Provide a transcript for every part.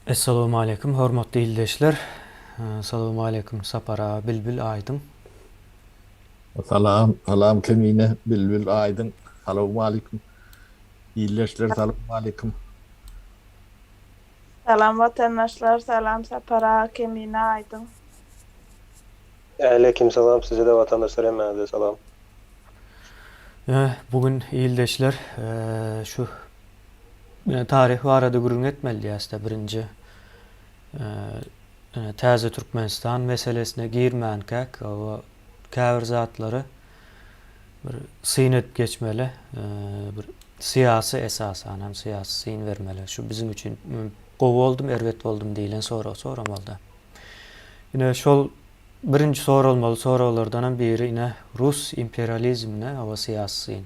Essalawmaleýkum hormatly ildeşler. Salawmaleýkum Sapar aga Bilbil Aýdyň. Salam salam Kemine Bilbil Aýdyň salawmaleýkum ildeşler salawmaleýkum. Salam watandaşlar salam Sapar aga Kemine Aýdyň. Aleýkim salam sizede watandaşlar hemmäňize salam. Bu gün ildeşler şu taryh barada gürrüň etmeli diýäsde birinji täze Türkmenistan meselesine girmänkäk käbir zatlary bir syn edip geçmeli. Bir syýasy esasan hem syýasy syn bermeli. Şu biziň üçin gowy boldumy, erbet boldumy diýlen soragy soramalyda. Ine şol birinji soralmaly soraglardan hem biri ine rus imperializmine hawa syýasy syn.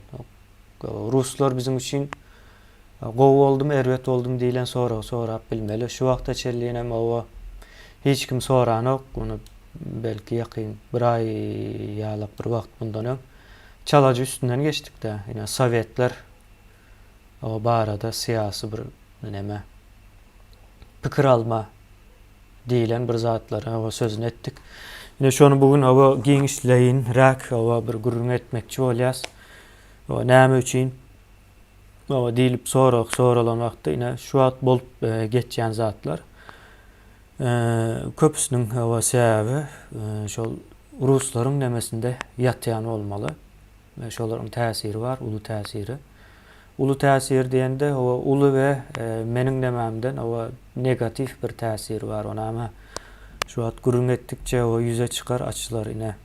Ruslar biziň üçin gowy boldumy, erbet boldumy diýlen soragy sorap bilmeli. Şu wagta çenli hem hawa hiç kim soranok. Muny belki ýakyn bir aý ýalak bir wagt mundan öň çalaja üstünden geçdik-de. Ine sowetler barada syýasy bir neme pikir alma diýlen bir zatlary hawa sözüni etdik. Ine şony bu gün hawa giňişleýinräk hawa bir gürrüň etmekçi bolýas. Hawa näme üçin hawa diýlip sorag soralan wagtda ine şu wagt bolup geçýän zatlar köpüsiniň hawa sebäbi şol ruslaryň nemesinde ýatýan bolmaly. Şolaryň täsiri bar, uly täsiri. Uly täsir diýende, hawa, uly we meniň nemämden, hawa, negatiw bir täsiri bar. Onam-a şu wagt gürrüň etdikçe, hawa, ýüze çykar, açylar. Ine,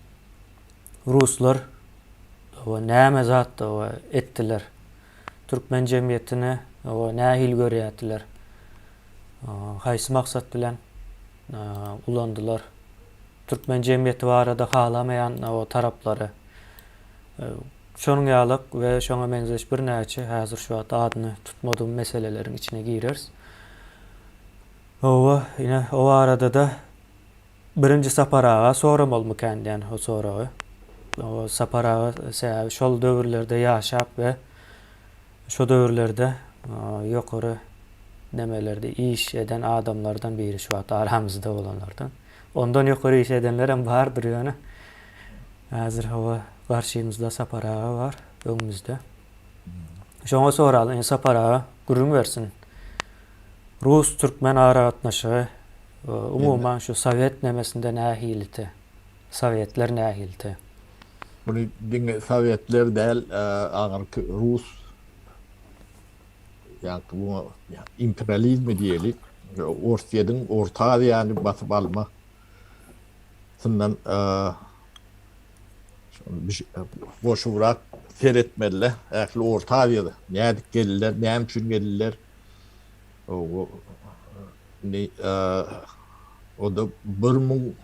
ruslar, hawa, näme zat, hawa, etdiler? Türkmen jemgyýetini, hawa, nähili görýärdiler? Haýsy maksat bilen ulandylar? Türkmen jemgyýeti barada halamaýan, hawa, taraplary. Şonuň ýalak we şoňa meňzeş birnäçe häzir şu wagt adyny tutmadygym meseleleriň içine gireris. Hawa, ine, o barada-da birinji Sapar aga soramalymykan diýen o soragy. O Sapar aga sebäbi şol döwürlerde ýaşap we şo döwürlerde ýokary nemelerde iş eden adamlardan biri şu wagt aramyzda bolanlardan. Ondan ýokary iş edenlerem bardyr ýöne. Häzir hawa garşymyzda Sapar aga bar, öňümizde. Şoňa soraly, indi Sapar aga gürrüň bersin. Rus-türkmen aragatnaşygy umuman şu sowet nemesinde nähiliti? Sowetler nähiliti? Muny diňe sowetler däl, aňyrky rus ýaňky muňa imperializmi diýeli, Orsýetiň Orta Aziýany basyp alma syndan goşubrak seretmeli-de, ähli Orta Aziýada nädip geldiler, näme üçin geldiler? Indi o-da 1000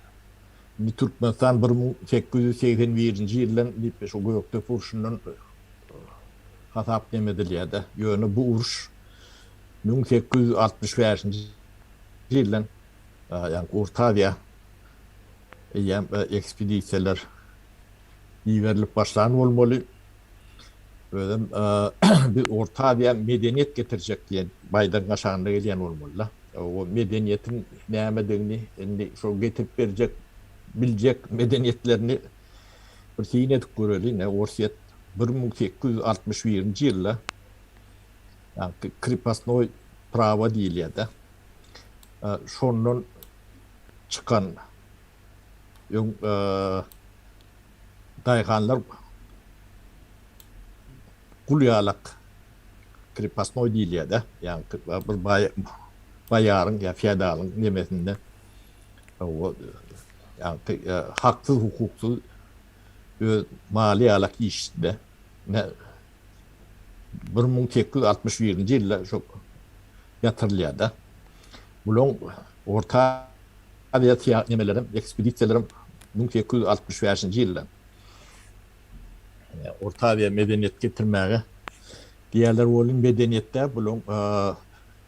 indi Türkmenistan 1881-nji ýyldan diýip şu Gökdepe urşundan hasap neme edilýär-de. Ýöne bu uruş 1865-nji ýyldan Ýagny Orta Aziýa eýýäm ekspedisiýalar iberilip başlan bolmaly. Özem biz Orta Aziýa medeniýet getirjek diýen baýdagyň aşagynda gelýän bolmaly-da. O medeniýetiň nämedigini indi şo getirip berjek, biljek medeniýetlerini bir syn edip göreli. Ine, Orsýet 1861-nji ýylda ýagny krepostnoý prawo diýilýär-de. Şondan çykan öň daýhanlar gul ýalak krepostnoý diýilýär-de, ýagny bir baýaryň ýa feodalyň nemesinde ýagny haksyz hukuksyz öz maly ýalak işde 1861-nji ýylda şo ýatyrylýar-da. Bulaň Orta Aziýa syýahat nemelerem, ekspedisiýalaram 1865-nji ýylda Orta Aziýa medeniýet getirmäge diýýärler welin, medeniýet däl, bulaň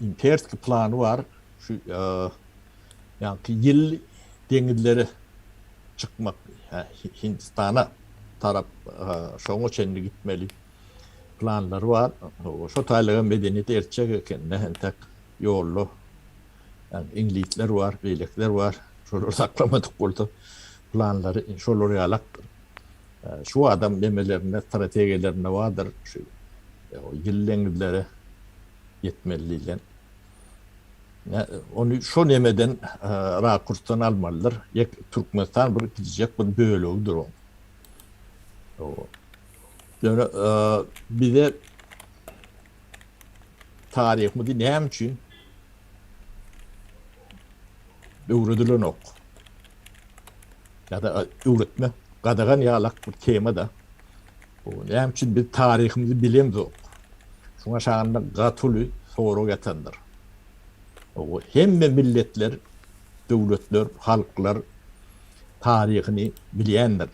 imperskiý plany bar. Şu ýaňky ýyl deňizlere çykmak, Hindistana tarap şoňa çenli gitmeli planlary bar. Şo taýlyga medeniýet eltjek eken-de, entek ýolda. Ýagny iňlisler bar, beýlekiler bar. Şolar saklamadyk bolsa planlary şolar ýalakdyr. Şu adam nemelerinde, strategiýalarynda bardyr şu ýyl deňizlere ýetmeli diýlen. Ony şo nemeden rakursdan almalydyr. Ýek Türkmenistan bir kiçijek bir bölegidir oň. Ýöne bize taryhymyzy näme üçin öwredilenok? Ýa-da öwretme gadagan ýalak bir tema-da. Bu näme üçin biz taryhymyzy bilemzok? Şuň aşagynda gaty uly sorag ýatandyr. Hemme milletler, döwletler, halklar taryhyny bilýändir,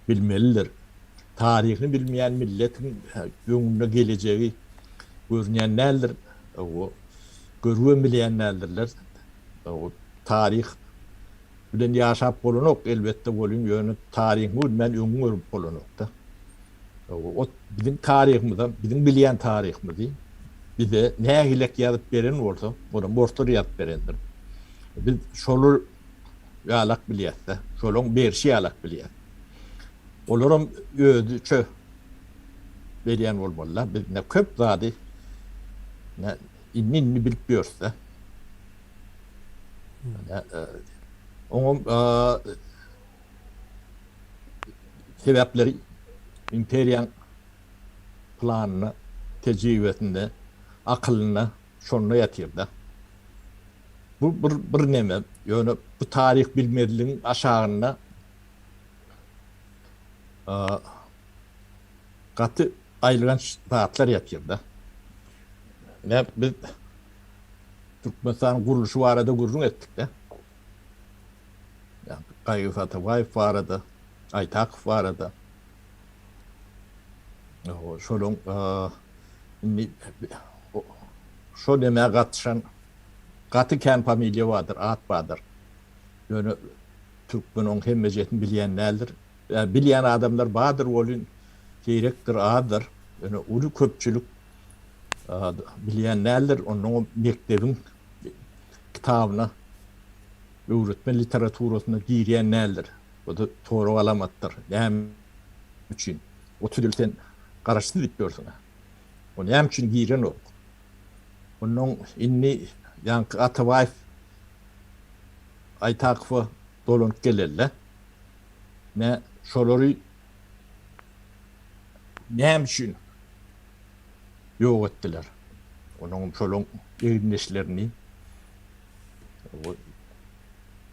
bilmelidir. Taryhyny bilmeýän milletiň öňünde gelejegi görünýän däldir. Görübem bilýän däldirler. Taryh bilen ýaşap bolanok elbetde welin, ýöne taryhyňy bilmän öňüňi görüp bolanok-da. O biziň taryhymyzam, biziň bilýän taryhymyzy bize nähilek ýazyp beren bolsa, onam orslar ýazyp berendir. Biz şolar ýalak bilýäs-de, şolaň berşi ýalak bilýäs. Olaram özüçe berýän bolmaly-da. Biz ine köp zady ine indi-indi bilip ýörüs-de. Oňam sebäpleri imperiýaň planynda, tejribesinde, akylynda şonda ýatyr-da. Bu bir bir neme, ýöne bu taryh bilmezligiň aşagynda gaty aýylganç zatlar ýatyr-da. Ine biz Türkmenistanyň gurluşy barada gürrüň etdik-de. Gaýgysyz Atabaýew barada, Aýtakow barada. Şolaň indi şo nämä gatyşan gaty kän familiýa bardyr, at bardyr. Ýöne türkmen oň hemmejesini bilýän däldir. Bilýän adamlar bardyr welin seýrekdir, azdyr. Ýöne uly köpçülik bilýän däldir. Onnoňam mekdebiň kitabyna, öwretme literaturasyna girýän däldir. Bu-da sorag alamatdyr. Näme üçin? 30 ýyl sen garaşsyz diýip ýörsüň-ä. O näme üçin girenok? Onnoň indi ýaňky Atabaýew Aýtakowa dolanyp geleli-dä. Nä şolary näme üçin ýok etdiler? Onuň şolaň egindeşlerini,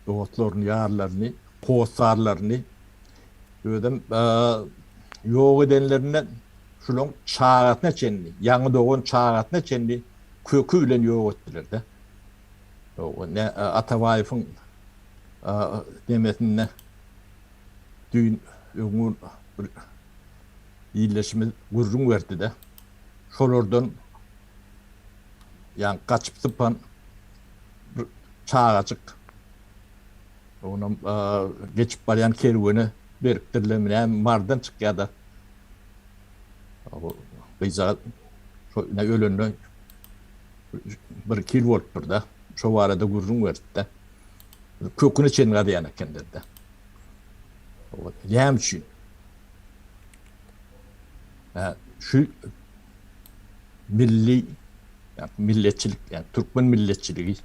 dostlaryny, ýarlaryny, hossarlaryny özem ýok edenlerinde şulaň çagasyna çenli, ýaňy dogan çagasyna çenli köki bilen ýok etdiler-de. Ne Atabaýewiň nemesinde düýn öňňun bir ildeşimiz gürrüň berdi-de, şolardan ýaňy gaçyp sypan bir çagajyk, onam geçip barýan kerwene beripdirlermi näme, Marydan çykýar-da, gyzjagaz şo ine ölende bir-iki ýyl bolupdyr-da, şo barada gürrüň berdi-de. Köküne çenli gazýan ekenler-de. Näme üçin? Şu milli milletçilik, ýagny türkmen milletçiligi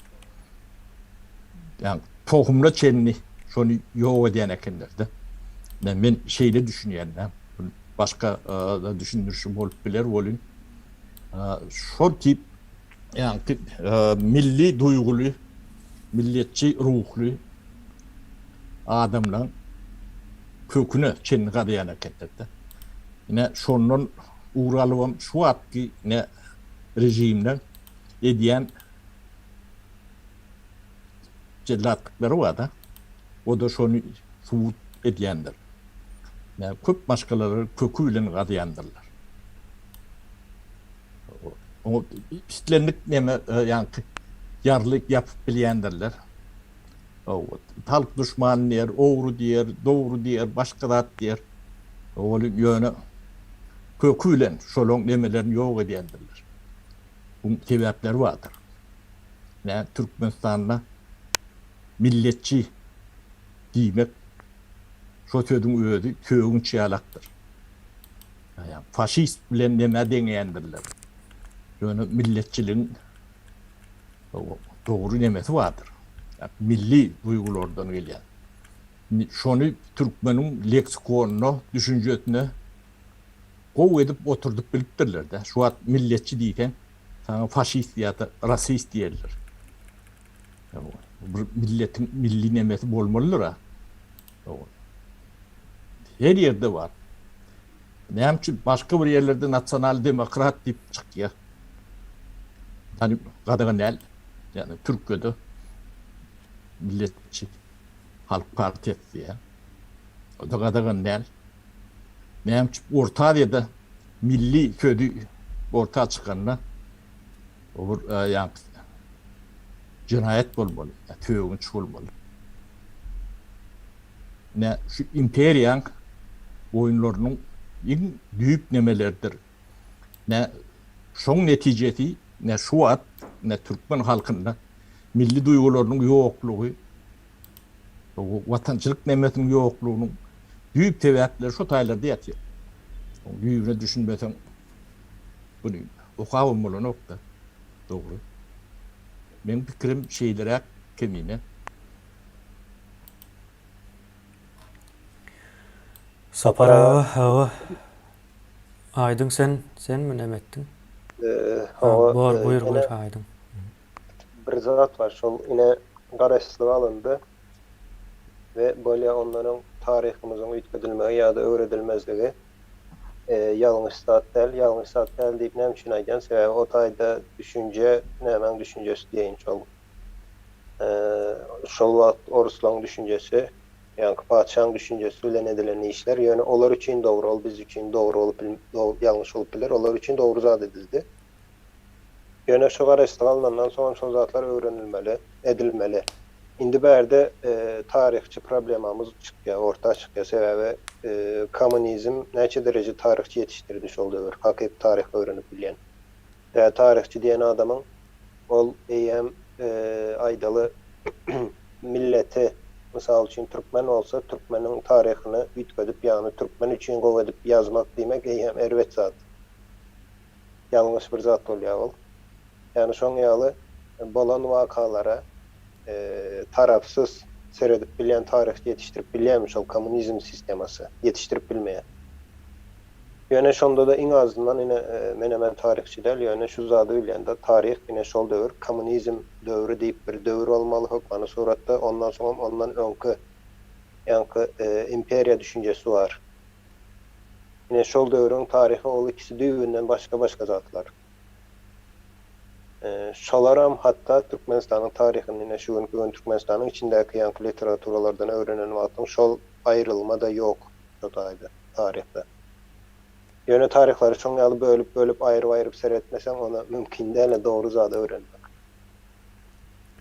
ýagny tohumyna çenli şony ýok edýän ekenler-de. Men şeýle düşünýän-de. Başga da düşündirişi bolup biler welin, şol tip ýagny milli duýguly, milletçi ruhly adamlaryň köküne çenli gazýan ekenler-de. Ine, şondan ugur alybam şu wagtky ine režimden edýän jellatlyklary bar-da, o-da şony subut edýändir. Ine, köp maşgalalary köki bilen gazýandyrlar. Oňa islendik neme, ýaňky ýarlyk ýapyp bilýändirler. Halk duşmany diýer, ogry diýer, dogry diýer, başga zat diýer. Ol ýöne köki bilen şolaň nemelerini ýok edýändirler. Buň sebäpleri bardyr. Nä Türkmenistanda milletçi diýmek şo sözüň özi sögünç ýalakdyr. Ýa faşist bilen nämä deňeýändirler. Ýöne milletçiligiň dogry nemesi bardyr. Milli duýgulardan gelýän. Şony türkmeniň leksikonyna, düşünjesine gowy edip oturdyp bilipdirler-de. Şu wagt milletçi diýseň, saňa faşist ýa-da rasist diýerler. Bir milletiň milli nemesi bolmalydyr-a. Her ýerde bar. Näme üçin başga bir ýerlerde nasional demokrat diýip çykýar? Hani gadagan däl. Ýagny Türkiýede milletçi halk partiýasy diýýär. O da gadagan däl. Näme üçin Orta Aziýada milli sözi orta çykanda o bir ýa jenaýat bolmaly, ýa sögünç bolmaly. Ine şu imperiýaň oýunlarynyň iň düýp nemeleridir. Ine şoň netijesi ine şu wagt ine türkmen halkynda milli duýgularynyň ýoklugy, watançylyk nemesiniň ýoklugynyň düýp sebäpleri şo taýlarda ýatyr. Oň düýbüne düşünmeseň buny okabam bolanok-da. Dogry. Meň pikirim şeýleräk Kemine. Sapar aga hawa. Aýdyň sen senmi neme etdiň? Hawa. Bor buýur buýur Aýdyň. Bir zat bar şol ine garaşsyzlyk alyndy we bolýa ondan öň taryhymyzyň üýtgedilmegi ýa-da öwredilmezligi ýalňyş zat däl. Ýalňyş zat däl diýip näme üçin aýdýan sebäbi o taýda düşünje nämäň düşünjesi diýeýin şol Şol wagt oruslaň düşünjesi, ýaňky patyşaň düşünjesi bilen edilen işler, ýöne olar üçin dogry, ol biz üçin dogry bolup ýalňyş bolup biler, olar üçin dogry zat edildi. Ýöne şu garaşsyzlyk alnandan soňam şol zatlar öwrenilmeli, edilmeli. Indi bärde taryhçy problemamyz çykýar, orta çykýar. Sebäbi kommunizm näçe dereje taryhçy ýetişdirdi şol döwür, hakyky taryhy öwrenip bilýän. Tä taryhçy diýen adamyň ol eýýäm aýdaly milleti, mysal üçin türkmen bolsa türkmeniň taryhyny üýtgedip ýagny türkmen üçin gowy edip ýazmak diýmek eýýäm erbet zat. Ýalňyş bir zat bolýar ol. Ýagny şoň ýaly bolan wakalara tarapsyz seredip bilýän taryhçy ýetişdirip bilýärmi şol kommunizm sistemasy? Ýetişdirip bilmeýär. Ýöne şonda-da iň azyndan ine menem hem taryhçy däl, ýöne şu zady bilýän-de, taryh ine şol döwür kommunizm döwri diýip bir döwür bolmaly hökmany suratda, ondan soňam ondan öňki ýaňky imperiýa düşünjesi bar. Ine şol döwrüň taryhy ol ikisi düýbünden başga-başga zatlar. Şolaram hatda Türkmenistanyň taryhyny ine şu günki gün Türkmenistanyň içindäki ýaňky literaturalardan öwrenen wagtyň şol aýrylma-da ýok. Şo taýda, taryhda. Ýöne taryhlary şoň ýaly bölüp-bölüp, aýryp-aýryp seretmeseň, ony mümkin däl-ä dogry zady öwrenmek.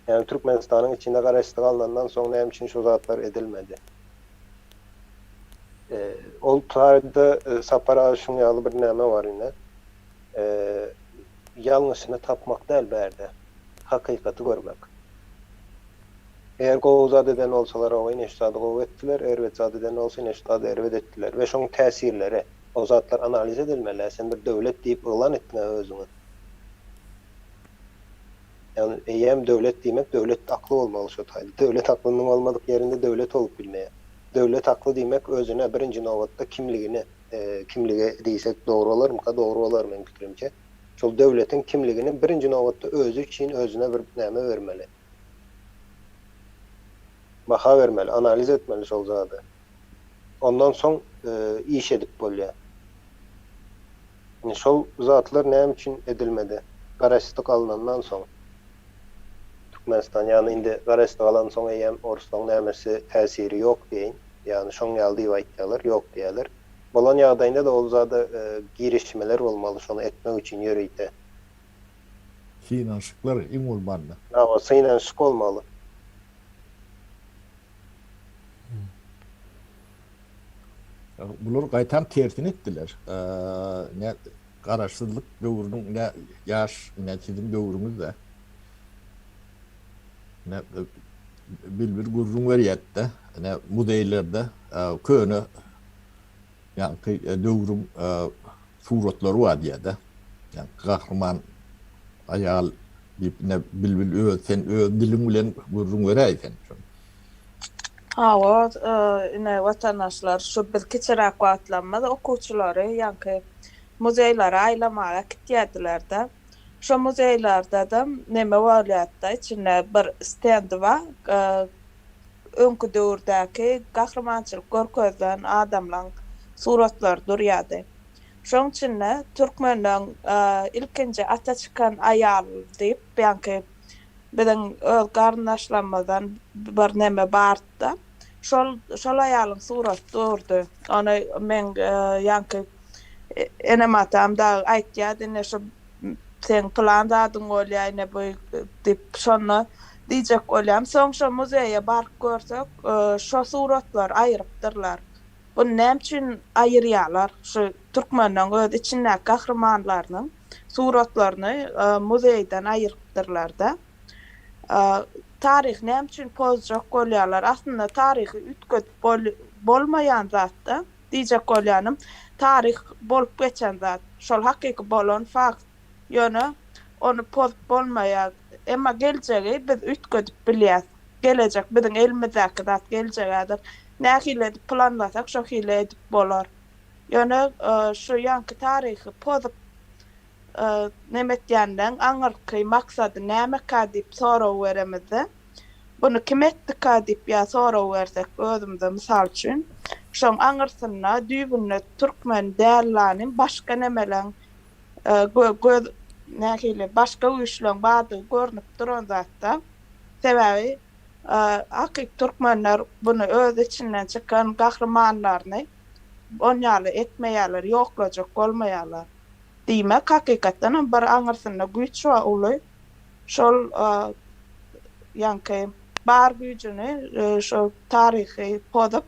Ýagny Türkmenistanyň içinde garaşsyzlyk alnandan soň näme üçin şu zatlar edilmedi? Ol taýda Sapar aga şuň ýaly bir näme bar ine. Ýalňyşyny tapmak däl bärde. Hakykaty görmek. Eger gowy zat eden bolsalar oba ine şu zady gowy etdiler, erbet zat eden bolsa ine şu zady erbet etdiler we şoň täsirleri, o zatlar analiz edilmeli, sen bir döwlet diýip yglan etdiňä özüňi. Ýagny eýýäm döwlet diýmek döwlet akly bolmaly şo taýda. Döwlet aklynyň bolmadyk ýerinde döwlet bolup bilmeýär. Döwlet akly diýmek özüne birinji nobatda kimligini, kimligi diýsek dogry bolarmyka, dogry bolar meň pikirimçe. Şol döwletiň kimligini birinji nobatda özi üçin özüne bir näme bermeli. Baha bermeli, analiz etmeli şol zady. Ondan soň iş edip bolýar. Indi şol zatlar näme üçin edilmedi? Garaşsyzlyk alnandan soň Türkmenistan, ýagny indi garaşsyzlyk alansoň eýýäm orslaň nämesi täsiri ýok diýeýin. Ýagny şoň ýaly diýip aýtýarlar, ýok diýýärler. Bolan ýagdaýynda-da ol zada girişmeler bolmaly şony etmek üçin ýörite. Synanyşyklar iň bolmanda. Hawa, synanyşyk bolmaly. Bular gaýtam tersini etdiler. Ne garaşsyzlyk döwrüniň ne ýaş ne siziň döwrüňizde. Ine, Bilbil gürrüň berýärdi-de, ine, muzeýlerde köne ýaňky döwrüň suratlary bar diýýär-de. Ýaňky gahryman aýal diýip, ine, Bilbil öz, sen öz diliň bilen gürrüň beräý sen şony. Hawa, ine, watandaşlar, şu biz kiçiräk wagtlarymyz okuwçylary ýaňky muzeýlere aýlamaga äkitýärdiler-de. Şo muzeýlerde-de neme bolýardy-da, içinde bir stendi bar, öňki döwürdäki gahrymançylyk görkezilen adamlaň suratlary durýardy. Şoň içinde türkmenleň ilkinji ata çykan aýal diýip, ýaňky biziň öz garyndaşlarymyzdan bir neme bardy-da, şol şol aýalyň suraty durdy. Ony meň ýaňky Enem-atam dagy aýtýardy, ine şu seň pylan zadyň bolýar, ine bu diýip, şonda diýjek bolýaryn. Soň şo muzeýe baryp görsek, şo suratlary aýrypdyrlar. Buny näme üçin aýyrýarlar? Şu türkmenleň öz içindäki gahrymanlarynyň suratlaryny muzeýden aýyrypdyrlar-da. Taryhy näme üçin pozjak bolýarlar? Aslynda taryhy üýtgedip bolmaýan zat-da. Diýjek bolýanym, taryh bolup geçen zat. Şol hakyky bolan fakt. Ýöne ony pozup bolmaýar. Emma geljegi biz üýtgedip bilýäs. Gelejek biziň elimizdäki zat geljek häzir. Nähili edip planlasak şo hili edip bolar. Ýöne şu ýaňky taryhy pozup neme etýänleň aňyrky maksady nämeka diýip sorag beremizde, Buny kim etdika diýip ýa sorag bersek özümize mysal üçin, şoň aňyrsynda düýbünde türkmen dällanym başga nemeleň göz nähili başga güýçleň bardygy görnüp duran zatda. Sebäbi hakyky türkmenler buny öz içinden çykan gahrymanlaryny onýaly etmeýärler, ýoklajak bolmaýarlar. Diýmek hakykatdanam bir aňyrsynda güýç bar uly. Şol ýaňky bar güýjüni şo taryhy pozup,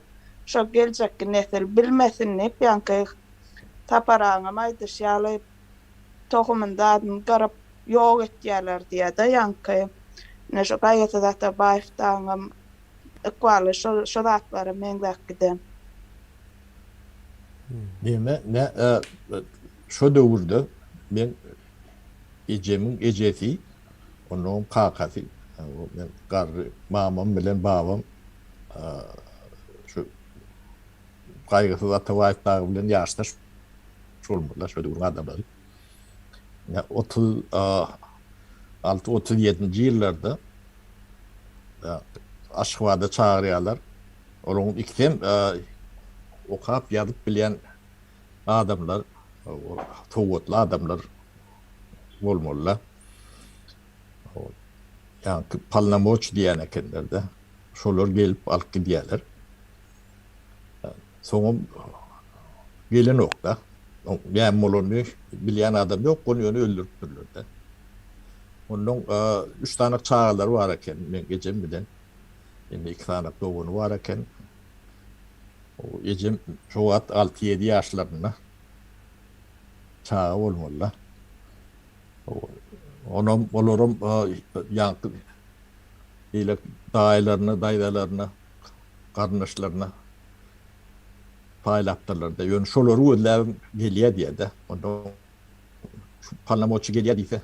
şo geljekki nesil bilmesin diýip, ýaňky Sapar agaňam aýdyşy ýaly tohumyny zadyny gyryp ýok etýärler diýýär-de ýaňky. Ine şo Gaýgysyz Atabaýew dagyňam ykbaly şo şo zatlara meňzäp giden. Neme, ne, şo döwürde men Ejemiň ejesi, onuňam kakasy, men garry mamam bilen babam şu Gaýgysyz Atabaýew dagy bilen ýaşdaş bolmalylar, şo döwrüň adamlary. 36, 37-nji ýyllarda Aşgabada çagyrýarlar. Olaryň ikisem okap, ýazyp bilýän adamlar, sowatly adamlar bolmaly-da. Ýaňky polnomoç diýýän ekenler-de. Şolar gelip alyp gidýärler. Soňam gelenok-da. Näme bolanyny bilýän adam ýok, ony ýöne öldüripdirler-de. Onnoň üç sany çagalary bar eken, meň ejem bilen. Indi iki sany dogany bar eken. Ejem şo wagt alty-ýedi ýaşlarynda çaga bolmaly-da. Onam, olaram ýaňky beýle daýylaryna, daýzalaryna, garyndaşlaryna paýlapdyrlar-da. Ýöne şolary gözläbem gelýär diýýär-de. Onda şu polnomoçi gelýär diýse,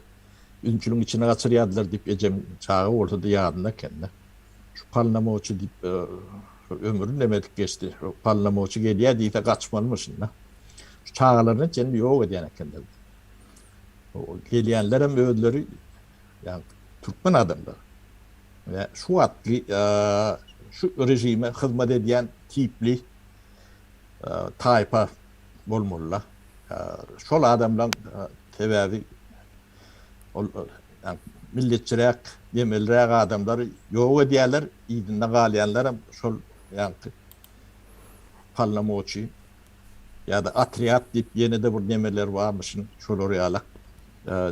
üzümçiligiň içine gaçyrýardylar diýip, ejem çaga bolsa-da ýadynda eken-de. Şu polnomoçi diýip, ömri nemedik geçdi. Şu polnomoçi gelýär diýse gaçmalymyşyn-da. Şu çagalaryny çenli ýok edýän ekenler. Gelýänlerem özleri ýagny türkmen adamlar. We şu wagtky şu režime hyzmat edýän tipli taýpa bolmalylar. Şol adamlaň sebäbi ol milletçiräk, nemeliräk adamlary ýok edýärler, yzynda galýanlaram şol ýaňky polnomoçi ýa-da otrýad diýip ýene-de bir nemeler barmyşyn, şolar ýalak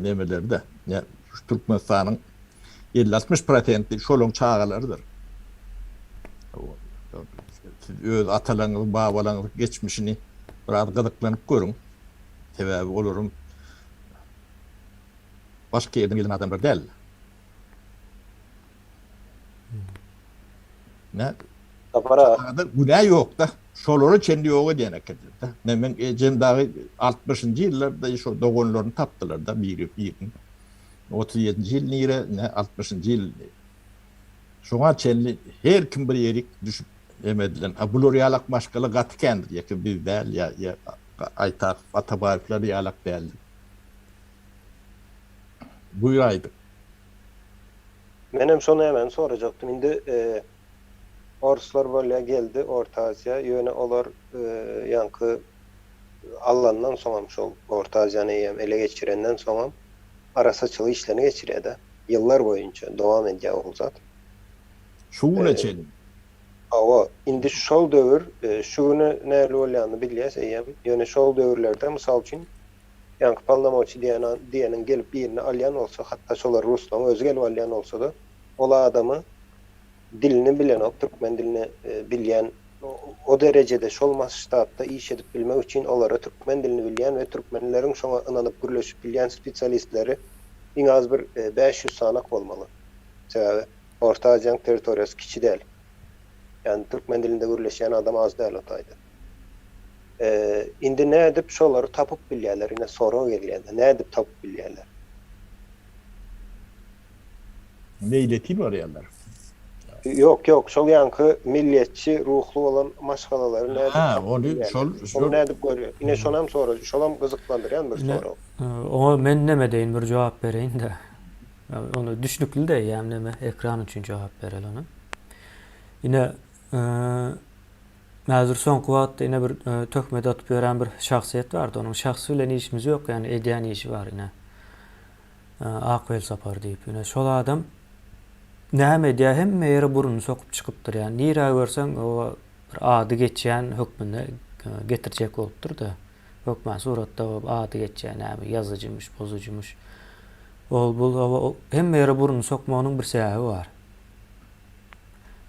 nemeleri-de. Türkmenistanyň elli-altmyş prosenti şolaň çagalarydyr. Siz öz atalaryňyzyň, babalaryňyzyň geçmişini biraz gyzyklanyp görüň. Sebäbi olaryň başga ýerden gelen adamlar däl. Ne? Sapar aga. Günä ýok-da. Şolara çenli ýok edýän ekenler-de. Men meň ejem dagy altmyşynjy ýyllarda şo doganlaryny tapdylar-da biri birini. 37-nji ýyl nire, ne altmyşynjy ýyl. Şoňa çenli her kim bir ýerik düşüp em edilen. A bular ýalak maşgala gaty kändir. Ýeke biz däl ýa ýa Aýtakow, Atabaýewler ýalak däldir. Buýur Aýdyň. Menem şo nämäni sorajakdym. Indi orslar bolýa geldi Orta Aziýa, ýöne olar ýaňky allandan soňam şol Orta Aziýany eýýäm ele geçirenden soňam arasaçylyk işlerini geçirýärde. Ýyllar boýunça dowam edýär ol zat. Şu güne çenli. Hawa, indi şol döwür şu güne nähili bolýanyny bilýäs eýýäm. Ýöne şol döwürlerde mysal üçin ýaňky polnomoçi diýen diýeniň gelip birini alýan bolsa, hatda şolar ruslaryň özi gelip alýan bolsa-da, ol adamy dilini bilenok, türkmen dilini bilýän o derejede şol masştabda iş edip bilmek üçin olara türkmen dilini bilýän we türkmenleriň şoňa ynanyp gürleşip bilýän spesialistleri iň az bir 500 sanak bolmaly. Sebäbi Orta Aziýanyň territoriýasy kiçi däl. Ýagny türkmen dilinde gürleşýän adam az däl o taýda. Indi nädip şolary tapyp bilýärler ine sorag gelýär-de nädip tapyp bilýärler? Meýletin barýarlar. Ýok ýok şol ýaňky milliýetçi ruhly bolan maşgalalary nädip Ha tapyp ony bilýärler? şol Ony şol nädip görýär? Ine şonam sorag şolam gyzyklandyrýan bir Ine sorag. oňa men neme deýin bir jogap bereýin-de. Ony düşnükli-de eýýäm neme ekran üçin jogap bereli ony. Ine häzir soňky wagtda ine bir töhmet atyp ýören bir şahsyýet bardy. Onuň şahsy bilen işimiz ýok, ýagny edýän işi bar ine. Ak Welsapar diýip. Ine şol adam näme edýär hemme ýere burnuny sokup çykypdyr. Ýagny nirä görseň o bir ady geçýän hökmünde getirjek bolupdyr-da. Hökman suratda ady geçýär näme ýazyjymyş, bozujymyş. Ol bul hemme ýere burnuny sokmagynyň bir sebäbi bar.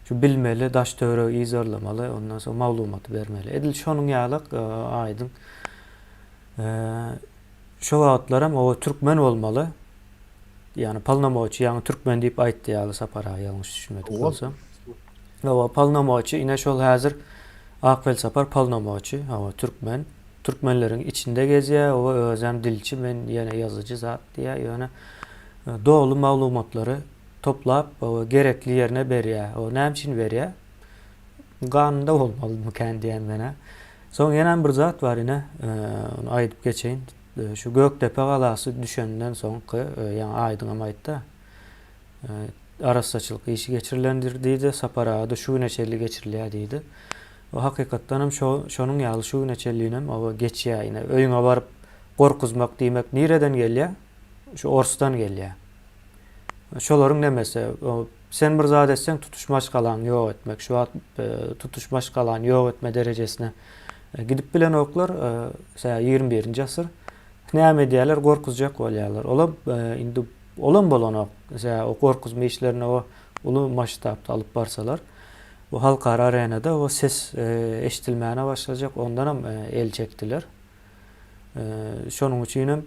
Şu bilmeli, daş töweregi yzarlamaly, ondan soň maglumaty bermeli. Edil şonuň ýaly aýdyň Şo wagtlaram oba türkmen bolmaly. Ýagny polnomoçi, ýagny türkmen diýip aýtdy ýaly Sapar aga ýalňyş düşünmedik bolsam. Hawa, polnomoçi, ine şol häzir Ak Welsapar polnomoçi, hawa türkmen. Türkmenleriň içinde gezýär, oba özem dilçi, men ýene ýazyjy zat diýýär, ýöne doly maglumatlary toplap, oba gerekli ýerine berýär. O näme üçin berýär? Ganynda bolmalymykan diýýän men-ä. Soň ýenem bir zat bar ine, ony aýdyp geçeýin. Şu Gökdepe galasy düşenden soňky, ýaňy Aýdyňam aýtdy, arassaçylyk işi geçirilendir diýdi, Sapar aga-da şu güne çenli geçirilýär diýdi. O hakykatdanam şo, şonuň ýaly şu güne çenlinem oba geçýär. Ine, öýüňe baryp gorkuzmak diýmek nireden gelýär? Şu orsdan gelýär. Şolaryň nemesi, sen bir zat etseň tutuş maşgalaňy ýok etmek. Şu wagt tutuş maşgalany ýok etme derejesine gidip bilenoklar. Sebäbi 21-nji asyr. Näme edýärler? Gorkuzjak bolýarlar. Olam indi olam bolanok. Sebäbi o gorkuzma işlerini o uly masştabda alyp barsalar, bu halkara arenada o ses eşidilmäne başlajak. Ondanam el çekdiler. Şonuň üçinem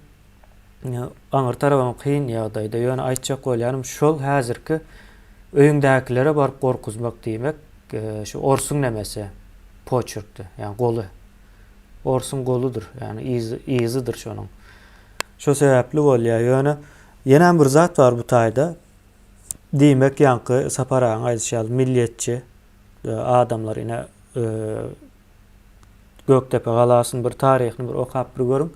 aňyr tarabam kyn ýagdaýda. Ýöne aýtjak bolýanym şol häzirki öýüňdäkilere baryp gorkuzmak diýmek şu orsuň nemesi poçerkdi. Ýagny goly. Orsuň goludyr. Ýagny yzy yzydyr şonuň. Şo sebäpli bolýar. Ýöne ýenem bir zat bar bu taýda. Diýmek ýaňky Sapar agaň aýdyşy ýaly milliýetçi adamlar ine Gökdepe galasyny bir taryhyny bir okap bir görüň.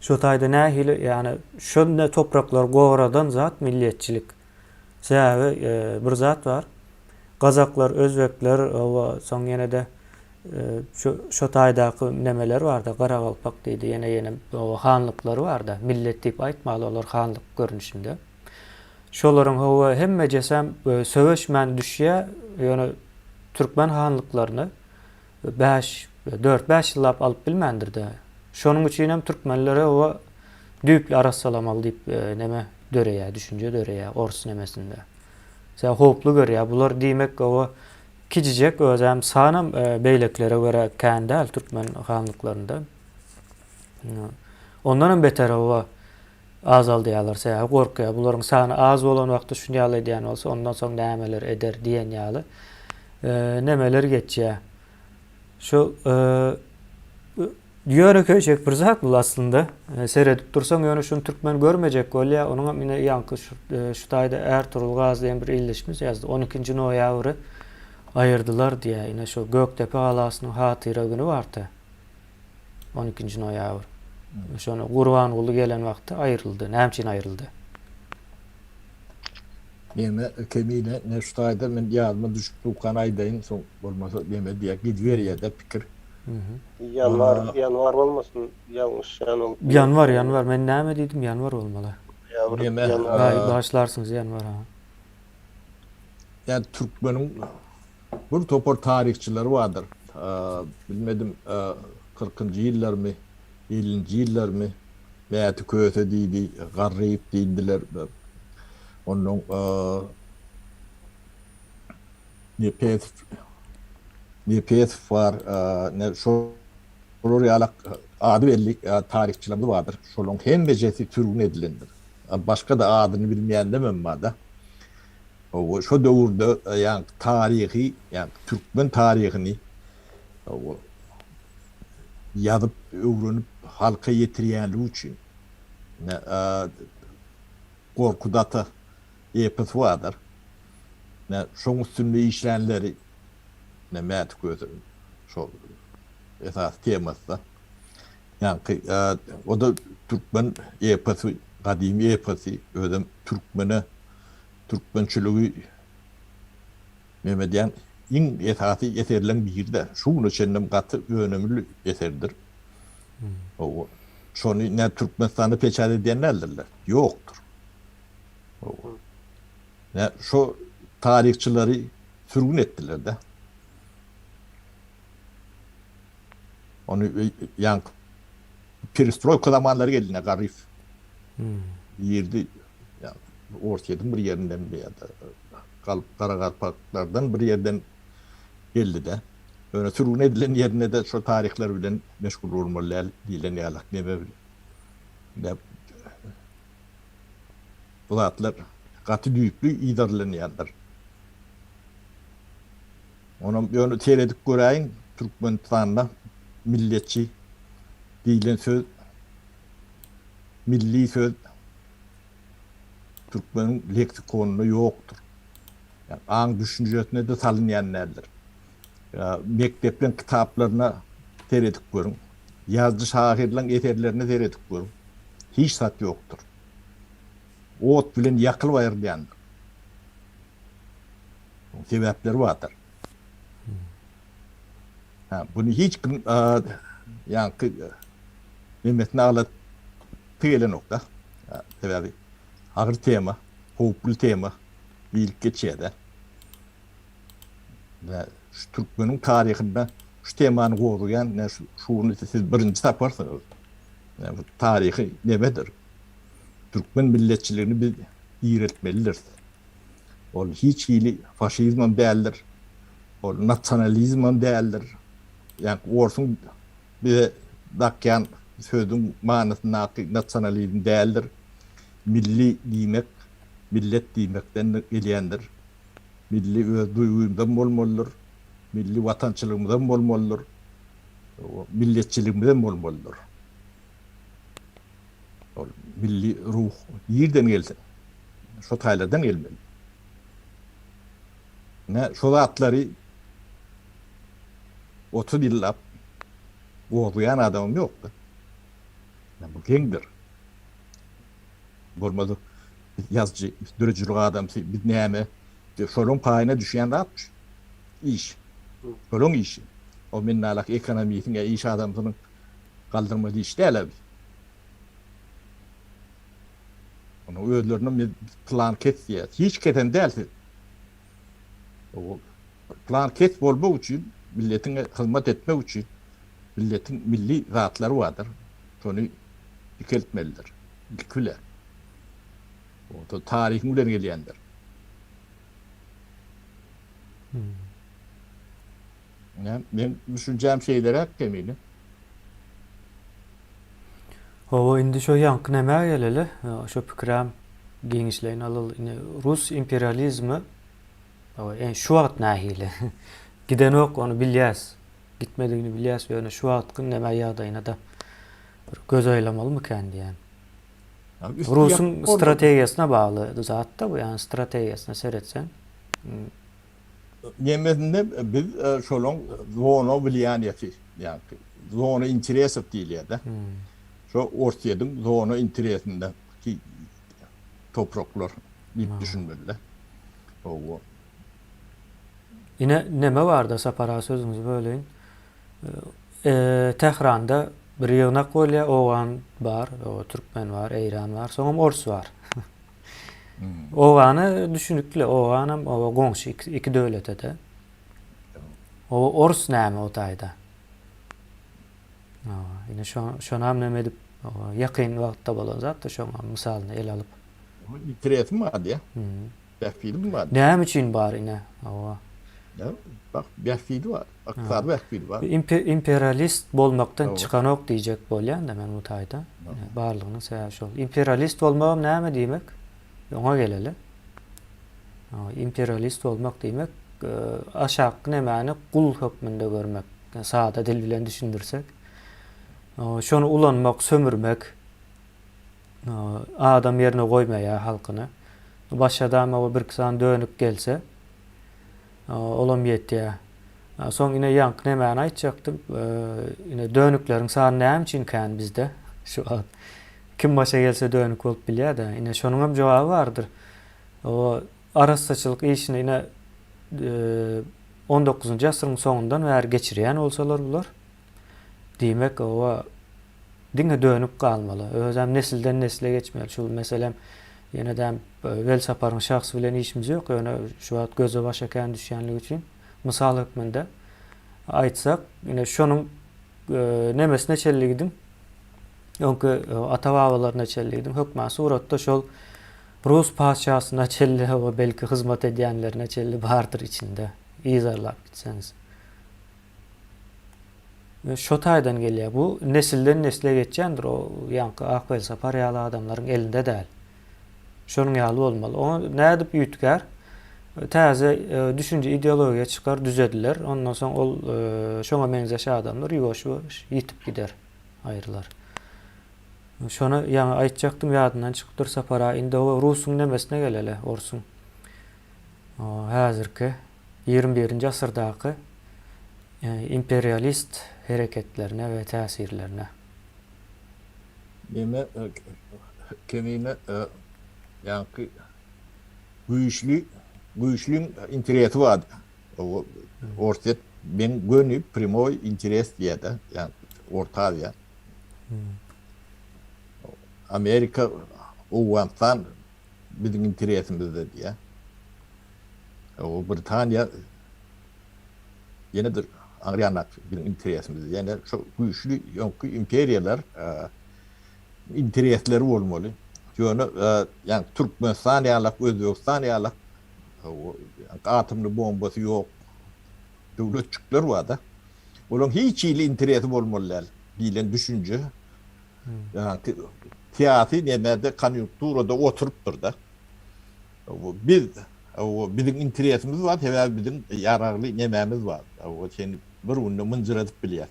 Şo taýda nähili, ýagny şonda topraklary goradan zat milliýetçilik. Sebäbi bir zat bar. Gazaklar, özbekler, oba soň ýene-de şu şo taýdaky nemeler barda, garagalpak diýdi, ýene ýene oba hanlyklary barda, millet diýip aýtmaly olar hanlyk görnüşinde. Şolaryň hawa hemmejesem söweşmän düşýär, ýöne türkmen hanlyklaryny bäş, dört-bäş ýyllap alyp bilmändir-dä. Şonuň üçinem türkmenleri oba düýpli arassalamaly diýip neme döreýär, düşünje döreýär orus nemesinde. Sebäbi howply görýär. Bular diýmek oba kiçijek özem sanam beýlekilere görä kän däl türkmen hanlyklarynda. Ondanam beter oba azaldýarlar. Sebäbi gorkýar. Bularyň sany az bolan wagtda şuny ýaly edýän bolsa, ondan soň nämeler eder diýen ýaly. nemeler geçýär. Şu ýönekeýjek bir zat bul aslynda. Seredip dursaň ýöne şuny türkmen görmejek bolýar. Onuňam ine ýaňky şu şu taýda Ärtugrul Gazy diýen bir ildeşimiz ýazdy. 12-nji noýabry aýyrdylar diýýär. Ine şu Gökdepe galasynyň hatyra güni bardy. 12-nji noýabr. Şony Gurbanguly gelen wagty aýryldy. Näme üçin aýryldy? Neme Kemine ne şu taýda men ýadyma düşüp durkan aýdaýyn soň bolmasa neme diýýär gidiberýär-de pikir. Ýanwar ýanwar bolmasyn ýalňyşýan bolup bilerin. Ýanwar ýanwar men näme diýdim ýanwar bolmaly. Noýabr Neme ýanwar. Aý bagyşlarsyňyz ýanwar ha. Ýa türkmeniň bir topar taryhçylary bardyr. Bilmedim kyrkynjy ýyllarmy ellinji ýyllarmy Mäti Köse diýdi, Garryýew diýdiler. Onnoň Nepesow Nepesow bar, ne şolar ýalak ady belli taryhçylarymyz bardyr. Şolaryň hemmejesi sürgün edilendir. Başga-da adyny bilmeýänlemem bar-da. Şo döwürde ýaňky taryhy, ýaňky türkmen taryhyny ýazyp, öwrenip halka ýetirýänligi üçin Gorkut ata eposy bardyr. Ine, şoň üstünde işlänleri ine Mäti Köseniň şol esasy temasy-da. Ýaňky o-da türkmen eposy, gadymy eposy, özem türkmene türkmençiligi Neme diýen, iň esasy eserleň biri-de. Şu güne çenlem gaty önemli eserdir. Hawa. Şony nä Türkmenistanda peçat edýän däldirler. Ýokdur. Hawa. Nä şo taryhçylary sürgün etdiler-de. Ony ýaňky perestroýka zamanlary geldi ine Garyf. Girdi. Orsýetiň bir ýerindenmi ýa-da garagalpaklardan bir ýerden geldi-de. Ýöne sürgün edilen ýerinde-de şo taryhlar bilen meşgul bolmaly däl diýlen ýalak neme bilen. Bu zatlar gaty düýpli yzarlanýandyr. Onam ýöne seredip göräýiň, Türkmenistanda milletçi diýlen söz, milli söz türkmeniň leksikonynda ýokdur. Ýa aň düşünjesine-de salynýan däldir. Mekdepleň kitaplaryna seredip görüň, ýazyjy-şahyrlaň eserlerine seredip görüň, hiç zat ýokdur. Ot bilen ýakylyp aýrylýandyr. Munuň sebäpleri bardyr. Ha, buny hiç kim ýaňky nemesini agladyp gelenok-da. Sebäbi agyr tema, howply tema diýlip geçýär-de. Ve şu türkmeniň taryhynda şu temany gozgaýan ne şu şuny siz birinji taparsyňyz. Yani bu taryhy nemedir? Türkmen milletçiligini biz direltmelidiris. Ol hiç hili faşizmem däldir. Ol nasionalizmem däldir. Ýa orsuň bize dakýan sözüň manysyndaky nasionalizm däldir. Milli diýmek millet diýmekden gelýändir. Milli öz duýgymyzam bolmalydyr. Milli watançylygymyzam bolmalydyr. Milletçiligimizem bolmalydyr. Ol milli ruh nirden gelsin? Şo taýlardan gelmeli. Ine, şo zatlary 30 ýyllap gozgaýan adamam ýokdy. Bu geňdir. Bolmasa biz ýazyjy, biz döredijilik adamsy, biz näme? Şolaryň paýyna düşýän zat şu iş. Şolaryň işi. O men nalak ekonomistiň ýa iş adamsynyň galdyrmaly iş däl-ä bi. Onuň özlerine biz plan kes diýýäs. Hiç kesem däl siz. Plan kes bolmak üçin, milletiňe hyzmat etmek üçin milletiň milli zatlary bardyr. Şony dikeltmelidir. Ilki bilen. O taryhyň bilen gelýändir. Men düşünjäm şeýleräk kemine. Hawa, indi şo ýaňky nämä geleli, şo pikirem giňişleýin alaly. Indi rus imperializmi. Şu wagt nähili? Gidenok ony bilýäs. Gitmedigini bilýäs ýöne şu wagtky neme ýagdaýyna-da bir göz aýlamalymykan diýýän. Rusuň strategiýasyna bagly zat-da bu, ýagny strategiýasyna seretseň. Nemesinde biz şolaň zona wliýaniýasy, ýagny zona interesow diýilýär-de. Şo Orsýetiň zona interesindäki topraklar diýip düşünmeli-de. Hawa. Ine neme barda Sapar aga sözüňizi böleýin. Tähranda bir ýygnak bolýar, owgan bar, türkmen bar, eýran bar, soňam ors bar. Owgany düşünikli, owganam oba goňşy iki döwlete-de. O ors näme o taýda? Ine şonam neme edip ýakyn wagtda bolan zat-da şoňa mysalyny ele alyp. Interesim bar diýýär. Bähbidi bar. Näme üçin bar ine? Hawa. Bak, bähbidi bar. Ykdysady bähbidi bar. Imperialist bolmakdan çykanok diýjek bolýan-da men bu taýda. Barlygynyň sebäbi şol. Imperialist bolmagam näme diýmek? Oňa geleli. Imperialist bolmak diýmek, aşakky nemäni gul hökmünde görmek. Sada dil bilen düşündirsek. Şony ulanmak, sömürmek. Adam ýerine goýmaýar halkyny. Başadam oba birki sany dönük gelse, olam ýetýär. Soň ine ýaňky nemäni aýtjakdym. Ine dönükleriň sany näme üçin kän bizde şu wagt? Kim başa gelse dönük bolup bilýär-de. Ine şonuňam jogaby bardyr. O arassaçylyk işini ine on dokuzynjy asyryň soňundan bäri geçirýän bolsalar bular, diýmek oba Diňe dönük galmaly. Özem nesilden nesle geçmeli. Şu meselem ýenedem Welsaparyň şahsy bilen işimiz ýok, ýöne şu wagt göze başa kän düşýänligi üçin mysal hökmünde aýtsak, ine şonuň nemesine çenli gidiň, öňki ata-babalaryna çenli gidiň, hökman suratda şol rus patyşasyna çenli we belki hyzmat edýänlerine çenli bardyr içinde yzarlap gitseňiz. Şo taýdan gelýär. Bu nesilden nesle geçýändir. O ýaňky Ak Welsapar ýaly adamlaryň elinde däl. Şonuň ýaly bolmaly. Oňa nädip üýtgär? Täze düşünje, ideologiýa çykar, düzediler. Ondan soň ol şoňa meňzeş adamlar ýuwaş-ýuwaş ýitip gider, aýrylar. Şony ýaňy aýtjakdym, ýadymdan çykypdyr Sapar aga. Indi o rusuň nemesine geleli, orsuň. Häzirki Ýigrimi birinji asyrdaky imperialist hereketlerine we täsirlerine. Neme kemine ýaňky güýçli güýçliň interesi bar. Orsýet meň göni primoý interes diýýär-de, ýa Orta Aziýa. Amerika Owganystan biziň interesimizde diýýär. O Britaniýa ýene-de aňryýanrak biziň interesimizde. Ýene şo güýçli öňki imperiýalar interesleri bolmaly. Ýöne ýa Türkmenistan ýalak, Özbegistan ýalak atomly bombasy ýok döwletjikler bar-da. Olaryň hiç hili interesi bolmaly däl diýlen düşünje ýa syýasy nemede konýunkturada oturypdyr-da. Biz, biziň interesimiz bar, sebäbi biziň ýaragly nemämiz bar. Seni bir günde mynjyradyp bilýäs.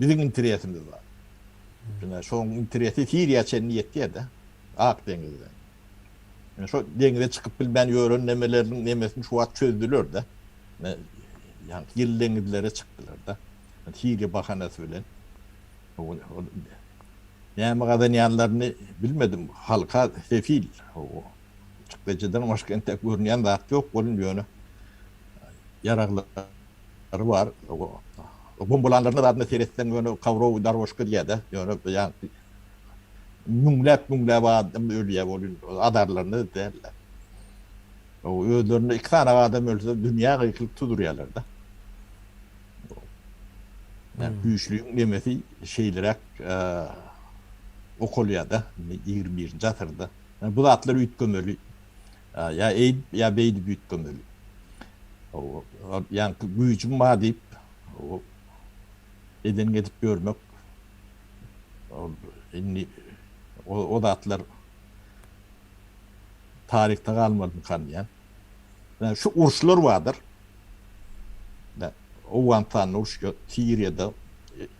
Biziň interesimiz bar. Ine, şoň interesi Siriýa çenli ýetýär-de, Ak deňizde. Ine, şo deňize çykyp bilmän ýören nemeleriniň nemesini şu wagt çözdüler-de. Ýaňky ýyly deňizlere çykdylar-da. Siriýa bahanasy bilen. Näme gazanýanlaryny bilmedim. Halka sefil. Çykdajydan başga entek görünýän zat ýok welin ýöne ýaraglary bar. Bombalanlaryna zadyna seretseň ýöne kawrowy daroşka diýýär-de. Ýöne ýaňky müňläp-müňläp adam ölýär welin azarlaryna däl-de. Özlerinde iki sany adam ölse dünýä gykylyk tuzurýarlar-da. Yani güýçlügiň nemesi şeýleräk okalýar-da, indi 21-nji asyrda. Yani bu zatlar üýtgemeli. Ýa eýdip, ýa beýdip üýtgemeli. Ýaňky güýjüm bar diýip, eden edip ýörmek indi o zatlar taryhda galmalymykan diýýän. Şu uruşlar bardyr. Owganystanda uruşýar, Siriýada,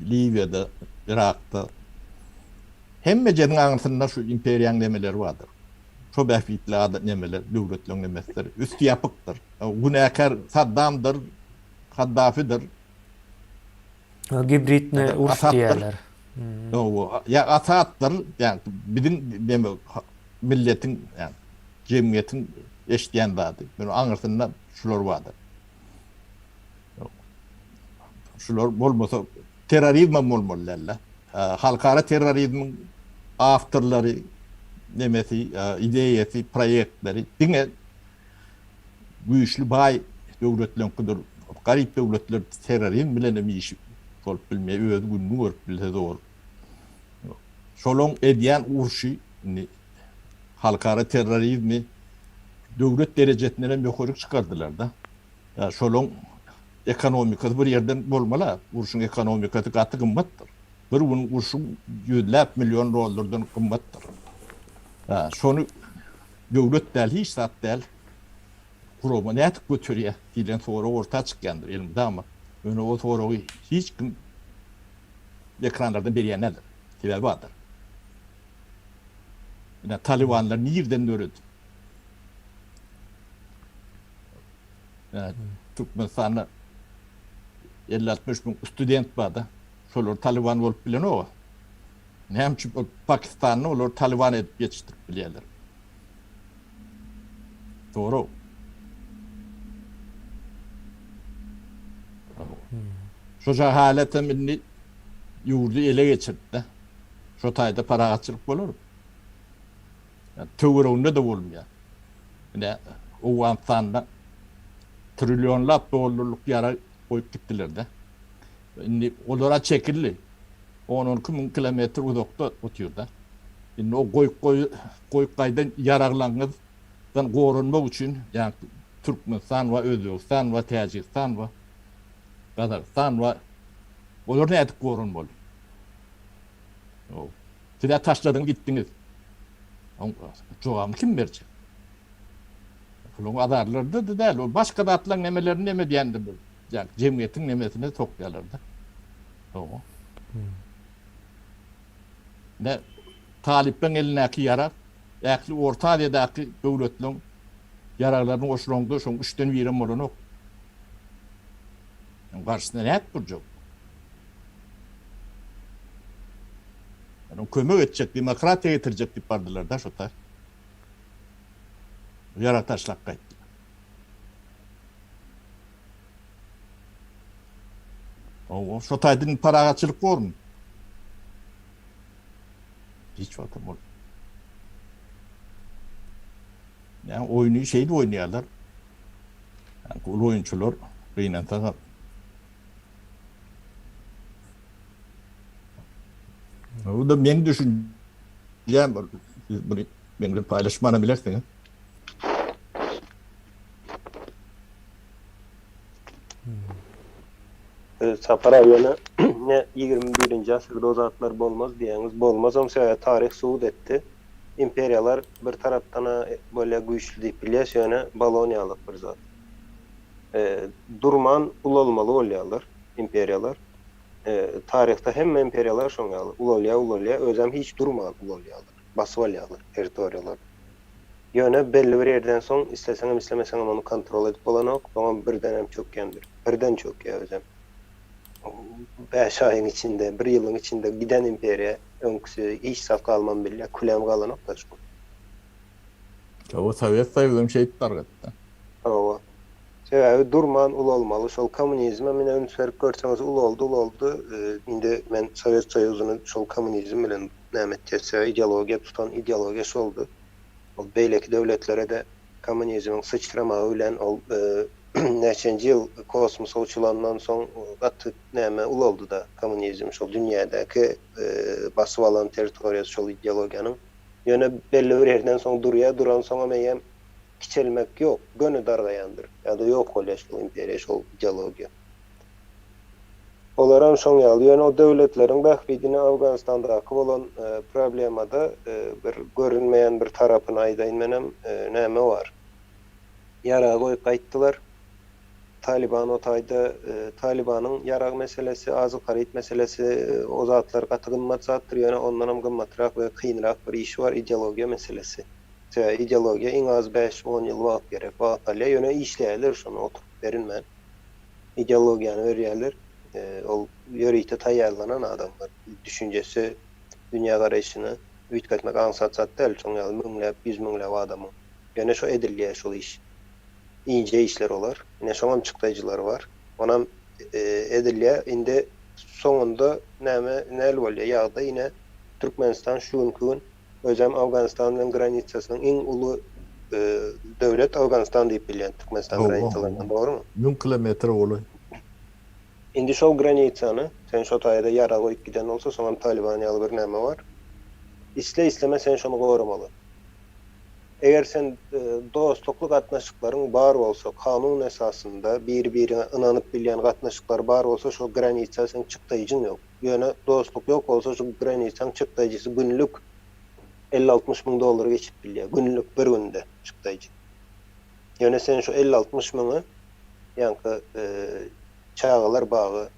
Liwiýada, Yrakda. Hemme ýeriň aňyrsynda şu imperiýaň nemeleri bardyr. Şo bähbitli adam nemeler, döwletleriň nemesidir. Üsti ýapykdyr. Günäkär Saddamdyr, Kaddafidir. Gibridni uruş diýýärler. Hawa, ýa Asaddyr, ýa biziň neme milletiň, ýa jemgyýetiň eşidýän zady. Ýöne aňyrsynda şular bardyr. Şular bolmasa terrorizmem bolmaly däldi. Halkara terrorizmiň awtorlary, nemesi, ideýasy, proýektleri diňe güýçli baý döwletleňkidir. Garyp döwletler terrorizm bilen hem işi bolup bilmeýär, öz gününi görüp bilse zor. Şolaň edýän urşy indi halkara terrorizmi döwlet derejesinden hem ýokaryk çykardylar-da. Şolaň ekonomikasy bir ýerden bolmaly-a. Urşuň ekonomikasy gaty gymmatdyr. Bir gün urşuň ýüzläp million dollardan gymmatdyr. Şony döwlet däl, hiç zat däl gurama nädip göterýär diýlen sorag orta çykýandyr elmydama. Ýöne o soragy hiç kim ekranlardan berýän däldir. Sebäbi bardyr. Ine, talybanlar nirden döredi? Türkmenistanda 50-60 müň student barda. Şolar talyban bolup bilenok. Näme üçin Pakistanda olar talyban edip ýetişdirip bilýärler? Sorag. Şo jahaletem indi ýurdy ele geçirdi-de. Şo taýda parahatçylyk bolarmy? Töwereginde-de bolmaýar. Ine, Owganystanda trillionlap dollarlyk ýarag goýup gitdiler-de. Indi olar-a çekildi. On-on iki müň kilometr uzakda otyr-da. Indi o goýup goýup gaýdan ýaraglaryňyzdan goranmak üçin, ýagny Türkmenistan bar, Özbegistan bar, Täjigistan bar, Gazagystan bar. Olar nädip goranmaly? Siz-ä taşladyňyz gitdiňiz. Oň jogabyny kim berjek? Puluň azarlary-da däl, ol başga zatlaryň nemelerini neme edýändir bu. Ýa jemgyýetiň nemesine sokýarlar-da. Hawa. Ne talyplaryň elindäki ýarag ähli Orta Aziýadaky döwletleriň ýaraglaryny goşulaňda şoň üçden birem bolanok. Garşysyna nädip durjak? Ýöne kömek etjek, demokratiýa getirjek diýip bardylar-da şo taý. Ýarag taşlap gaýtdylar. Hawa, şo taýda indi parahatçylyk bormy? Hiç wagtam bolmaz. Ýa oýny şeýdip oýnaýarlar. Uly oýunçylar gynansagam. Bu da meň düşünjem, siz bunu meň bilen paýlaşmanam bilersiňiz. Sapar aga ýöne ne 21-nji asyrda o zatlar bolmaz diýýäňiz. Bolmazam sebäbi taryh subut etdi. Imperiýalar bir tarapdan-a bolýa güýçli diýip bilýäs ýöne balon ýalak bir zat. Durman ulalmaly bolýarlar imperiýalar. Taryhda hemme imperiýalar şoň ýaly ulalýar ulalýar özem hiç durman ulalýarlar. Basyp alýarlar territoriýalary. Ýöne belli bir ýerden soň isleseňem islemeseňem ony kontrol edip bolanok, soňam birdenem çökýändir. Birden çökýär özem. Bäş aýyň içinde, bir ýylyň içinde giden imperiýa öňküsi hiç zat galman bilýär, külem galanok-da şoň. Hawa, Sowet Soýuzam şeýdip dargady-da. Hawa. Sebäbi durman ulalmaly. Şol kommunizmem ine üns berip görseňiz ulaldy, ulaldy. Indi men Sowet Soýuzyny şol kommunizm bilen näme etjek, sebäbi ideologiýa tutan ideologiýa şoldy. Ol beýleki döwletlere-de kommunizmiň syçramagy bilen ol näçenji ýyl kosmosa uçulandan soň gaty näme ulaldy-da kommunizm şol dünýädäki basyp alan territoriýasy şol ideologiýanyň. Ýöne belli bir ýerden soň durýar, duransoňam eýýäm kiçelmek ýok, göni dargaýandyr ýa-da ýok bolýar şol imperiýa, şol ideologiýa. Olaram şoň ýaly. Ýöne o döwletleriň bähbidine Awganystandaky bolan problemada bir görünmeýän bir tarapyny aýdaýyn menem, näme bar? Ýaragy goýup gaýtdylar. Talyban o taýda Talybanyň ýarag meselesi, azyk-haryt meselesi o zatlar gaty gymmat zatdyr, ýöne ondanam gymmatrak we kynrak bir işi bar, ideologiýa meselesi. Sebäbi ideologiýa iň az bäş-on ýyl wagt gerek, wagt alýar, ýöne işleýärler şony oturyp berinmän. Ideologiýany berýärler. Ol ýörite taýýarlanan adamlar. Düşünjesi, dünýägaraýşyny üýtgetmek aňsat zat däl, şoň ýaly müňläp, ýüz müňläp adamyň. Ýöne şo edilýär şol iş. Ince işler olar. Ine şoňam çykdaýjylary bar. Onam edilýär. Indi soňunda näme näl bolýar? Ýagdaý ine Türkmenistan şu günki gün özem Awganystan bilen granitsasynyň iň uly döwlet Awganystan diýip bilýän Türkmenistan granitsalaryndan dogrymy? 1000 kilometre golaý. Indi şol granitsany sen şo taýda ýarag goýup giden bolsa soňam Taliban ýaly bir näme bar. Isle isleme sen şony goramaly. Eger sen dostlukly gatnaşyklaryň bar bolsa, kanun esasynda biri-biriňe ynanyp bilýän gatnaşyklar bar bolsa, şol granitsa seň çykdaýjyň ýok. Ýöne dostluk ýok bolsa, şu granitsaň çykdaýjysy günlük elli-altmyş müň dollara geçip bilýär. Günlük, bir günde çykdaýjy. Ýöne sen şu elli-altmyş müňi ýaňky çagalar bagy,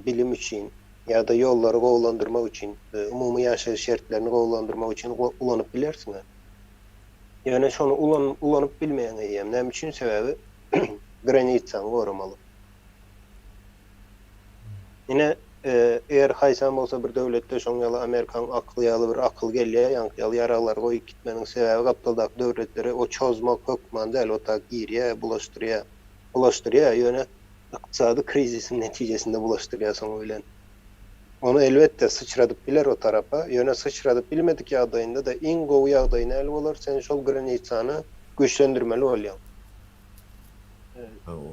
bilim üçin ýa-da ýollary gowulandyrmak üçin, umumy ýaşaýyş şertlerini gowulandyrmak üçin ulanyp bilersiň-ä. Ýöne şony ulan ulanyp bilmeýäň eýýäm. Näme üçin? Sebäbi granitsaňy goramaly. Ine, eger haýsam bolsa bir döwletde şoň ýaly Amerikaň akyly ýaly bir akyl gelýär, ýaňky ýaly ýaraglary goýup gitmeniň sebäbi gapdaldaky döwletlere o çozmak hökman däl, o tak girýär, bulaşdyrýar. Bulaşdyrýar, ýöne ykdysady krizisiň netijesinde bulaşdyrýar soňy bilen. Ony elbetde syçradyp biler o tarapa, ýöne syçradyp bilmedik ýagdaýynda-da iň gowy ýagdaý näli bolar, sen şol granitsany güýçlendirmeli bolýaň.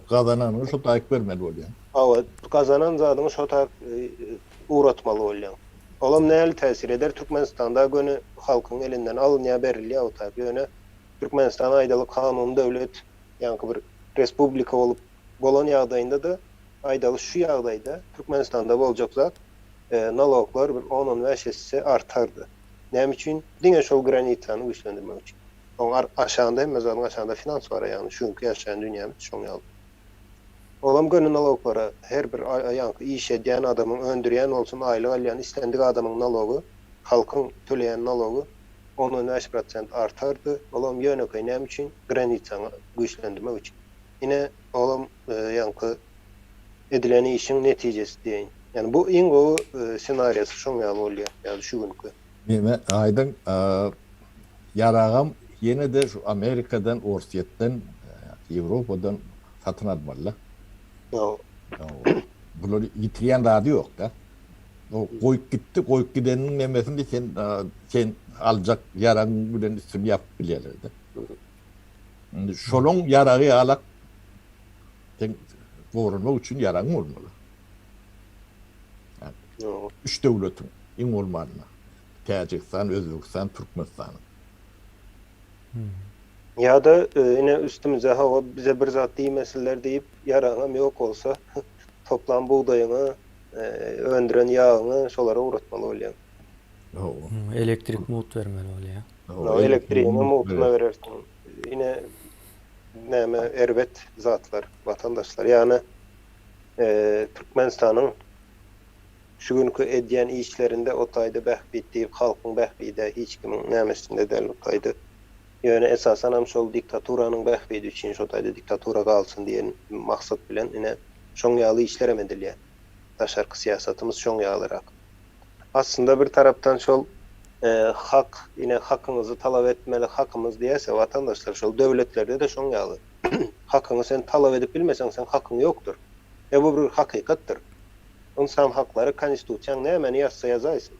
Gazananyňy şo taýyk bermeli bolýaň. Hawa, gazanan zadyňy şo taýyk ugratmaly bolýaň. Olam näli täsir eder, Türkmenistanda göni halkyň elinden alynýar, berilýär o taýyk. Ýöne Türkmenistan aýdaly kanuny döwlet, ýaňky bir respublika bolup bolan ýagdaýynda-da Aýdaly şu ýagdaýda Türkmenistanda boljak zat naloglar bir on-on bäş esse artardy. Näme üçin? Diňe şol granitsany güýçlendirmek üçin. Oň aşagynda hemme zadyň aşagynda finans bar ýagny şu günki ýaşaýan dünýämiz şoň ýaly. Olam göni naloglara her bir ýaňky iş edýän adamyň öndürýän bolsun aýlyk alýan islendik adamyň nalogy halkyň töleýän nalogy on-on bäş prosent artardy. Olam ýönekeý näme üçin? Granitsany güýçlendirmek üçin. Ine olam ýaňky edilen işiň netijesi diýeýin. Ýani bu iň gowy ssenariýasy şoň ýaly bolýar, ýagny şu günki. Neme aýdyň ýaragam ýene-de şu Amerikadan, Orsýetden, Ýewropadan satyn almaly-da. Bular ýitirýän zady ýok-da. O goýup gitdi, goýup gideniniň nemesini sen sen aljak ýaragyň bilen üstüni ýapyp bilýärler-de. Indi şolaň ýaragy ýalak Sen goranmak üçin ýaragyň bolmaly. Üç döwletiň iň bolmanda Täjigistan, Özbegistan, Türkmenistanyň. Ýa-da ine üstümize hawa bize bir zat diýmesinler diýip ýaragyňam ýok bolsa toplan bugdaýyňy, öndüren ýagyňy şolara ugratmaly bolýaň. Elektrik mugt bermeli bolýar. Elektrigiňi mugtuna berersiň. Ine näme erbet zatlar watandaşlar. Ýagny Türkmenistanyň şu günki edýän işlerinde o taýda bähbit diýip halkyň bähbidä hiç kimiň nämesinde däl o taýda. Ýöne esasanam şol diktaturanyň bähbidi üçin şo taýda diktatura galsyn diýen maksat bilen ine şoň ýaly işlerem edilýär. Daşarky syýasatymyz şoň ýalyrak. Aslynda bir tarapdan şol hak, ine hakyňyzy talap etmeli hakymyz diýerse watandaşlar şol döwletlerde-de şoň ýaly. Hakyňy sen talap edip bilmeseň seň hakyň ýokdur. E bu bir hakykatdyr. Ynsan haklary konstitusiýaň nämäni ýazsa ýazaýsyn.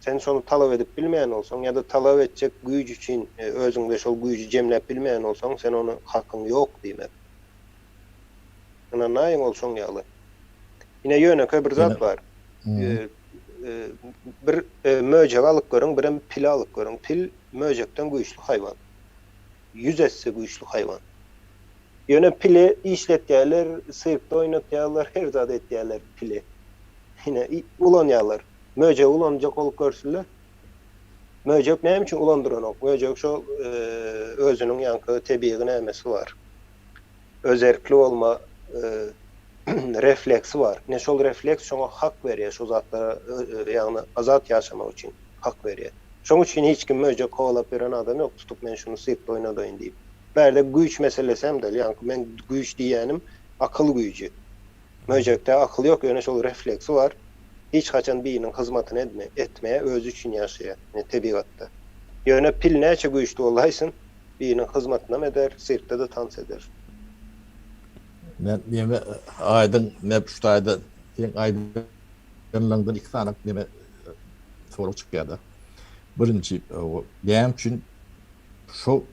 Sen şony talap edip bilmeýän bolsaň ýa-da talap etjek güýç üçin özüňde şol güýji jemläp bilmeýän bolsaň sen ony hakyň ýok diýmek. Ynanaýyň ol şoň ýaly. Ine ýönekeý bir zat bar. Bir möjegi alyp görüň, birem pili alyp görüň. Pil möjekden güýçli haýwan. Ýüz esse güýçli haýwan. Ýöne pili işletýärler, sirkde oýnatýarlar, her zat etýärler pili. Ine ulanýarlar. Möjegi ulanjak bolup görsünler. Möjek näme üçin ulandyranok? Möjek şol özüniň ýaňky tebigy nämesi bar. Özerkli bolma refleksi bar. Ine şol refleks şoňa hak berýär şo zatlara ýagny azat ýaşamak üçin hak berýär. Şoň üçin hiç kim möjek kowalap ýören adam ýok tutup men şuny sirkde oýnadaýyn diýip. Bärde güýç meselesi hem däl. Ýaňky men güýç diýýänim akyl güýji. Möjekde akyl ýok ýöne şol refleksi bar. Hiç haçan biriniň hyzmatyny edme etmeýär özi üçin ýaşaýar ine tebigatda. Ýöne pil näçe güýçli bolaýsyn biriniň hyzmatynam eder sirkde-de tans eder. Men neme aýdyň ne şu taýda seň aýdanlaňdan iki sany neme sorag çykýada. Birinji näme üçin şo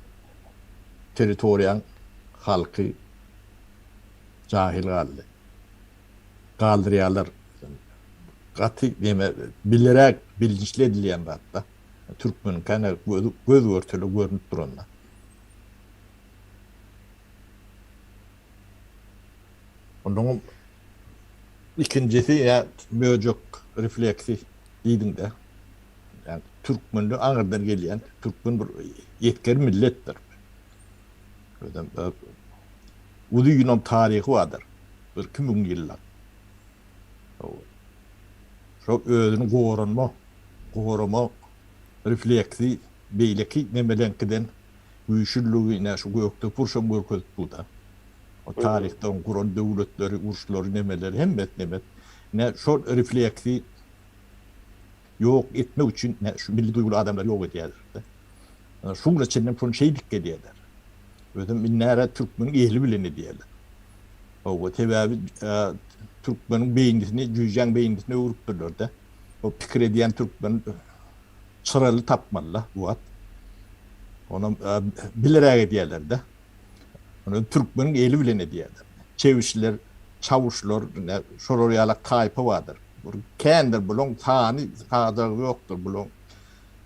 territoriýaň halky jahil galdy. Galdyrýarlar. Gaty neme bileräk bilinçli edilýän zatda. Türkmeniňkä ne göz görtele görnüp duranda. Ondan ikinjisi ýa möjek refleksi diýdiňde. Ýani türkmende aňyrdan gelýän türkmen bir ýetger milletdir. Özem uzynam taryhy bardyr. Bir 2000 ýyllap. Şo özüni goranma, gorama refleksi beýleki nemeleňkiden güýçlüligi ine şu gökde purşam görkezip dur-da. O taryhda oň guran döwletleri, uruşlary, nemeleri hemmesi nemes. Ine şol refleksi ýok etmek üçin ine şu milli duýguly adamlary ýok edýärler-de. Şu güne çenlem şony şeýdip gelýärler. Özem indara türkmeniň eli bilen edýärler. Hawa, sebäbi türkmeniň beýnisini jüýjäň beýnisine öwrüpdirler-de. O pikir edýän türkmen çyraly tapmaly-da bu wagt. Onam bileräk edýärler-de. Ony türkmeniň eli bilen edýärler. Çewişler, çawuşlar, şolar ýalak taýpa bardyr. Kändir bulaň sany sajagy ýokdur bulaň.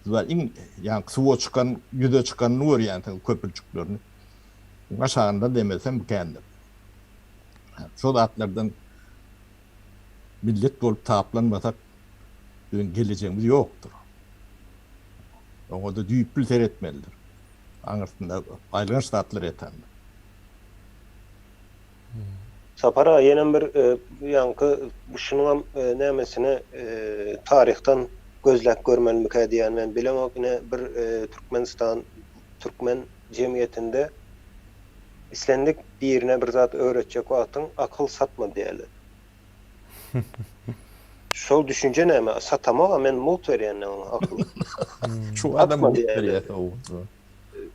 Siz iň ýaňky suwa çykan, ýüze çykanyny görýänsiňiz köpürjiklerini. Muň aşagynda demesem kändir. Şo zatlardan millet bolup taplanmasak biziň gelejegimiz ýokdur. Oňa-da düýpli seretmelidir. Aňyrsynda aýylganç zatlar ýatandyr. Sapar aga ýenem bir ýaňky şunuňam nämesini taryhdan gözläp görmelimikä diýýän men bilemok ine bir Türkmenistan türkmen jemgyýetinde islendik birine bir zat öwretjek wagtyň akyl satma diýýärler. Şol düşünje näme? Satamok-a men mugt berýän oňa akyly. Şu adam mugt berýär.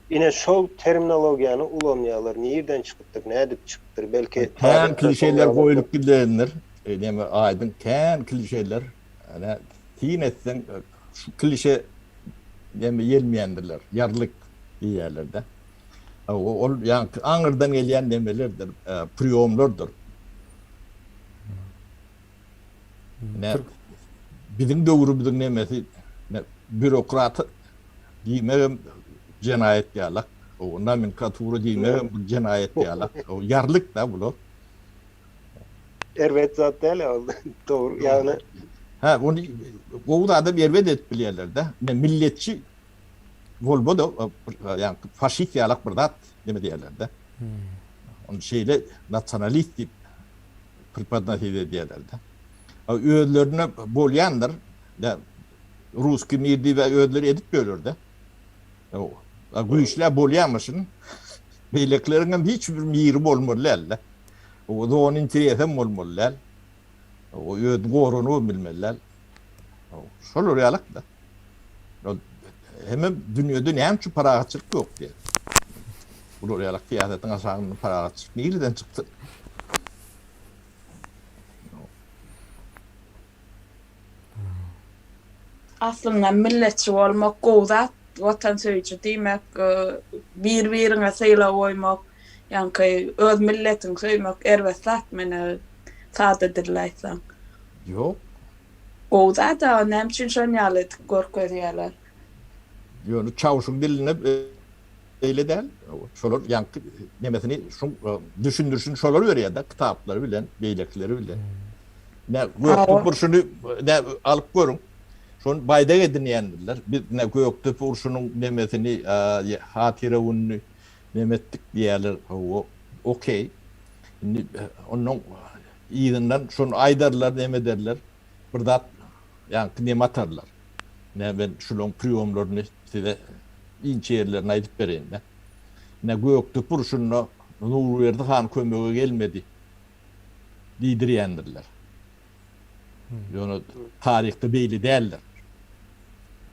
Ine şol terminologiýany ulanýarlar. Nirden çykypdyr, nädip çykypdyr? Belki Kän klişeler goýlup gidilendir. Näme aýdyň kän klişeler. Ine syn etseň şu klişe näme ýelmeýändirler. Ýarlyk diýýärler-de. Ol ýaňky aňyrdan gelýän nemelerdir, priýomlardyr. Ine, biziň döwrümiziň nemesi, býurokrat diýmegem jenaýat ýalak, nomenklatura diýmegem bir jenaýat ýalak. Ýarlyk-da bular. Erbet zat däl ol, dogry, ýagny. Hä, ony gowy zadam erbet edip bilýärler-de. Ine, milletçi bolma-da, ýagny faşist ýalak bir zat neme diýýärler-de. Ony şeýle nasionalist diýip prepodnosiz edýärler-de. Özlerine bolýandyr. Ruskiý mir diýip özleri edip ýörler-de. Güýçlä bolýarmyşyn. Beýlekileriň hem hiç bir miri bolmaly däl-de. Zona interesem bolmaly däl. Özüni goranybam bilmeli däl. Şolar ýalak-da. Hemem dünýede näme üçin parahatçylyk ýok diýýär. Bular ýalak syýasatyň aşagynda parahatçylyk nireden çyksyn? Aslynda milletçi bolmak gowy zat, watansöýüji diýmek, bir-biriňe sylag goýmak, ýaňky öz milletiňi söýmek erbet zat menä sada dilde aýtsaň. Ýok. Gowy zat-a, näme üçin şon ýaly edip görkezýärler? Ýöne çawuşyň dilinde beýle däl. Şolar ýaňky nemesini şuň düşündirişini şolar berýär-de, kitaplary bilen, beýlekileri bilen. Nä, gökde bir şuny nä alyp görüň. Şony baýdak edinýändirler. Biz ine Gökdepe urşunyň nemesini, hatyra gününi neme etdik diýýärler. Hawa, okey. Indi onnoň yzyndan şony aýdarlar, neme ederler. Bir zat ýaňky neme atarlar. Ine men şulaň priýomlaryny size inçe ýerlerini aýdyp bereýin-de. Ine Gökdepe urşunda Nurberdi han kömege gelmedi diýdirýändirler. Ýöne taryhda beýle däldir.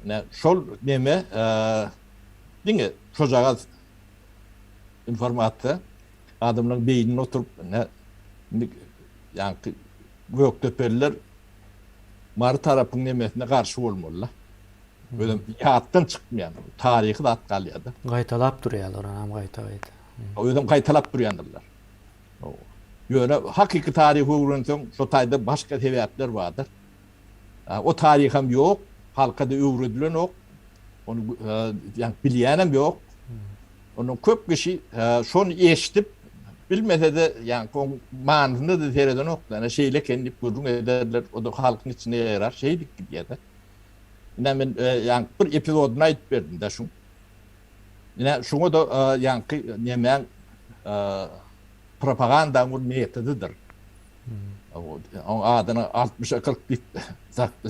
Ine şol neme diňe şojagaz informasiýa adamlaryň beýnine oturyp ine indi ýaňky Gökdepeliler Mary tarapyň nemesine garşy bolmaly-da. Özem ýatdan çykmaýan taryhy zat galýar-da. Gaýtalap durýarlar onam gaýta-gaýta. Özem gaýtalap durýandyrlar. Ýöne hakyky taryhy öwrenseň, şo taýda başga sebäpler bardyr. O taryham ýok, halka-da öwredilenok, ony ýa bilýänem ýok. Ondan köp kişi şony eşidip, bilmese-de, ýa oň manysyna-da seredenok. Ýa şeýle eken diýip gürrüň ederler, o-da halkyň içinde ýaýrar, şeýdip gidýär-de. Ine men ýa bir epizodyny aýdyp berdim-de şuň. Ine, şuňa-da ýaňky nemäň propagandaň bir metodydyr. Oň adyna altmyşa 40 diýip dakdy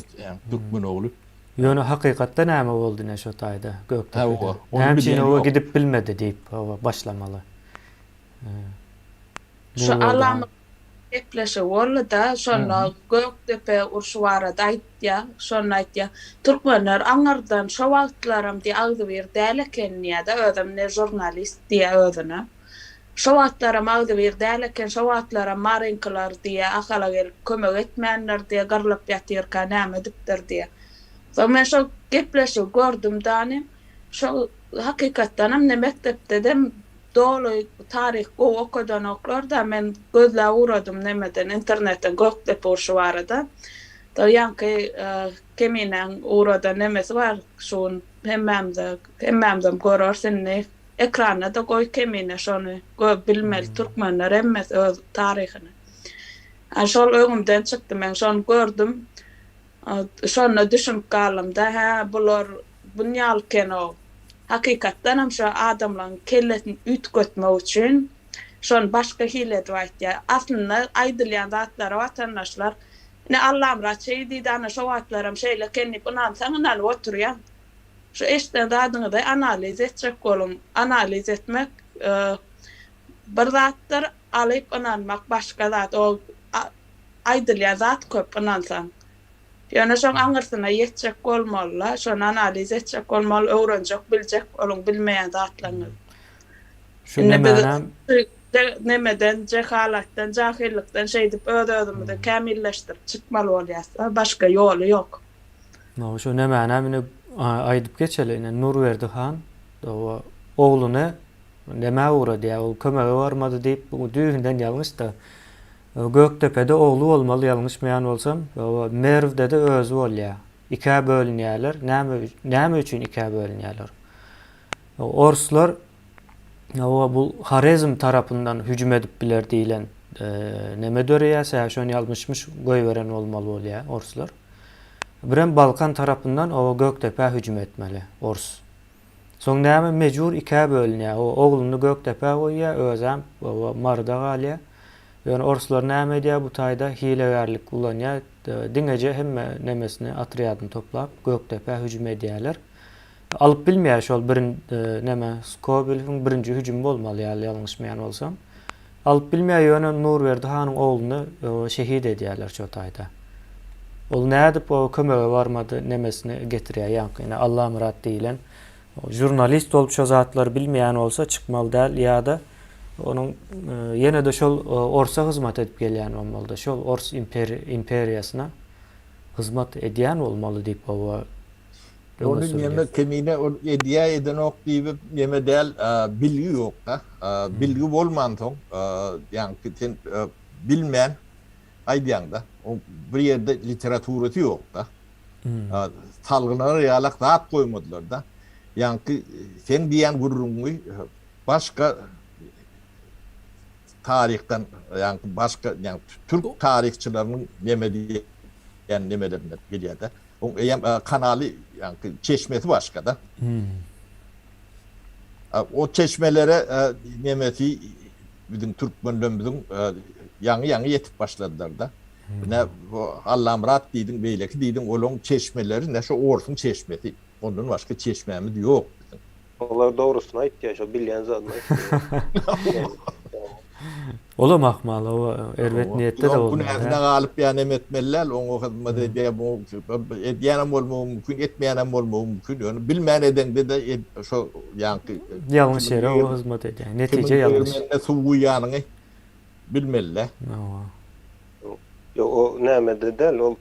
türkmen ogly. Ýöne hakykatda näme boldy ine şo taýda Gökdepede? Näme üçin oba gidip bilmedi diýip oba başlamaly. Şu Alamyň gepleşigi boldy-da, şonda Gökdepe urşy barada aýtýar. Şonda aýtýar, Türkmenler aňyrdan şo wagtlaram diýýär, agzybir däl eken diýýär-de, özem ne žurnalist diýýär özüne. Şo wagtlaram agzybir däl eken, şo wagtlaram Maryňkylar diýýär, Ahala gelip kömek etmändir diýýär, gyrlyp ýatyrka näme edipdir diýýär. Soň men şo gepleşigi gördüm dany, şo hakykatdanam ne mekdepdedem Doly taryh gowy okadanoklarda men gözläp ugradym nemeden internetden Gökdepe urşy barada. Da ýaňky Keminäň ugradan nemesi bar şu gün hemmämize hemmämizem göreris indi ekranda-da goý Kemine şony gö bilmeli türkmenler hemmesi öz taryhyny. A şol öňümden çykdy men şony gördüm şonda düşünip galdymda hä bular Bunýaly keno. Hakykatdanam şo adamlaň kellesini üýtgetmek üçin şony başga hili edip aýtýar. Aslynda aýdylýan zatlara watandaşlar ine Allamyrat şeý diýdi ana şo wagtlaram şeýle eken diýip ynansaň ynanyp oturýaň. Şu eşden zadyňyzy analiz etjek boluň. Analiz etmek bir zatdyr, alyp ynanmak başga zat. O aýdylýan zat köp ynansaň. Ýöne şoň aňyrsyna ýetjek bolmalyla, şony analiz etjek bolmaly, öwrenjek, biljek boluň bilmeýän zatlaryňyzy. Şu Indi biz nemeden, jehalatdan, jahillykdan şeýdip öz-özümizi kämilleşdirip çykmaly bolýas-da, başga ýoly ýok. No, şu nemänem ine aýdyp geçeli, ine Nurberdi han ogluny nämä ugradýar, ol kömege barmady diýip, bu düýbünden ýalňyş-da. Gökdepede ogly bolmaly ýalňyşmaýan bolsam, Merwde-de özi bolýar. Ikä bölünýärler. Näme näme üçin ikä bölünýärler? Orslar bu Horezm tarapyndan hüjüm edip biler diýlen neme döreýär, sebäbi şony ýalňyşmyş goýberen bolmaly bolýar orslar. Birem Balkan tarapyndan oba Gökdepä hüjüm etmeli ors. Soň näme mejbur ikä bölünýär. O ogluny Gökdepä goýýar, özem oba Maryda galýar. Ýöne orslar näme edýär bu taýda hilegärlik ulanýar. Diňeje hemme nemesini otrýadyny toplap Gökdepä hüjüm edýärler. Alyp bilmeýär şol birin neme Skobelewiň birinji hüjümi bolmaly ýaly ýalňyşmaýan bolsam. Alyp bilmeýär ýöne Nurberdi hanyň ogluny şehit edýärler şo taýda. Ol nädip o kömege barmady nemesini getirýär ýaňky ine Allamyrat diýilen žurnalist bolup şo zatlary bilmeýän bolsa çykmaly däl ýa-da onuň ýene-de şol orsa hyzmat edip gelýän bolmalyda şol ors imperiýasyna hyzmat edýän bolmaly diýip oba öňe Ony sürülýär. neme kemine ol edýä edenok diýibip neme däl bilgi ýokda. Bilgi bolmansoň ýaňky sen bilmän aýdýaňda. O bir ýerde literaturasy ýokda. Salgylanar ýalak zat goýmadylarda. Ýaňky seň diýýän gürrüňiňi başga taryhdan ýaňky başga ýaňky türk taryhçylarynyň neme diýýän nemelerinden gelýärde. Oň eýýäm kanaly, ýaňky çeşmesi başga-da. O çeşmelere nemesi biziň türkmenlerimiziň ýaňy-ýaňy ýetip başladylar-da. Ine, bu Allamyrat diýdiň, beýleki diýdiň, olaň çeşmeleri ine şu orsuň çeşmesi. Ondan başga çeşmämiz ýok biziň. Olar dogrusyny aýtýar, şo bilýän zadyny aýtýar. Olam ahmal, oba erbet niýetde-de bolmaly. Günäsine galyp ýa neme etmeli däl, oňa hyzmat edýär, muňa edýänem bolmagy mümkin, etmeýänem bolmagy mümkin. Ýöne bilmän edeňde-de şo ýaňky Ýalňyş ýere oba hyzmat edýäň. Netije ýalňyş. Kimiň degirmenine suw guýýanyňy bilmeli-dä. Hawa. Ýok, o nämede däl, ol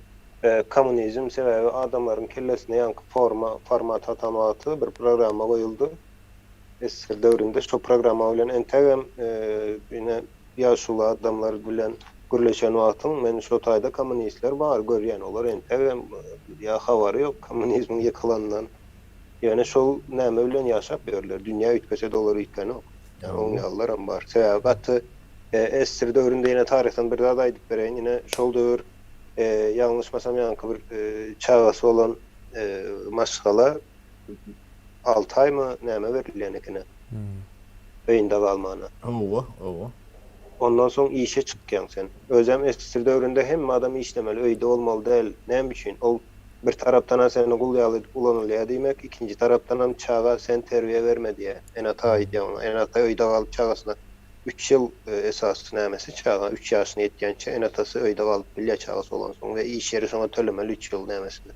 kommunizm sebäbi adamlaryň kellesine ýaňky forma, format atan wagty bir programma goýuldy. SSR döwründe şo programma bilen entegem ine ýaşuly adamlar bilen gürleşen wagtyň men şo taýda kommunistler bar görýän olar entegem ýa habary ýok kommunizmiň ýykylanyndan ýöne şol näme bilen ýaşap ýörler dünýä üýtgese-de olar üýtgänok ýa oň ýalylaram bar sebäbi gaty SSR döwründe ýene taryhdan bir zat aýdyp bereýin ine şol döwür ýalňyşmasam ýaňky bir çagasy bolan maşgala 6 aýmy näme berilýän ekeni. Öýünde galmana. Hawa, hawa. Ondan soň işe çykýaň sen. Özem SSR döwründe hemme adam işlemeli, öýde bolmaly däl. Näme üçin? Ol bir tarapdan-a seni gul ýaly edip ulanylýar diýmek, ikinji tarapdanam çaga sen terbiýe berme diýýär. Ene-ata aýdýar oňa. Ene-ata öýde galyp çagasyna üç ýyl esasy nämesi çaga üç ýaşyna ýetýänçä ene-atasy öýde galyp bilýär çagasy bolansoň we iş ýeri şoňa tölemeli üç ýyl nämesini,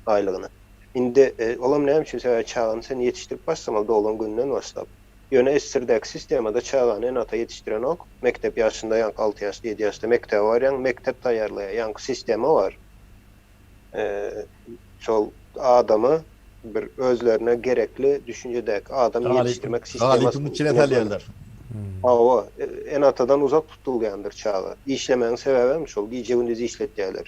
aýlygyny. Indi olam näme üçin sebäbi çagany sen ýetişdirip başlamaly doglan gününden başlap. Ýöne SSR-däki sistemada çagany ene-ata ýetişdirenok. Mekdep ýaşynda ýaňky alty ýaşda ýedi ýaşda mekdebe barýaň mekdep taýýarlaýar. Ýaňky sistema bar. Şol adamy bir özlerine gerekli düşünjedäki adam ýetişdirmek sistemasyny Galypyň içine salýarlar. Hawa, ene-atadan uzak tutulýandyr çaga. Işlemegiň sebäbem şol gije-gündiz işletýärler.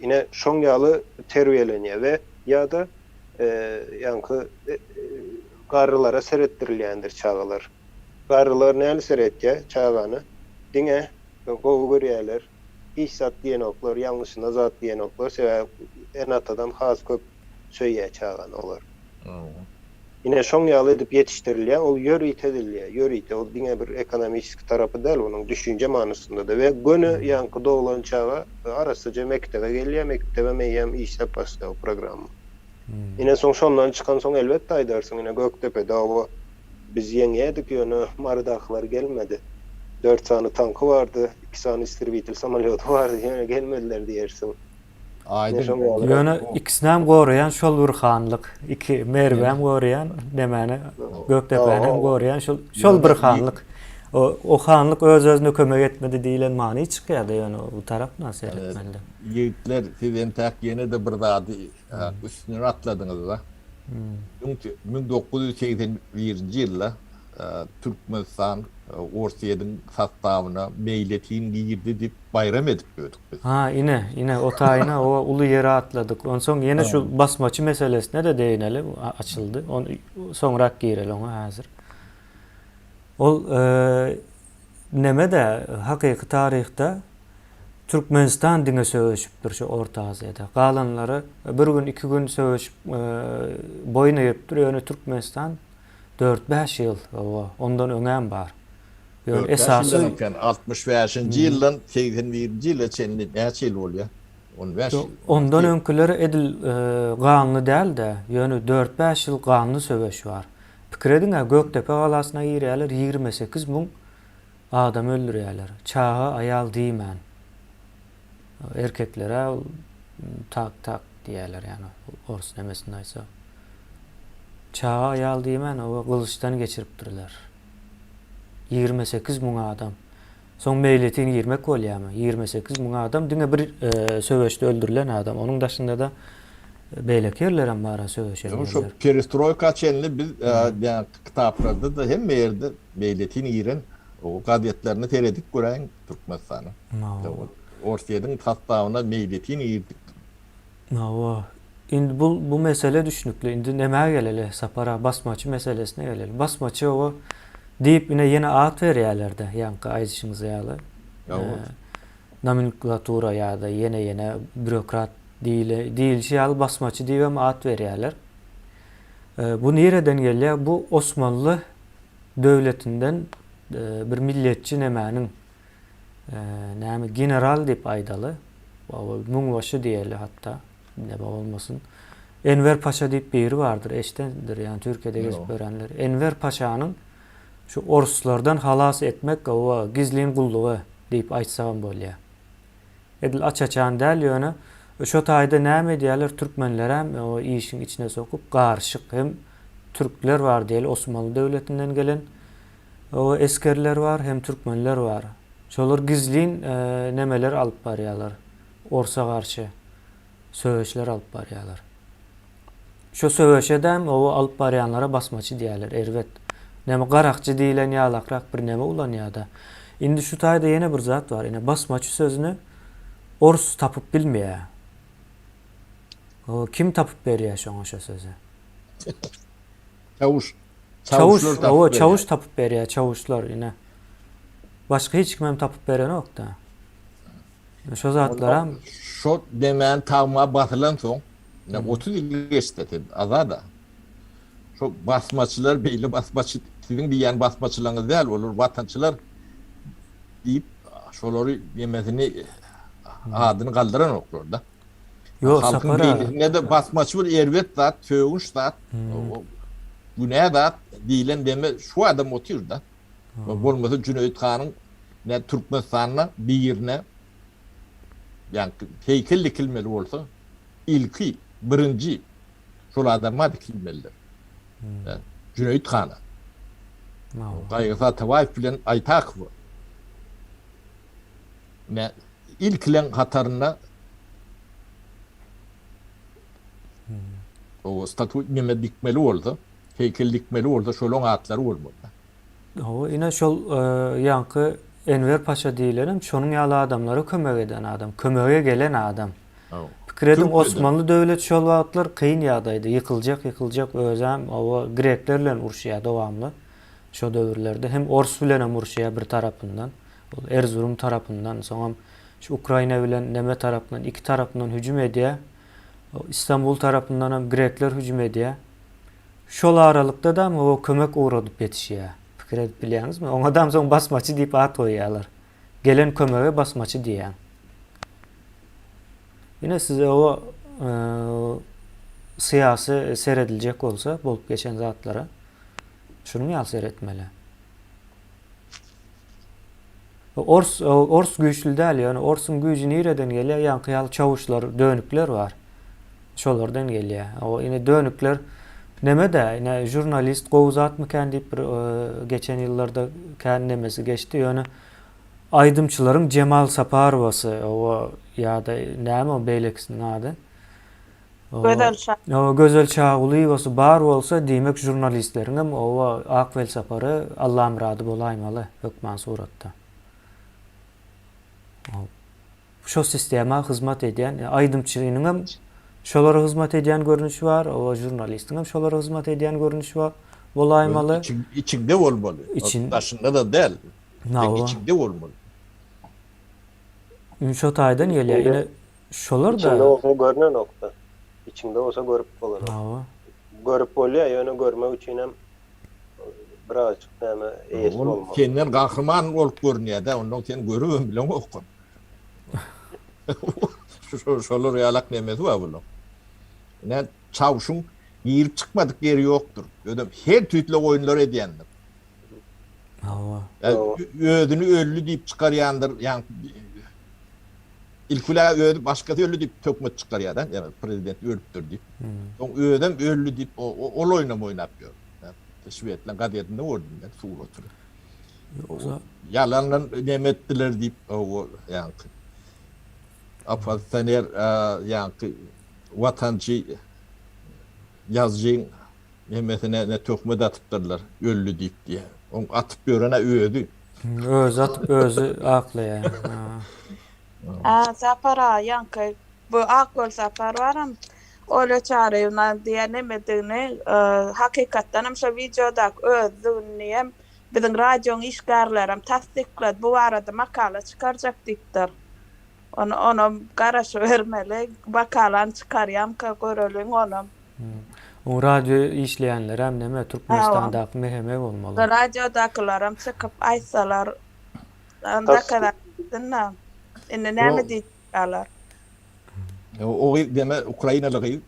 Ine şoň ýaly terbiýelenýär we ýa-da ýaňky garrylara seretdirilýändir çagalar. Garrylar näli seretýär çagany? Diňe gowy görýärler, hiç zat diýenoklar, ýalňyşyna zat diýenoklar, sebäbi ene-atadan has köp söýýär çagany olar. Ine şoň ýaly edip ýetişdirilýär, ol ýörite edilýär, ýörite, ol diňe bir ekonomiçeski tarapy däl onuň, düşünje manysynda-da we göni ýaňky doglan çaga arassaja mekdebe gelýär, mekdebem eýýäm işläp başlaýar o programma. Ine soň şondan çykansoň elbetde aýdarsyň, ine Gökdepede oba biz ýeňýädik ýöne Marydakylar gelmedi. Dört sany tanky bardy, iki sany istrebitel samolýoty bardy ýöne gelmediler diýersiň. Aýdyň. Ýöne ikisinem goraýan şol bir hanlyk. Iki Merwem goraýan, nemäni Gökdepänem goraýan şol şol bir hanlyk. O o hanlyk öz-özüne kömek etmedi diýlen many çykýar-da ýöne bu tarapdan seretmeli. Ýigitler siz entäk ýene-de bir zady üstünden atladyňyz-da. 1981-nji ýylda Türkmenistan Orsýetiň sostawyna meýletin girdi diýip baýram edip ýördük biz. Ha, ine, ine, o taýyna o uly ýere atladyk. Onsoň ýene şu basmaçy meselesine-de değineli, açyldy. Ony soňrak gireli oňa häzir. Ol neme-de, hakyky taryhda Türkmenistan diňe söweşipdir şu Orta Aziýada. Galanlary bir gün, iki gün söweşip boýun egipdir, ýöne Türkmenistan Dört-bäş ýyl, hawa, ondan öňem bar. Ýöne esasy. Dört-bäş ýyldan öňken, 65-nji ýyldan 81-nji ýyla çenli näçe ýyl bolýar? On bäş ýyl. Ondan öňküler edil ganly däl-de, ýöne dört-bäş ýyl ganly söweş bar. Pikir ediň-ä, Gökdepe galasyna girýärler, 28 müň adam öldürýärler. Çaga, aýal diýmän. Erkeklere ol tak tak diýýärler ýagny ors nemesinde aýtsak. Çaga aýal diýmän oba gylyçdan geçiripdirler. 28 müň adam. Soň meýletin girmek bolýarmy? 28 müň adam diňe bir e, söweşde öldürilen adam. Onuň daşynda-da beýleki ýerlerem bar söweşen ýerler. Şu perestroýka çenli biz e, ýa kitaplarda-da hemme ýerde meýletin giren o gazetlerine seredip göräýiň. Türkmenistanyň. Orsýetiň sostawyna meýletin girdik. Hawa. Indi bu bu mesele düşnükli. Indi nämä geleli? Sapar aga basmaçy meselesine geleli. Basmaçy oba diýip ine ýene at berýärler-de, ýaňky aýdyşyňyz ýaly. Nomenklatura ýa-da ýene ýene býurokrat. Diýle, diýilişi ýaly basmaçy diýibem at berýärler. Bu nireden gelýär? Bu Osmanly döwletinden bir milletçi nemäniň näme general diýip aýdaly, müňbaşy diýeli hatda, neme bolmasyn. Enwer paşa diýip biri bardyr, eşdendir, ýagny Türkiýede gezip görenler. Enwer paşanyň şu orslardan halas etmek oba gizlin gullugy diýip aýtsagam bolýar. Edil aç-açan däl ýöne şo taýda näme edýärler türkmenlerem o işiň içine sokup garyşyk hem türkler bar diýeli Osmanly döwletinden gelen o esgerler bar hem türkmenler bar. Şolar gizlin nemeler alyp barýarlar orsa garşy söweşler alyp barýarlar. Şo söweşedem oba alyp barýanlara basmaçy diýýärler, erbet. Näme garakçy diýlen ýalakrak bir neme ulanýada. Indi şu taýda ýene bir zat bar, ine basmaçy sözüni ors tapyp bilmeýär. Oba kim tapyp berýär şoňa şo sözi? Çawuş. Çawuş, oba çawuş tapyp berýär, çawuşlar ine. Başga hiç kimem tapyp berenok-da. Şo zatlaram. Şo demäni tagma basylan soň, ine 30 ýyl geçdi sen Azada. Şo basmaçylar beýle basmaçy siziň diýýän basmaçylaryňyz däl, olar watançylar diýip şolary nemesini adyny galdyranoklar-da. Ýok, Halkyň Sapar aga. beýnisinde-de basmaçy bir erbet zat, sögünç zat, günä zat diýlen deme şu adam otyr-da. Bolmasa Jüneýit hanyň ne Türkmenistanda birine ýa heýkel dikilmeli bolsa ilki birinji şol adama dikilmelidir. Jüneýit hana. Gaýgysyz Atabaýew bilen Aýtakowa. Ne ilkileň hatarynda o statut neme dikmeli bolsa, heýkel dikmeli bolsa şolaň atlary bolmaly. Hawa, ine şol ýaňky Enwer paşa diýilenem şonuň ýaly adamlara kömek eden adam, kömege gelen adam. Pikir ediň, Osmanly döwleti şol wagtlar kyn ýagdaýda, ýykyljak, ýykyljak, özem hawa grekler bilen uruşýar dowamly şo döwürlerde. Hem ors bilenem uruşýar bir tarapyndan, ol Erzurum tarapyndan, soňam şu Ukraina bilen neme tarapyndan, iki tarapyndan hüjüm edýär. Istanbul tarapyndanam grekler hüjüm edýär. Şol aralykda-da o kömek ugradyp ýetişýär. Pikir edip bilýäňizmi? Oňadam soň basmaçy diýip at goýýarlar. Gelen kömege basmaçy diýýäň. Ine size o syýasy serediljek bolsa bolup geçen zatlara şunuň ýaly seretmeli. Ors ors güýçli däl, ýöne orsuň güýji nireden gelýär? Ýaňky ýaly çawuşlar, dönükler bar. Şolardan gelýär. O ine dönükler neme-de, ine žurnalist gowy zatmykän diýip bir geçen ýyllarda kän nemesi geçdi. Ýöne aýdymçylaryň Jemal Saparowasy, o ýa-da näme o beýlekisiniň ady? Gözel Şa. Hawa, Gözel Çagulyýewasy bar bolsa, diýmek žurnalistleriňem oba Ak Welsapary, Allamyrady bolaýmaly hökman suratda. Şo sistema hyzmat edýän, aýdymçynyňam şolara hyzmat edýän görnüşi bar, oba žurnalistiňem şolara hyzmat edýän görnüşi bar bolaýmaly. Içiňde bolmaly. Daşynda-da däl. Içiňde bolmaly. Şo taýdan gelýär. Ine, Şolar-da. Içiňde bolsa görnenokda. Içiňde bolsa görüp bolanok. Hawa. Görüp bolýar, ýöne görmek üçinem birazjyk näme eýesi Ol bolmaly. senden gahryman bolup görünýär-dä, onnoň sen görübem bileňok. Şolar ýalak nemesi bar bulaň. Ine, çawşyň girip çykmadyk ýeri ýokdur. Özem her tüýsli oýunlar edýändir. Hawa. Özüni öldi diýip çykarýandyr, ýa Ilki bilen özi başgasy öldi diýip töhmet çykarýar-da, ýagny prezident ölüpdir diýip. Soň özem öldi diýip ol oýnam oýnap ýör. Şwedleň gazetinde gördüm men suratyny. Ýogsa ýalandan neme etdiler diýip, o ýaňky oppozisioner ýaňky watançy ýazyjyň nemesine ne töhmet atypdyrlar, öldi diýip diýýär. Oň atyp ýören-ä özi. Özi atyp özi aklaýar. A Sapar aga ýaňky bu Akgöl Sapar baram Olýa Çaryýewna diýen nemedigini hakykatdanam şo wideodaky özüdigini hem biziň radioň işgärlerem tassyklady bu barada makala çykarjak diýipdir. Ony onam garaşybermeli. Makalany çykarýamka göreliň onam. Oň radio işleýänlerem neme Türkmenistandaky MHM bolmaly. Radiodakylaram çykyp aýtsalar dokazat etsin-da. Indi näme diýjekler? O gyz deme ukrainaly gyz.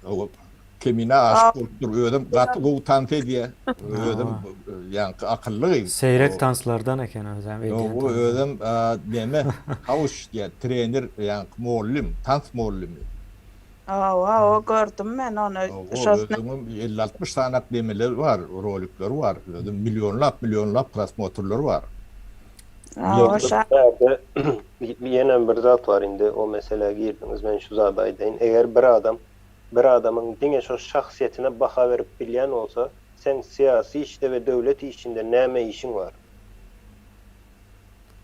Kemine aşyk bolupdyr. Özem gaty gowy tans edýär. Özem ýaňky akylly gyz. Seýrek tanslardan eken özem edýän tansy. Özem neme kauç diýýär, trener ýaňky mollym, tans mollymy. Hawa, hawa gördüm men ony. Özüniň 50-60 sanak nemeleri bar, rolikleri bar. Özem millionlap, millionlap prosmotrlary bar. Hawa, şa. Ýene bir zat bar indi o meselä girdiňiz men şu zady aýdaýyn. Eger bir adam Bir adamyň diňe şo şahsyýetine baha berip bilýän bolsa, seň syýasy işde we döwlet işinde näme işiň bar?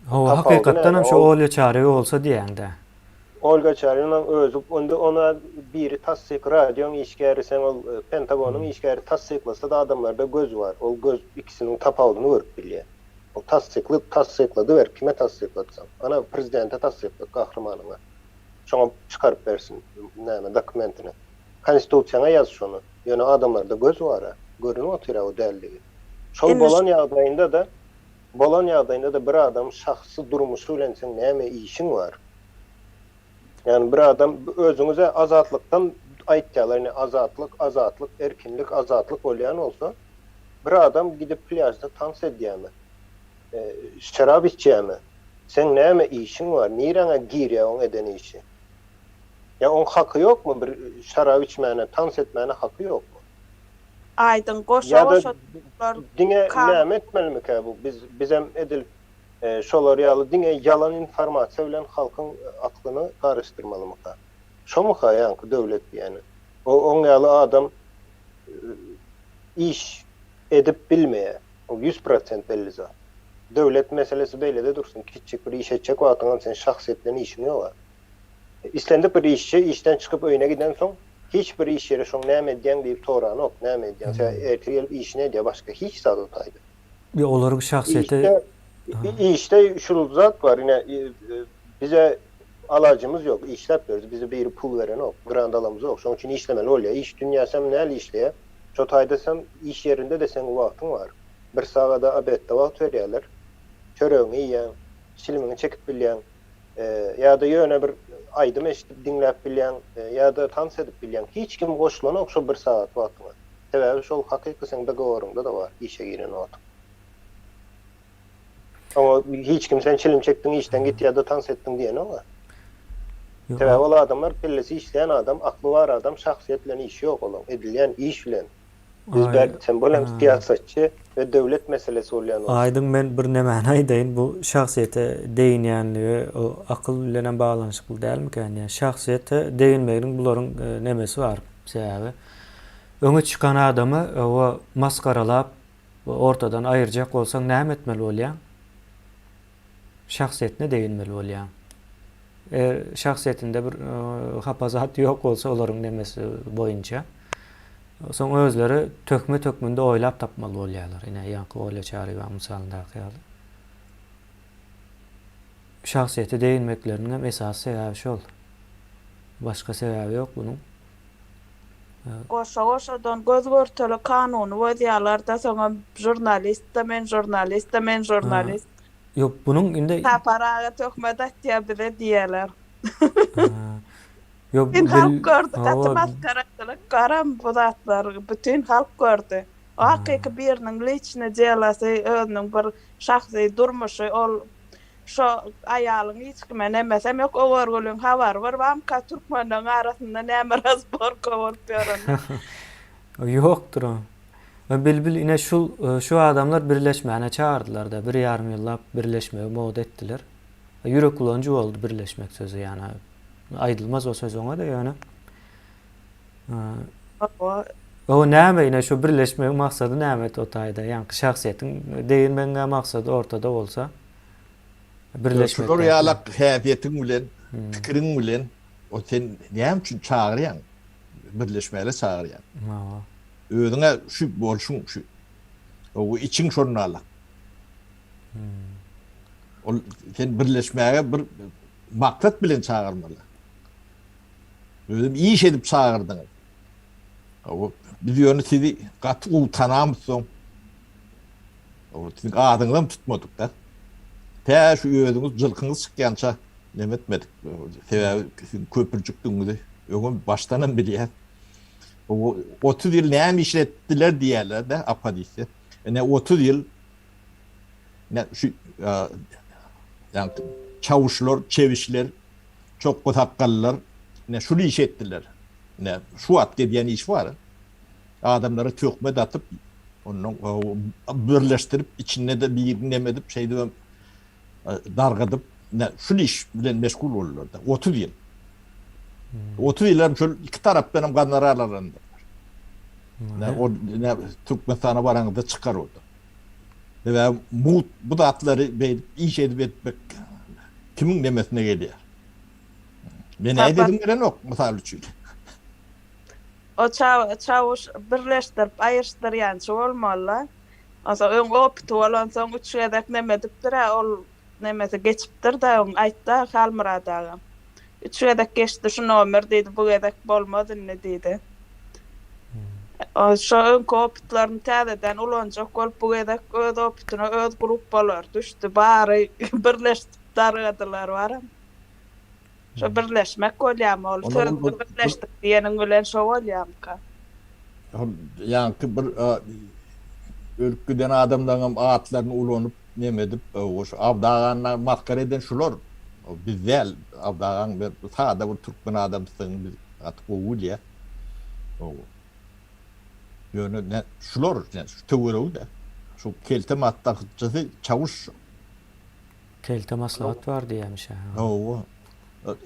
Hawa, Tapawudy hakykatdan näme? hem şu Ol Olýa Çaryýewa bolsa diýýäň-dä. Olga Çaryýewnaň özi onda ona biri tassyk radioň işgäri seň ol Pentagonyň işgäri tassyklasa-da adamlarda göz bar. Ol göz ikisiniň tapawudyny görüp bilýär. Ol tassykly tassyklady ber kime tassyklatsaň. Ana prezidente tassyklat gahrymanyňa. Şoňa çykaryp bersin näme dokumentini. Konstitusiýaňa ýaz şony. Ýöne adamlarda göz bara. Görünip otyra o däldigi. Şol bolan ýagdaýynda-da bolan ýagdaýynda-da bir adam şahsy durmuşy bilen seň näme işiň bar? Ýagny bir adam özüňize azatlykdan aýtýarlar ine azatlyk azatlyk erkinlik azatlyk bolýan bolsa bir adam gidip plýažda tans edýämi? Şerap içýämi? Seň näme işiň bar? Niräňe girýär oň eden işi? Ýa oň haky ýokmy bir şarap içmäne, tans etmäne haky ýokmy? Aýdyň goşa goşa bular Diňe näme etmelimikä bu? Biz bizem edil şolar ýaly diňe ýalan informasiýa bilen halkyň aklyny garyşdyrmalymyka? Şomyka ýaňky döwlet diýeni? O oň ýaly adam iş edip bilmeýär. O 100% belli zat. Döwlet meselesi beýlede dursun, kiçjik bir iş etjek wagtyňam seň şahsyýet bilen işiň ýog-a. Islendik bir işçi işden çykyp öýüne gidensoň, hiç bir iş ýeri şoň näme edýäň diýip soranok, näme edýäň, sebäbi ertir gelip işini edýär, başga hiç zat o taýda. Ýok, olaryň şahsyýeti Işde, işde şul zat bar, ine, bize alajymyz ýok, işläp ýörüs, bize biri pul berenok, grant alamyzok, şoň üçin işlemeli bolýar. Iş dünýäsem näl işleýär? Şo taýda sen iş ýerinde-de seň wagtyň bar. Bir sagada obedde wagt berýärler. Çöregiňi iýýäň, çilimiňi çekip bilýäň. Ýa-da ýöne bir aýdym eşidip diňläp bilýäň, ýa-da tans edip bilýäň. Hiç kim goşulanok şo bir sagat wagtyňa. Sebäbi şol hakyky seň dogoworyňda-da bar işe giren wagtyň. Oňa hiç kim sen çilim çekdiň işden git ýa-da tans etdiň diýenok-a. Sebäbi ol adamlar kellesi işleýän adam, akly bar adam, şahsyýet bilen işi ýok olaň, edilýän iş bilen. Biz bärde sen bol hem syýasatçy we döwlet meselesi bolýan bolsa. Aýdyň men bir nemäni aýdaýyn bu şahsyýete deginýänligi o akyl bilenem baglanyşykly dälmikän diýýän. Şahsyýete deginmeginiň bularyň nemesi bar sebäbi öňe çykan adamy oba masgaralap ortadan aýyrjak bolsaň näme etmeli bolýaň? Şahsyýetine deginmeli bolýaň. Eger şahsyýetinde bir hapa zat ýok bolsa olaryň nemesi boýunça. Soň özleri töhmet hökmünde oýlap tapmaly bolýarlar. Ine ýaňky Olýa Çaryýewanyň mysalyndaky ýaly. Şahsyýete deginmekleriniň hem esasy sebäbi şol. Başga sebäbi ýok bunuň. Goşa-goşadan göz-görtele kanuny bozýarlar-da, soňam žurnalist-da men žurnalist-da men žurnalist. Ýok, bunuň indi. Sapar aga töhmet atýar bize diýerler. Ýok, Bütin halk gördi, gaty masgaraçylyk garam bu zatlar, bütin halk gördi. O hakyky biriniň liçny delasy, özüniň bir şahsy durmuşy, ol Şo aýalyň hiç kime nemesem ýok o görgüliň habary bir bamyka türkmenleň arasynda näme razborka bolup ýörenini. Ýokdur o. Bilbil ine şul şu adamlar birleşmäne çagyrdylarda bir ýarym ýyllap birleşmegi moda etdiler. Ýürek bulanjy boldy birleşmek sözi ýana aýdylmaz o söz oňa-da ýöne. Hawa. O näme ine şu birleşmegiň maksady näme o taýda ýaňky şahsyýetiň degirmegiň maksady ortada bolsa birleşmek. Şular ýalak häsiýetiň bilen, pikiriň bilen o sen näme üçin çagyrýaň? Birleşmäge çagyrýaň. Hawa. Özüňe şu bolşuň şu. O içiň şonda alak. Ol sen birleşmäge bir. maksat bilen çagyrmaly. Özem iş edip çagyrdyňyz. Hawa, biz ýöne sizi gaty gowy tanamyzsoň, hawa, siziň adyňyzam tutmadyk-da. Tä şu özüňiz jylkyňyz çykýança neme etmedik. Sebäbi siziň köpürjikdigiňizi öňem başdanam bilýäs. Hawa, 30 ýyl näme işletdiler diýýärler-de oppozisiýa. Ine 30 ýyl ine şu ýaňky çawuşlar, çebişler, çokga sakgallylar ine şul işi etdiler. Ine şu wagt edýän iş bar. Adamlara töhmet atyp, ondan birleşdirip, içinde-de birini neme edip, şeýdibem dargadyp, ine şul iş bilen meşgul boldular-da. 30 ýyl. 30 ýyl hem şol iki tarapdan hem gonorar alandyrlar. Ine ol ine Türkmenistana baraňyzda çykar o-da. Sebäbi mugt bu zatlary beýdip iş edip etmek kimiň nemesine gelýär? Men nädedim gelenok mysal üçin. O çawuş birleşdirip aýyryşdyrýançy bolmaly-la. Onsoň öň opyty bolansoň üç gezek neme edipdir-ä ol nemesi geçipdir-dä öň aýtdy-a Halmyrat aga. Üç gezek geçdi şu nomer diýdi bu gezek bolmaz indi diýdi. Şo öňki opytlaryny täzeden ulanjak bolup bu gezek öz opytyna öz grupbalary düşdi bary birleşdip dargadylar baram. Şo birleşmek bolýamy ol? Sözde birleşdik diýeniň bilen şo bolýamyka? Ol ýaňky bir ölüp giden adamlaryňam atlaryny ulanyp neme edip şu Abdy agany masgara eden şular. Biz däl. Abdy agaň bir sada bir türkmen adamsydygyny biz gaty gowy bilýäs. Ýöne şular şu töweregi-de şu kelte maslahatçysy çawuş şu. Kelte maslahat bar diýýämiş-ä. Hawa.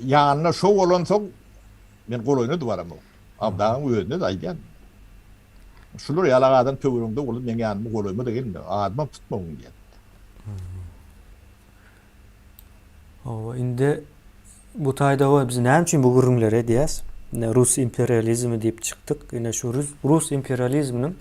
Ýanynda şo bolansoň, men golaýyna-da baramok. Abdagyň özüne-de aýdýan. Şular ýalak adam töweregiňde bolup, meň ýanyma golaýyma-da gelme, adymam tutmagyn diýýän. Hawa, indi bu taýda goý, biz näme üçin bu gürrüňleri edýäs? Ine, rus imperializmi diýip çykdyk. Ine, şu rus imperializminiň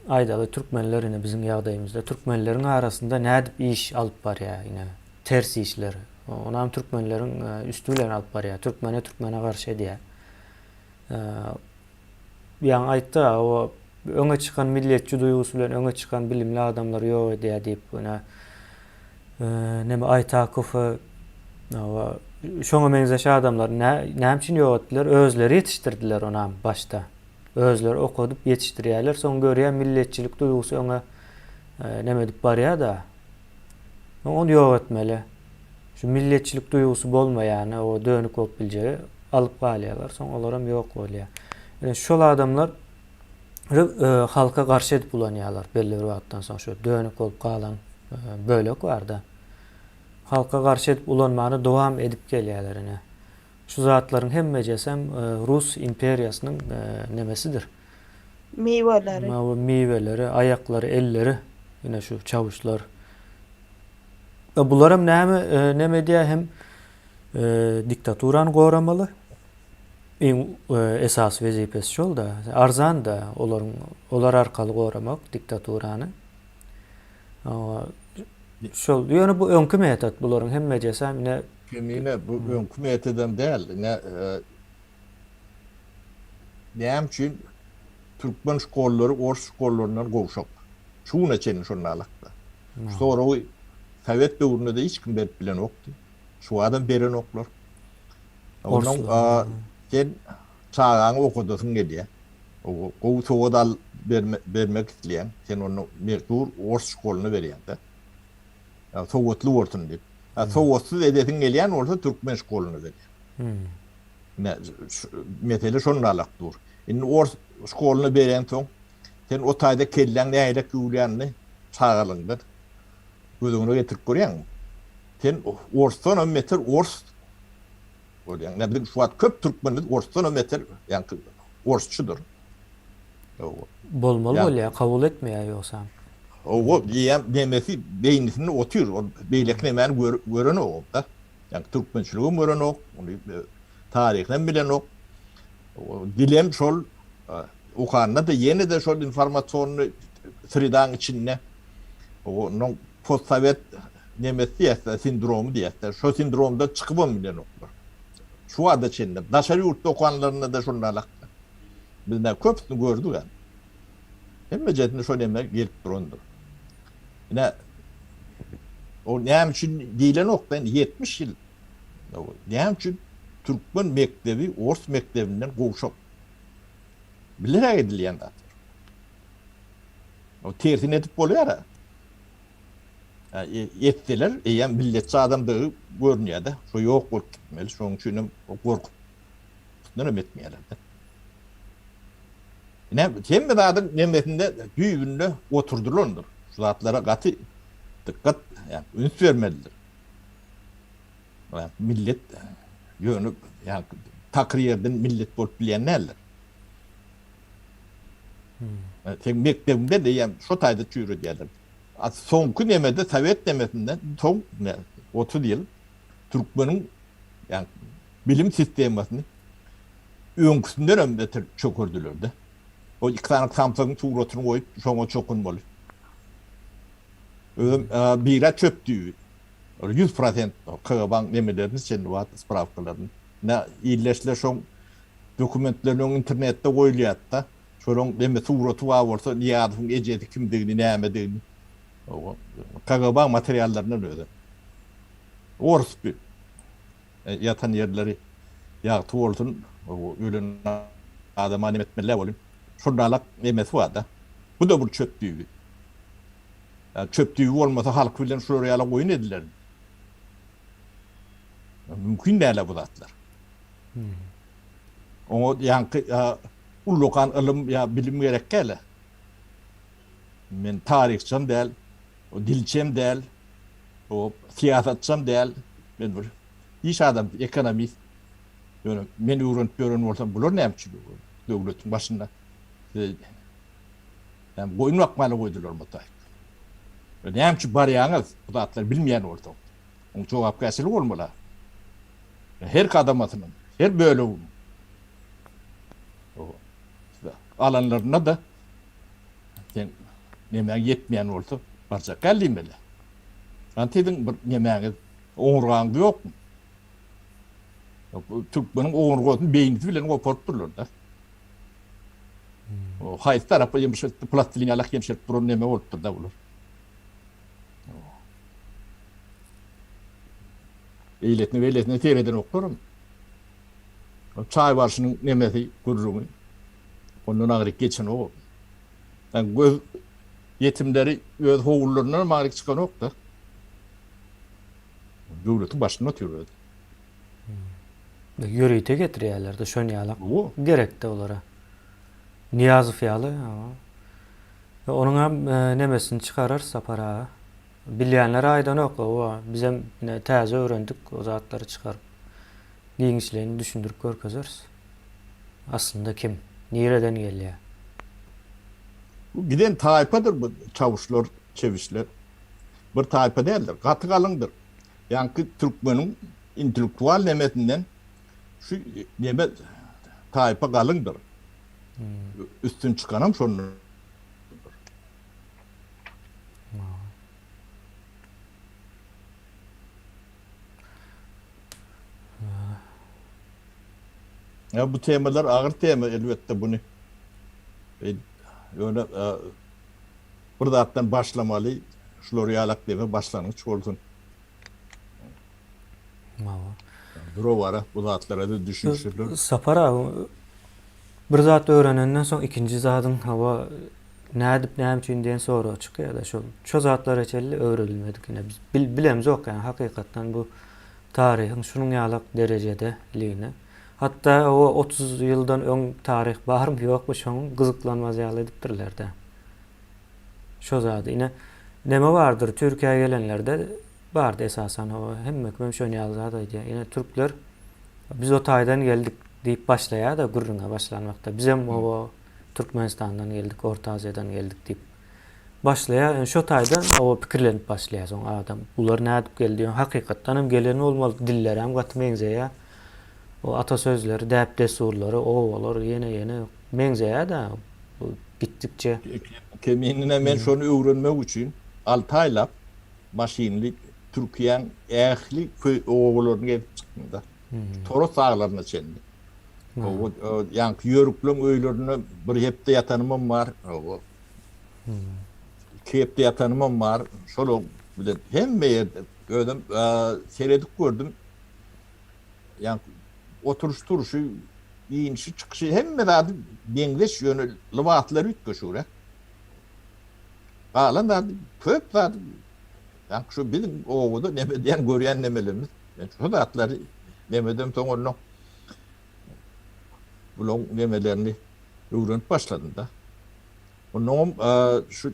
Aýdaly türkmenler ine biziň ýagdaýymyzda türkmenleriň arasynda nädip iş alyp barýar ine ters işler. Onam türkmenleriň üsti bilen alyp barýar. Türkmene türkmene garşy edýär. Ýaňy aýtdy o öňe çykan milletçi duýgusy bilen öňe çykan bilimli adamlary ýok edýär diýip ine neme Aýtakowy şoňa meňzeş adamlary näme üçin ýok etdiler? Özleri ýetişdirdiler onam başda. Özleri okadyp ýetişdirýärler. Soň görýär milletçilik duýgusy öňe neme edip barýar-da. Ony ýok etmeli. Şu milletçilik duýgusy bolmaýany, o dönük bolup biljegi alyp galýarlar. Soň olaram ýok bolýar. Ýöne şol adamlar halka garşy edip ulanýarlar belli bir wagtdan soň şu dönük bolup galan bölek bar-da. Halka garşy edip ulanmany dowam edip gelýärler ine. Şu zatlaryň hemmejesem Rus imperiýasynyň nemesidir. Miweleri. Miweleri, aýaklary, elleri ine şu çawuşlar. Bularam näme neme edýär hem diktaturany goramaly. Iň esasy wezipesi şol-da. Arzan-da olaryň olar arkaly goramak diktaturany. Şol ýöne bu öňki metod bularyň hemmejesem ine Kemine bu öňki metodam däl. Ine näme üçin türkmen şkollary ors şkollaryndan gowşak? Şu güne çenli şonda alakda. Şu soragy sowet döwründe-de hiç kim berip bilenokdy. Şu wagtam berenoklar. Ondan sen çagaňy okadasyň gelýär. Gowy sowat al bermek isleýäň. Sen ony mejbur ors şkolyna berýäň-de. Sowatly bolsun diýip. Sowatsyz edesiň gelýän bolsa türkmen şkolyna berýäň. Ine, mesele şonda alak dur. Indi ors şkolyna bereňsoň, sen o taýda kelläň nähilek ýuwulýanyny çagalygyňdan göz öňüne getirip görýäňmi? Sen orsdanam beter ors bolýaň. Ine biziň şu wagt köp türkmenimiz orsdanam beter ýaňky orsçudyr. Bolmaly bolýar, kabul etmeýär ýogsam. Hawa, diýýän nemesi beýnisinde otyr, ol beýleki nemäni görenok-da. Ýagny türkmençiligem görenok, ony taryhynam bilenok. Dilem şol okanda-da ýene-de şol informasionnyý sredaň içinde. Onnoň postsowet. nemesi diýýäs-de, sindromy diýýäs-de, şo sindromdan çykybam bilenoklar. Şu wagta çenli daşary ýurtda okanlarynda-da şonalakda. Biz nä köpüsini gördük-ä. Hemmejesinde şo neme gelip durandyr. Ine, o näme üçin diýlenok-da, indi 70 ýyl. Näme üçin türkmen mekdebi ors mekdebinden gowşak? Bilerek edilýän zatlar. O tersini edip bolýar-a. Etseler, eýýäm milletçi adamdygy görünýär-de. Şo ýok bolup gitmeli. Şonuň üçin hem gorkusyndan hem etmeýärler-de. Ine, hemme zadyň nemesinde, düýbünde oturdylandyr. Şu zatlara gaty dykgat, ýa üns bermelidir. Millet ýöne ýa takyr ýerden millet bolup bilýän däldir. Seň mekdebiňde eýýäm şo taýda çüýredýärler. A soňky nemede sowet nemesinden soň 30 ýyl türkmeniň ýa bilim sistemasyny öňküsinden hem beter çökerdiler-de. O iki sany samsygyň suratyny goýup şoňa çokunmaly. Özem bira çöp düýbi. Ol 100% KGB-nyň nemelerini çenli bar, sprawkalaryny. Ine illeşler şoň dokumentlerini öň internetde goýulýardy-da. Şolaň neme suraty bar bolsa Nyýazowyň ejesi kimdigini, nämedigini. KGB-nyň materiallaryndan özem. Orus bi. Ýatan ýerleri ýagty bolsun. Ölen adama neme etmeli däl welin. Şondalak nemesi bar-da. Bu-da bir çöp düýbi. Çöp düýbi bolmasa halk bilen şular ýaly oýun edilermi? Mümkin däl-ä bu zatlar. Oňa ýaňky ullakan ylym ýa bilim gerek däl-ä. Men taryhçam däl, dilçem däl, syýasatçam däl. Men bir iş adamsy, ekonomist. Ýöne men öwrenip ýören bolsam, bular näme üçin öwrenip döwletiň başynda? Näme goýun bakmana goýdular mutaýyk. Näme üçin barýaňyz bu zatlary bilmeýän bolsaň? Oň jogapkärçiligi bolmaly. Her kadamasynyň, her böleginiň. Alanlarynda-da sen nemäň ýetmeýän bolsa barjak gel diýmeli. Lan siziň bir nemäňiz, oňurgaňyz ýokmy? Türkmeniň oňurgasyny beýnisi bilen goparyp durlar-da. Haýsy tarapa ýemşeltdi, plastilin ýalak ýemşelip duran neme bolupdyr-da bular. Eýlesine beýlesine seredenoklaram. Çaý barşynyň nemesi, gürrüňi. Ondan agyryk geçenok. Yani göz ýetimleri öz howlularyndan agyryk çykanok-da. Döwletiň başynda otyr özi. Ýörite getirýärler-de şon ýaly. Gerekde olara. Nyýazow ýaly. Onuň hem nemesini çykararys Sapar aga. Bilýänler aýdanok, hawa, bizem ine täze öwrendik, o zatlary çykaryp giňişleýin düşündirip görkezeris. Aslynda kim, nireden gelýär? Bu giden taýpadyr bu çawuşlar, çebişler. Bir taýpa däldir, gaty galyňdyr. Ýaňky türkmeniň intellektual nemesinden şu neme taýpa galyňdyr. Üstün çykanam şondan. Ya bu temalar agyr tema elbetde buny ýöne bir zatdan başlamaly şular ýalak deme başlangyç bolsun. Dura-bara bu zatlara-da düşünişirler. Sapar aga, bir zat öwrenenden soň ikinji zadyň hawa nädip näme üçin diýen sorag çykýar-da şol. Şo zatlara çenli öwredilmedik ine biz bil bilemzok ýani hakykatdan bu taryhyň şunuň ýalak derejedeligini. Hatda o 30 ýyldan öň taryh barmy ýokmy şoň gyzyklanmaz ýaly edipdirler-de. Şo zady ine neme bardyr Türkiýä gelenlerde bardy esasan o hemme kimem şon ýaly zat aýdýar. Ine türkler biz o taýdan geldik diýip başlaýar-da gürrüňe başlan wagtda. Bizem o Türkmenistandan geldik, Orta Aziýadan geldik diýip başlaýar. Ýöne şo taýdan o pikirlenip başlaýar soň adam. Bular nädip geldi? Ýöne hakykatdan hem gelen bolmaly. Dilleri hem gaty meňzeýär. O atasözleri, däp-dessurlary, obalar ýene-ýene meňzeýär-de. Bu gitdikçe. Keminine men şony öwrenmek üçin alty aýlap maşynly. Türkiýäň ähli köý obalaryny gezip çykdym-da. Toros daglaryna çenli. Oba, ýaňky ýörükleň öýlerinde bir hepde ýatanymam bar. Oba. Iki hepde ýatanymam bar. Şol bilen hemme ýerde özüm seredip gördüm. Ýaňky oturyş-turşy, iýnişi, çykyşy hemme zady meňzeş, ýöne lybaslary üýtgeşigräk. Galan zady, köp zady ýaňky şu biziň obada neme diýen görýän nemelerimiz. Men şu zatlary nemeden soň onda bulaň nemelerini öwrenip başladym-da. Onnoňam şu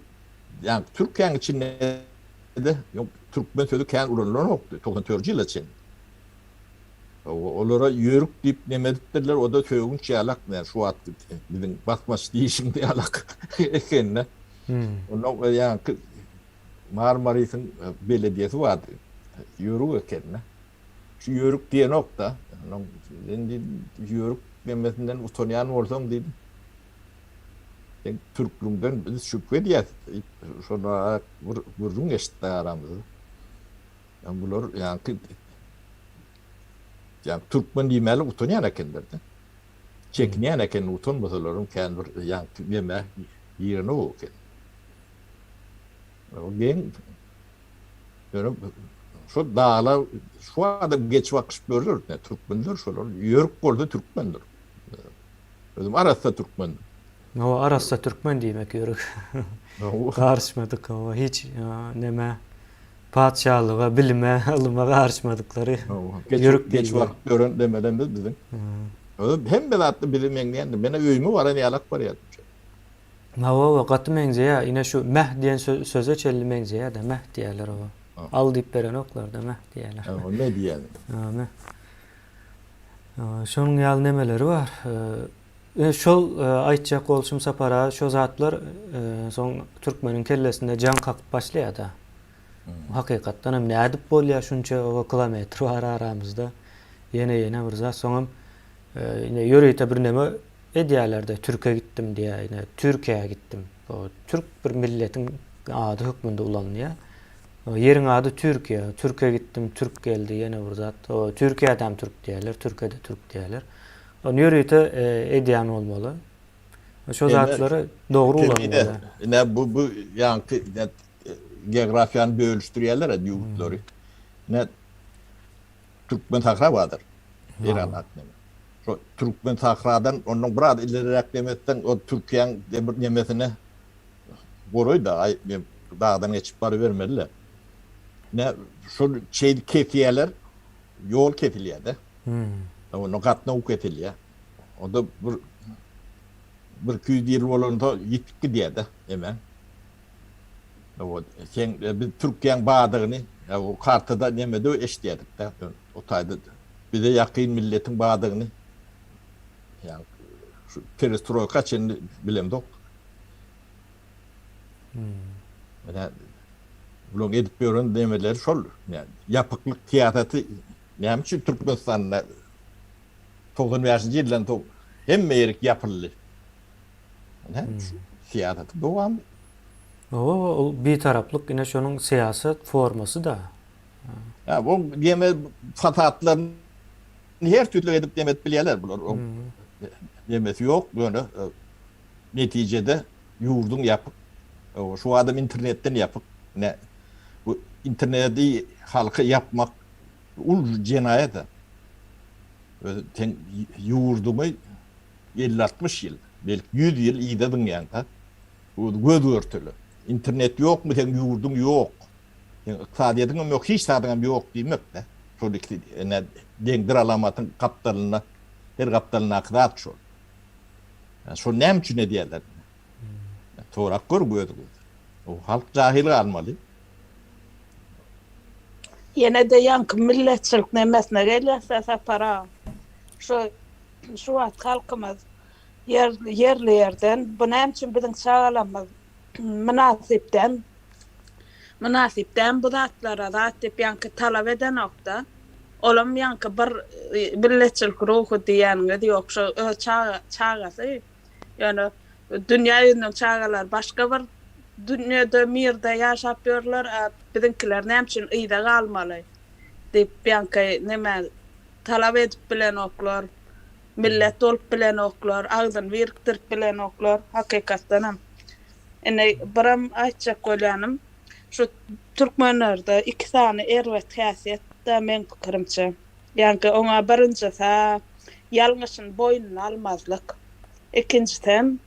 ýaňky Türkiýäň içinde-de türkmen sözi kän ulanylanokdy 94-nji ýyla çenli. Olara ýörük diýip neme edipdirler, o-da sögünç ýalak, ýa şu wagtky biziň basmaç diýişiň ýalak ekeni. Ondan ýaňky Marmarisiň belediýesi bardy, ýörük ekeni. Şu ýörük diýenok-da, ondan sen diýdim, ýörük demesinden utanýan bolsaň diýdim, sen türklüňden biz şübhe edýäs diýip, şonda bir gürrüň geçdi aramyzda. Ýa bular ýaňky ýa türkmen diýmäli utanýan ekenler-de. Çekinýän eken utanmasalaram kän bir ýaňky neme girenok eken. O geň ýöne şo daglar şu adam geçip akyşyp görler ne türkmenler şolar ýörük bolsa türkmendir. Özüm arassa türkmen. Hawa arassa türkmen diýmek ýörük. Garyşmadyk hawa hiç neme Patyşalyga, bilime, ylyma garyşmadyklary ýörük Geç wagt dören demelerimiz biziň. Özem hemme zatda bize meňzeýändir. Menä öýüme baran ýalak barýardym şo. Hawa, gaty meňzeýär. Ine şu meh diýen söze çenli meňzeýär-de, meh diýýärler oba. Al diýip berenoklar-da, meh diýýärler. Hawa, me diýýärler. Hawa, meh. Şonuň ýaly nemeleri bar. Şol aýtjak bolşum Sapar aga şo zatlar soň türkmeniň kellesinde jaň kakyp başlaýada. Hakykatdan hem nädip bolýar şunça oba kilometr bar aramyzda. Ýene ýene bir zat soňam ine ýörite bir neme edýärlerde türke gitdim diýýär ine Türkiýä gitdim. O türk bir milletiň ady hökmünde ulanylýar. Ýeriň ady Türkiýe. Türke gitdim, türk geldi ýene bir zat. O Türkiýädem türk diýýärler, türke-de türk diýýärler. Ony ýörite edýän bolmaly. Şo zatlary dogry ulanmaly. Ine bu bu ýaňky geografiýany bölüşdirýärler ýurtlary. Ine Türkmen sahra bardyr. Eýran atneme. Şo Türkmen sahradan ondan biraz ileräk demetseň o Türkiýäň demir nemesine goraý da aý dagdan geçip barybermeli-le. Ine şol şeýdip kesýärler, ýol kesilýär-de. Onda gatnaw kesilýär. Onda bir bir 200 ýyl bolanda ýitip gidýär-de, eme. O sen e, biz Türkiýäň bardygyny o kartada nemede eşidýärdik-de. O taýda bize ýakyn milletiň bardygyny ýa şu perestroýka çenli bilemzok. Hmm. Bularyň edip ýören nemeleri şol. Ýa ýapyklyk syýasaty Näme üçin Türkmenistanda 95-nji ýyldan soň hemme ýerik ýapyldy? Näme üçin? Syýasatyň dowamy. Hawa, ol bitaraplyk ine şonuň syýasat formasy-da. Ýa bu diýme fasatlaryny her türli edip neme edip bilýärler bular. O nemesi ýok, ýöne e, netijede ýurduň ýapyk. Şu adam internetden ýapyk. Ne bu interneti halka ýapmak Uly jenaýat. Özi sen ýurduňy 50-60 ýyl, belki 100 ýyl yza zyňýaň-da. Bu göz görtele. Internet ýokmy seň ýurduň ýok. Seň ykdysadyýetiň hem ýok, hiç zadyň hem ýok diýmek-de. Şol ikisi ine deňdir alamatyň gapdalynda, her gapdalyndaky zat şol. Şony näme üçin edýärler? Sorap gör gözüňiz. O halk jahil galmaly. Ýene-de ýaňky milletçilik nemesine gelýäs-dä Sapar aga. Şu şu wagt halkymyz ýer ýerli ýerden bu näme üçin biziň çagalarymyz mynasyp däl mynasyp däl bu zatlara zat diýip ýaňky talap edenokda. Olam ýaňky bir milletçilik ruhy diýýäniňiz ýok şo öz çaga çagasy Ýöne dünýä ýüzüniň çagalary başga bir. dünýede, mirde ýaşap ýörler, a biziňkiler näme üçin yza galmaly diýip, ýaňky neme talap edip bilenoklar, millet bolup bilenoklar, agzyny birikdirip bilenoklar, hakykatdanam. Indi biram aýtjak bolýanym, şu türkmenlerde iki sany erbet häsiýet-dä meň pikirimçe. Ýaňky oňa birinjisi-ä ýalňyşyny boýnuna almazlyk. Ikinjisem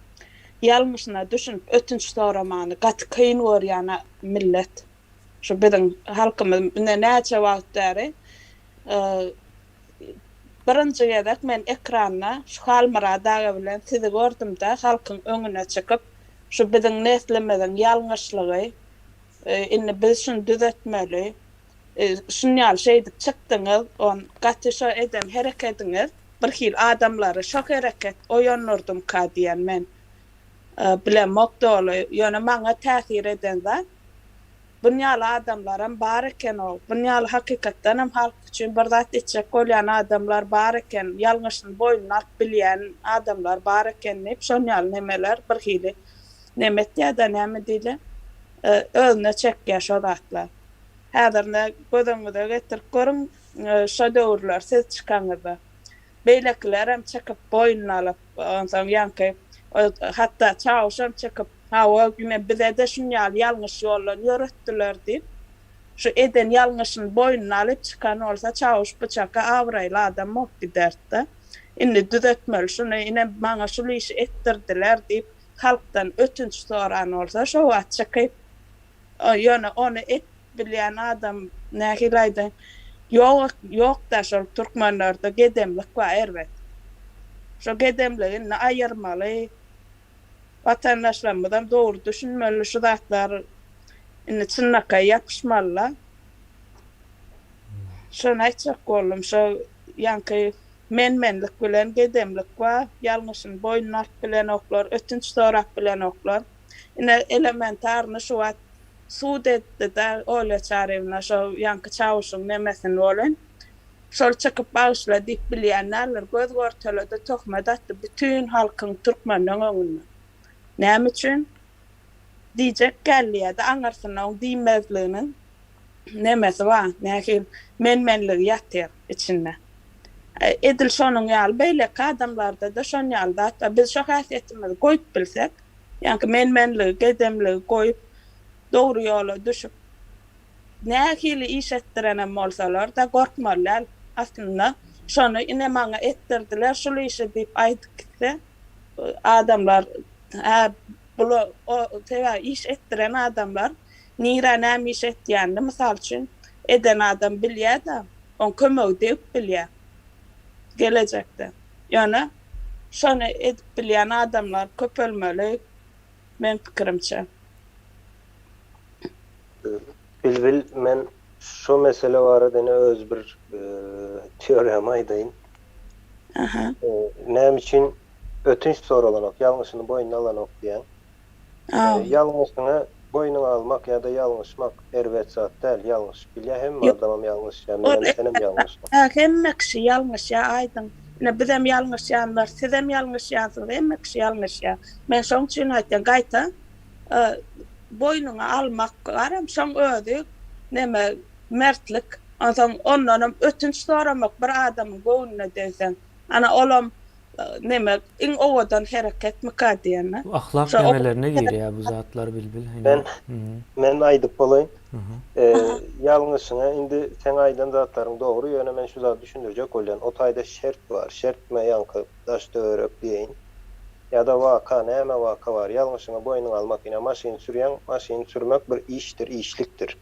ýalňyşyna düşünip ötünç soramany gaty kyn görýän millet. Şu biziň halkymyz ine näçe wagt bäri birinji gezek men ekranda şu Halmyrat aga bilen sizi gördümde halkyň öňüne çykyp şu biziň neslimiziň ýalňyşlygy indi biz şuny düzetmeli şun ýaly şeýdip çykdyňyz on gaty şo eden herekediňiz bir hil adamlary şo hereket oýandyrydymka diýen men bilemok doly ýöne maňa täsir eden zat bun ýaly adamlaram bar ekenow bun ýaly hakykatdanam halk üçin bir zat etjek bolýan adamlar bar eken ýalňyşyny boýnuna alyp bilýän adamlar bar eken diýip şon ýaly nemeler bir hili neme etýädä näme diýilýä özüne çekýä şo zatlar. Häzir ine göz öňüňize getirip görüň, şo döwürler siz çykaňyzda. Beýlekilerem çykyp boýnuna alyp, onsoň ýaňky hatda Çawuşam çykyp, hawa ine bize-de şun ýaly ýalňyş ýoldan ýöretdiler diýip, şu eden ýalňyşyny boýnuna alyp çykan bolsa Çawuş bu çaka abraýly adam bolup giderdi-de. Indi düzetmeli şuny, ine maňa şul işi etdirdiler diýip, halkdan ötünç soran bolsa şo wagt çykyp, Ýöne ony et bilýän adam nähili aýdaýyn ýok ýokda şol türkmenlerde gedemlik bar erbet. Şo gedemligi indi aýyrmaly. Watandaşlarymyzam dogry düşünmeli şu zatlar indi çynlakaý ýapyşmalyda. Şony aýtjak boldum şo ýaňky men-menlik bilen gedemlik bar ýalňyşyny boýnuna alyp bilenoklar ötünç sorap bilenoklar. Ine elementarny şu wagt sud etdi-dä Olýa Çaryewna şo ýaňky çawuşyň nemesini welin, şol çykyp bagyşla diýip bilýän däldir. Göz görtele-de töhmet atdy bütin halkyň türkmenleň öňünde. Näme üçin? Diýjek gelýä-de aňyrsynda oň diýmezliginiň nemesi bar, nähili men-menligi ýatyr içinde. Edil şonuň ýaly beýleki adamlarda-da şon ýaly zat bar. Biz şo häsiýetimizi goýup bilsek, Ýaňky men-menligi, gedemligi goýup, dogry ýola düşüp, nähili iş etdirenem bolsalar-da, gorkmaly däl. Aslynda, şony ine maňa etdirdiler şul işi diýip aýdyp gitse, adamlar, Hä, bula, o, sebäbi iş etdiren adamlar nirä näme iş etýänini, mysal üçin, eden adam bilýär-de, oň kömegi degip bilýär gelejekde. Ýöne Şony edip bilýän adamlar köpelmeli meň pikirimçe. Bilbil men şo mesele barada ine öz bir teoriýamy aýdaýyn. Aha. Näme üçin ötünç soralanok, ýalňyşyny boýnuna alanok diýýäň. Ýalňyşyňy boýnuňa almak ýa-da ýalňyşmak erbet zat däl, ýalňyşyp bilýär hemme adamam ýalňyşýar, menem senem ýalňyşdyk. Hemme kişi ýalňyşýar Aýdyň. Ine bizem ýalňyşýanlar, sizem ýalňyşýansyňyz, hemme kişi ýalňyşýar. Men şoň üçin aýtýan, gaýta boýnuňa almak baram şoň özi neme mertlik. Onsoň ondanam ötünç soramak bir adamyň göwnüne degseň. Ana olam Neme iň owadan hereketmika diýende. Bu ahlak nemelerine girýär bu zatlar Bilbil. Men men aýdyp bolaýyn. Ýalňyşyňa indi seň aýdan zatlaryň dogry ýöne men şu zady düşündirjek bolýan. O taýda şert bar. Şertme ýaňky daş töwerek diýeýin. Ýa-da waka näme waka bar. Ýalňyşyňa boýnuňa almak ine maşyn sürýäň maşyn sürmek bir işdir işlikdir.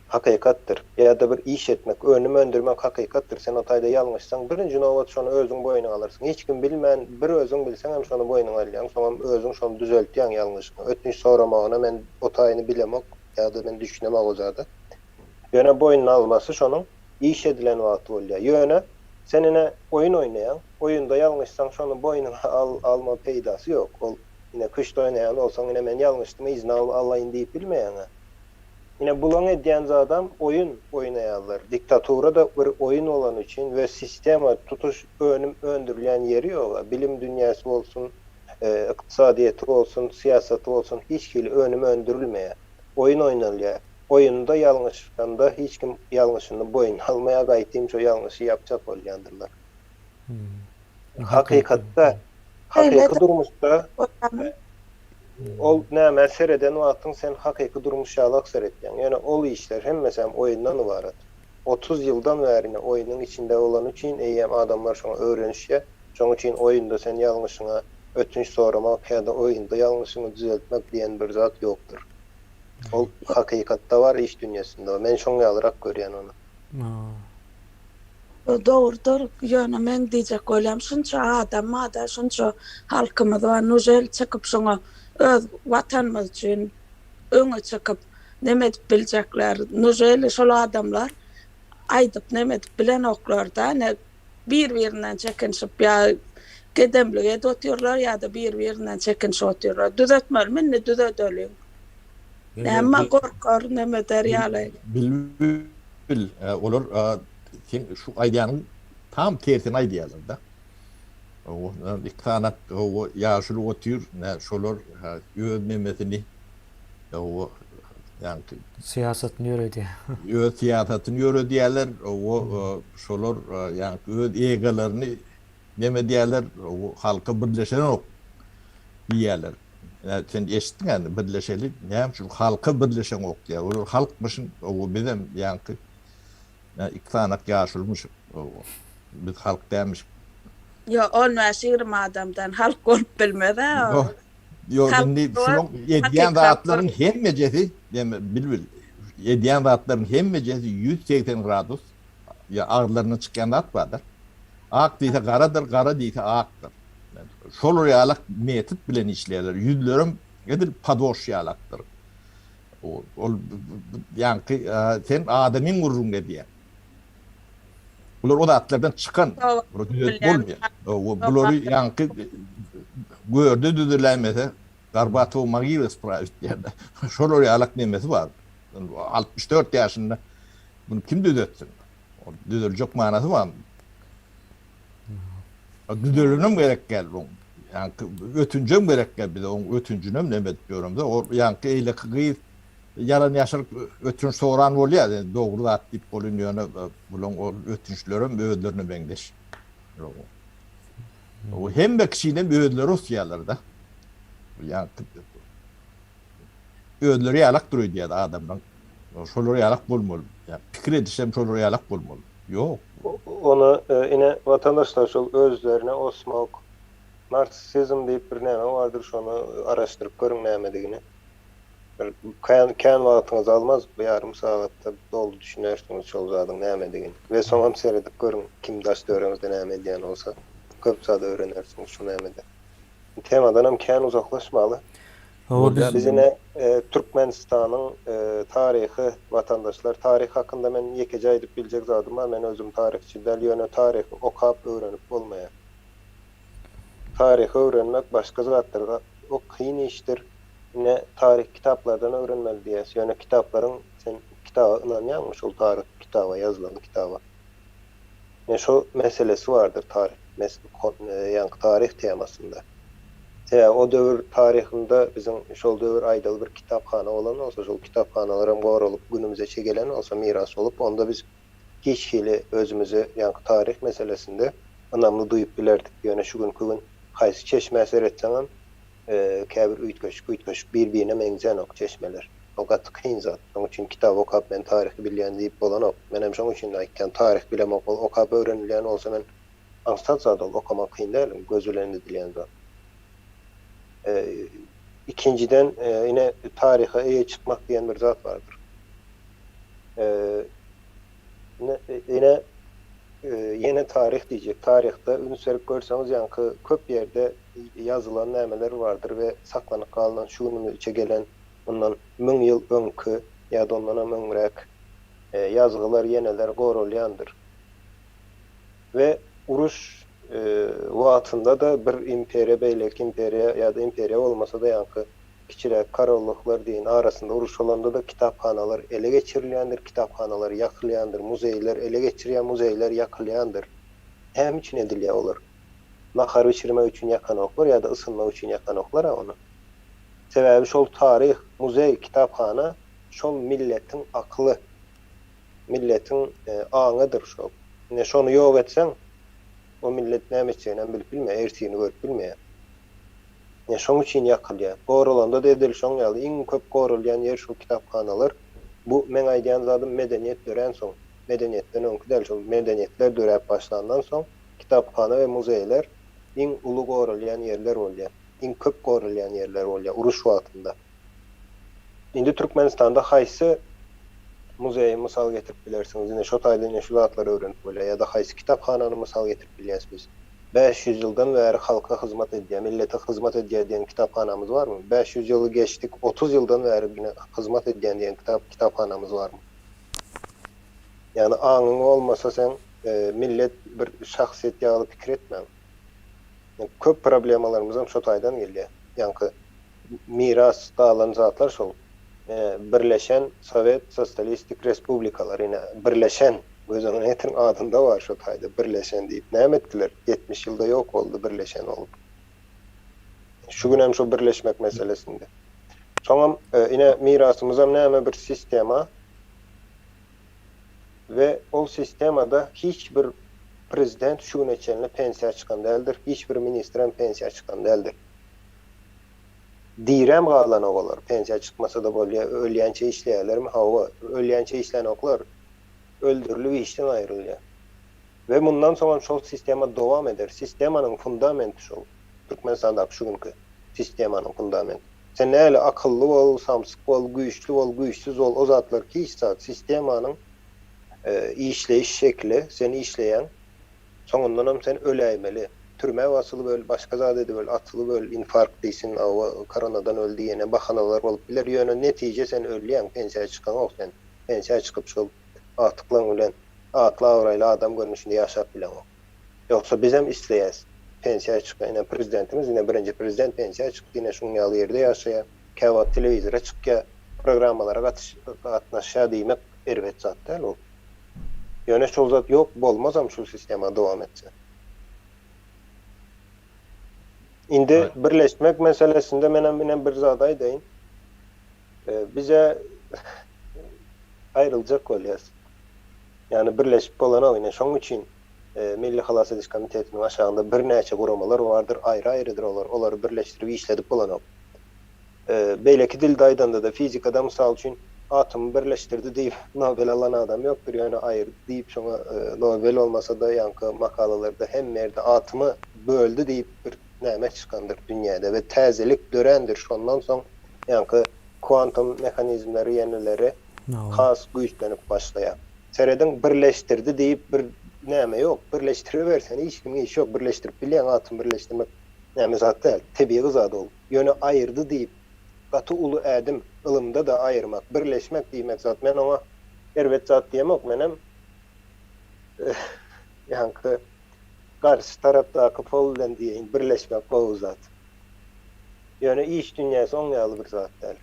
Hakykatdyr. Ýa-da bir iş etmek, önüm öndürmek hakykatdyr. Sen o taýda ýalňyşsaň, birinji nobat şony özüň boýnuňa alarsyň. Hiç kim bilmän, bir özüň bilseňem şony boýnuňa alýaň, soňam özüň şony düzeltýäň ýalňyşyňy. Ötünç soramagyna men o taýyny bilemok ýa-da men düşünemok o zada. Ýöne boýnuna almasy şonuň iş edilen wagty bolýar. Ýöne sen ine oýun oýnaýaň, oýunda ýalňyşsaň şony boýnuňa al, alma peýdasy ýok. Ol ine küşt oýnaýan bolsaň ine men ýalňyşdym yzyna alaýyn diýip bilmeýäň-ä. Ine bulaň edýän zadam oýun oýnaýarlar. Diktatura-da bir oýun bolany üçin we sistema tutuş önüm öndürilýän ýeri ýoga, bilim dünýäsi bolsun, Ykdysadyýeti bolsun, syýasaty bolsun hiç hili önüm öndürilmeýär. Oýun oýnalýar. Oýunda ýalňyşanda hiç kim ýalňyşyny boýun almaýar, gaýtym şo ýalňyşy ýapjak bolýandyrlar. Hakykatda, hakyky durmuşda ol nämä sereden wagtyň sen hakyky durmuş ýalak seretýäň. Ýöne ol işler hemmesem oýundan ybarat. 30 ýyldan bäri ine oýnuň içinde bolany üçin eýýäm adamlar şoňa öwrenişýär. Şoň üçin oýunda sen ýalňyşyňa ötünç soramak ýa-da oýunda ýalňyşyňy düzeltmek diýen bir zat ýokdur. Ol hakykatda bar iş dünýesinde bar. Men şoň ýalyrak görýän ony. Dogrudyr, ýöne meň diýjek bolýam şunça adam barda şunça halkymyz bar nužel çykyp şoňa öz watanymyz üçin öňe çykyp neme edip biljekler nuželi şol adamlar aýdyp neme edip bilenoklarda ne bir birinden çekinişip ýa gedemlik edip otyrlar ýa-da bir birinden çekinişip otyrlar düzetmelimi indi düzedeliň näme gorkar neme eder ýaly. Bilbil olar seň şu aýdýanyň tam tersini aýdýarlar-da. Iki sany ýaşuly otyr, şolar öz nemesini ýaňky syýasatyny ýöredýär. Öz syýasatyny ýöredýärler, şolar ýaňky öz egalaryny neme edýärler, halka birleşenok diýýärler. Sen eşitdiň-ä, birleşeli, näme üçin halka birleşeňok diýýär. Olar halkmyşyn, bizem ýaňky iki sanak ýaşulymyşyk. Biz halk dälmişik. Ýok, on bäş-ýigrimi adamdan halk bolup bilmez-ä. Ýok, indi şunuň edýän zatlaryň hemmejesi, ýa bilbil, edýän zatlaryň hemmejesi 180 gradus, ýa agyzlaryndan çykýan zat bardyr. Ak diýse garadyr, gara diýse akdyr. Şolar ýalak metod bilen işleýärler. Ýüzlerem edil padoş ýalakdyr. Ol ýaňky sen adamyň gürrüňini edýäň. Bular o zatlardan çykan, bular düzetip bolmaýar. Bulary ýaňky görde düzüläýmese, Gorbatow mogila spravit diýýärler. Şolar ýalak nemesi bar. 64 ýaşynda muny kim düzetsin? Düzeljek manasy barmy? Düzelenem gerek däl oň. Ýaňky ötünjem gerek däl bize, oň ötünjinem neme edip ýöremizok. Ol ýaňky eýleki gyz ýalan ýaşyryk ötünç soran bolýar, dogry zat diýip bolýan ýöne bulaň ol ötünçlerem özlerine meňzeş. O hemme kişinem özleri osýarlar-da. Ýaňky özleri ýalak dur öýdýär adamlaň. Şolar ýalak bolmaly. Pikir edişem şolar ýalak bolmaly. Ýok. Ony ine watandaşlar şol özlerine osmak narsissizm diýip bir näme bardyr şony araşdyryp görüň nämedigini. Bir kän kän wagtyňyzy almaz bir ýarym sagatda doly düşünersiňiz şol zadyň nämedigini. We soňam seredip görüň kim daş töweregiňizde näme edýän bolsa köp zat öwrenersiňiz şu nämede. Temadanam kän uzaklaşmaly. Hawa biz Biz ine Türkmenistanyň taryhy watandaşlar taryh hakynda men ýekeje aýdyp biljek zadym bar men özüm taryhçy däl ýöne taryhy okap öwrenip bolmaýar. Taryhy öwrenmek başga zatdyr o kyn işdir ine taryh kitaplardan öwrenmeli diýýäs ýöne kitaplaryň sen kitaba ynanýaňmy şol taryh kitaba ýazylan kitaba ine şo meselesi bardyr taryh ýaňky taryh temasynda. Sebäbi o döwür taryhynda biziň şol döwür aýdaly bir kitaphana bolan bolsa, şol kitaphanalaram goralyp günümizeçe gelen bolsa miras bolup, onda biz hiç hili özümizi ýaňky taryh meselesinde ynamly duýup bilerdik. Ýöne şu günki gün haýsy çeşmä seretseňem käbir üýtgeşik-üýtgeşik bir-birine meňzänok çeşmeler. O gaty kyn zat. Şoň üçin kitap okap men taryhy bilýän diýip bolanok. Menem şoň üçin aýtýan taryh bilemok ol okap öwrenilýän bolsa men Aňsat zat ol, okamak kyn däl, göz bilen edilýän zat. Ikinjiden, ine, taryha eýe çykmak diýen bir zat bardyr. Ine, ýene taryh diýjek. Taryhda üns berip görseňiz, ýaňky köp ýerde ýazylan nämeler bardyr we saklanyp galynan şu günümize gelen mundan müň ýyl öňki ýa-da ondanam öňräk ýazgylar ýeneler goralýandyr. We uruş wagtynda-da bir imperiýa beýleki imperiýa ýa-da imperiýa bolmasa-da ýaňky kiçiräk korollyklar deýin arasynda uruş bolanda-da kitaphanalar ele geçirilýändir, kitaphanalar ýakylýandyr, muzeýler ele geçirýär, muzeýler ýakylýandyr. Näme üçin edilýär olar? Nahar bişirmek üçin ýakanoklar ýa-da ysynmak üçin ýakanoklar-a ony. Sebäbi şol taryh, muzeý, kitaphana şol milletiň akyly, milletiň aňydyr şol. Ine şony ýok etseň, o millet näme etjeginem bilip bilmeýär, ertirini görüp bilmeýär. Ine şoň üçin ýakylýar. Goralanda-da edil şoň ýaly, iň köp goralýan ýer şol kitaphanalar. Bu meň aýdýan zadym medeniýet döränsoň, medeniýetden öňki däl, şol medeniýetler döräp başlandan soň kitaphana we muzeýler iň uly goralýan ýerler bolýar. Iň köp goralýan ýerler bolýar uruş wagtynda. Indi Türkmenistanda haýsy muzeýi mysal getirip bilersiňiz? Ine şo taýda ine şu zatlary öwrenip bolýar. Ýa-da haýsy kitaphanany mysal getirip bilýäs biz? 500 ýyldan bäri halka hyzmat edýär, millete hyzmat edýär diýen kitaphanamyz barmy? 500 ýyly geçdik, 30 ýyldan bäri ine hyzmat edýän diýen kitap kitaphanamyz barmy? Ýagny aňyň bolmasa sen millet bir şahsyýet ýaly pikir etmäň. Köp problemalarymyzam şo taýdan gelýär. Ýaňky miras galan zatlar şol. Birleşen Sowet Sosialistik Respublikalar ine birleşen göz öňüne getiriň adynda bar şo taýda birleşen diýip näme etdiler 70 ýylda ýok boldy birleşen bolup. Şu günem şo birleşmek meselesinde. Soňam ine mirasymyzam näme bir sistema we ol sistemada hiç bir prezident şu güne çenli pensiýa çykan däldir, hiç bir ministrem pensiýa çykan däldir. Direm galanok olar, pensiýa çykmasa-da bolýar, ölýänçe işleýärlermi? Hawa, ölýänçe işlänoklar, öldürilip işden aýrylýar. We mundan soňam şol sistema dowam eder. Sistemanyň fundamenti şol, Türkmenistandaky şu günki sistemanyň fundamenti. Sen nähili akylly bol, samsyk bol, güýçli bol, güýçsüz bol, o zatlar hiç zat, sistemanyň işleýiş şekli, sen işleýäň, soňundanam sen öläýmeli. Türmä basylyp öl, başga zat edip öl, atylyp öl, infarkt diýsin, hawa, koronadan öldi ýene bahanalar bolup biler, ýöne netije sen ölýäň, pensiýa çykaňok sen, pensiýa çykyp şol agtyklaň bilen atly-abraýly adam görnüşinde ýaşap bileňok. Ýogsa bizem isleýäs pensiýa çyksa ine prezidentimiz ine birinji prezident pensiýa çykdy ine şuň ýaly ýerde ýaşaýar käwagt telewizora çykýar programmalara gatnaşýar diýmek erbet zat däl ol. Ýöne şol zat ýok bolmazam şu sistema dowam etse. Indi birleşmek meselesinde menem ine bir zat aýdaýyn. Bize aýryljak bolýas. Ýagny birleşip bolanok ine şoň üçin Milli halas ediş komitetiniň aşagynda birnäçe guramalar bardyr, aýry-aýrydyr olar, olary birleşdirip işledip bolanok. Beýleki dilde aýdanda-da fizikada mysal üçin atomy birleşdirdi diýip Nobel alan adam ýokdur, ýöne aýyrdy diýip şoňa Nobel bolmasa-da ýaňky makalalarda hemme ýerde atomy böldi diýip bir näme çykandyr dünýäde we täzelik dörändir şondan soň ýaňky kwantum mehanizmleri ýeneleri has güýçlenip başlaýar. Serediň birleşdirdi diýip bir näme ýok. Birleşdiribersen hiç kimiň işi ýok. Birleşdirip bilýäň atom birleşdirmek näme zat däl. Tebigy zat ol. Ýöne aýyrdy diýip gaty uly ädim ylymda-da aýyrmak, birleşmek diýmek zat. Men oňa erbet zat diýemok. Menem ýaňky garşy tarapdaky pol bilen diýeýin birleşmek gowy zat. Ýöne iş dünýäsi oň ýaly bir zat däl.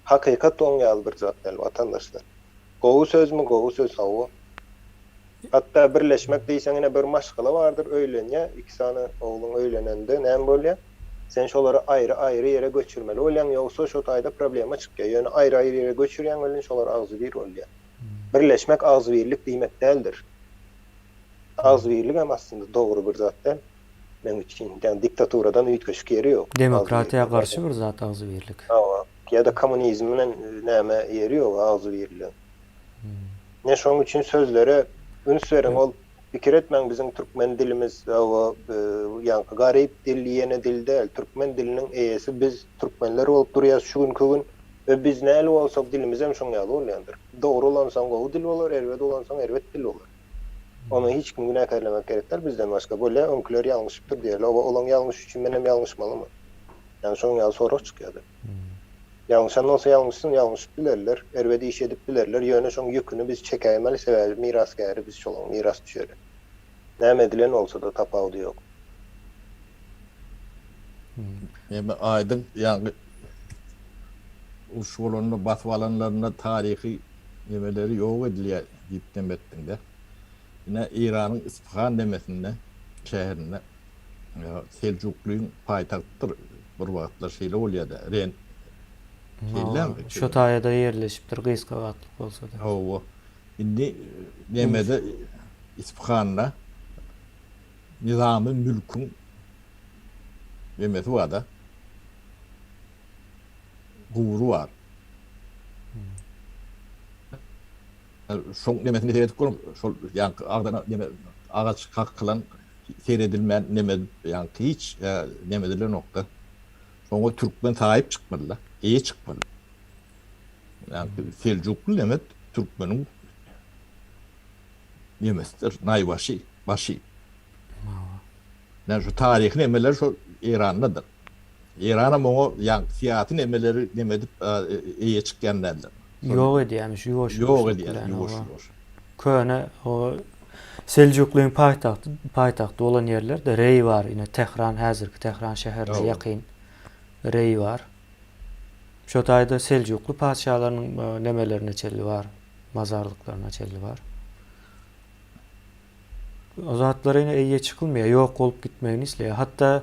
Hakykat oň ýaly bir zat däl watandaşlar. Gowy sözmi gowy söz hawa. Hatda birleşmek diýseň ine bir maşgala bardyr öýlenýä iki sany ogluň öýlenende näme bolýa sen şolary aýry aýry ýere göçürmeli bolýaň ýogsa şo taýda problema çykýa ýöne aýry aýry ýere göçürýäň welin şolar agzybir bolýa. Birleşmek agzybirlik diýmek däldir. Agzybirligem aslynda dogry bir zat däl. Meň üçin ýagny diktaturadan üýtgeşik ýeri ýok. Demokratiýa garşy bir zat agzybirlik. Hawa. Ýa-da kommunizm bilen näme ýeri ýok agzybirligiň. Ine şonuň üçin sözlere üns beriň ol pikir etmäň biziň türkmen dilimiz hawa ýaňky garyp dil ýene dil däl. Türkmen diliniň eýesi biz türkmenler bolup durýas şu günki gün we biz näli bolsak dilimizem şoň ýaly bolýandyr. Dogry ulansaň gowy dil bolar, erbet ulansaň erbet dil bolar. Ony hiç kim günäkärlemek gerek däl bizden başga. Bolýa öňküler ýalňyşypdyr diýerler. Oba olaň ýalňyşy üçin menem ýalňyşmalymy? Ýagny şonuň ýaly sorag çykýardy. Ýalňyşan bolsa ýalňyşsyn, ýalňyşyp bilerler, erbet iş edip bilerler, ýöne şoň ýüküni biz çekäýmeli, sebäbi mirasgäri biz şolaň, mirasdüşeri. Näme edilen bolsa-da tapawudy ýok. Eme aýdyň ýaňky uruş bolanda basyp alanlarynda taryhy nemeleri ýok edilýär diýip neme etdiňdä. Ine Eýranyň Yspyhan nemesinde şäherinde. Seljuklyň paýtagtydyr bir wagtlar şeýle bolýar-da. Ren şeýlemi? Şo taýada ýerleşipdir gysga wagtlyk bolsa-da. Hawa. Indi nemede Isfahanda Nizamy Mülküň nemesi bar-da. Gubury bar. Şoň nemesini seredip görüň, şol ýaňky agzyna neme agaç kakylan seredilmän neme ýaňky hiç neme edilenokda. Şoňa türkmen saýyp çykmalyda, eýe çykmaly. Ýaňky seljukly neme türkmeniň nemesidir, naýbaşy, başy. Ýa şu taryhy nemeler şol Eýrandadyr. Eýranam oňa ýaňky syýasy nemeleri neme edip eýe çykýan däldir. Ýok edýämiş ýuwaş Ýok edýär ýuwaş ýuwaş. Köne o Seljuklyň paýtagty paýtagty bolan ýerlerde Reý bar ine Tähran häzirki Tähran şäherine ýakyn Reý bar. Şo taýda Seljukly patyşalarynyň nemelerine çenli bar mazarlyklaryna çenli bar. O zatlara ine eýe çykylmaýar, ýok bolup gitmegini isleýär. Hatda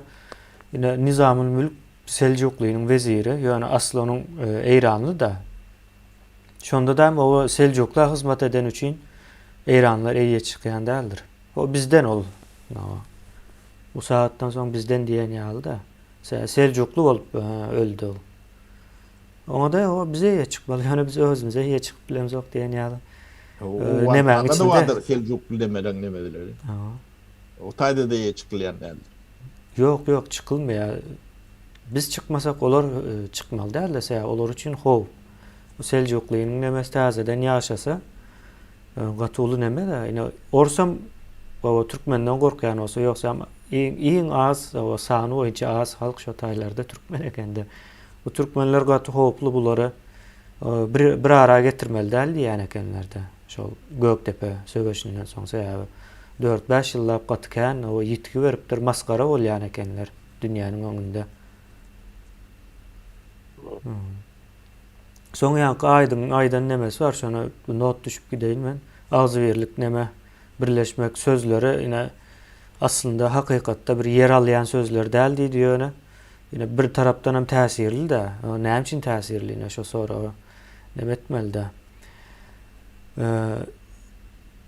ine Nizamül Mülk Seljuklynyň weziri, ýöne asly onuň e, eýranly-da. Şonda-da hem o Seljukla hyzmat eden üçin eýranlylar eýe çykýan däldir. O bizden ol. Bu sagatdan soň bizden diýen ýaly-da. Seljukly bolup e, öldi ol. Oňa-da o bize eýe çykmaly, ýöne biz özümize eýe çykyp bilemzok diýen ýaly. Nemäň içinde? bardyr Seljukly demeleň nemeleri. O taýda-da eýe çykylýan däldir. Ýok, ýok, çykylmaýar. Biz çykmasak olar çykmaly däl-de, sebäbi olar üçin howp. Bu Seljuklynyň nemesi täzeden ýaşasa, gaty uly neme-de. Ine, orsam türkmenden gorkýan bolsa, ýogsam iň iň az, sany boýunça az halk şo taýlarda türkmen ekende. Bu türkmenler gaty howply bulary bir bir ara getirmeli däl diýýän ekenlerde. Şol Gökdepe söweşinden soň sebäbi 4-5 ýyllap gaty kän o ýitgi beripdir, masgara bolýan ekenler dünýäniň öňünde. Soň ýaňky Aýdyň aýdan nemesi bar, şony not düşüp gideýin men. Agzybirlik neme, birleşmek sözleri ine aslynda hakykatda bir ýer alýan sözler däl diýdi ýöne. Ine bir tarapdan hem täsirli-dä. Näme üçin täsirli ine şo soraga neme etmeli-dä.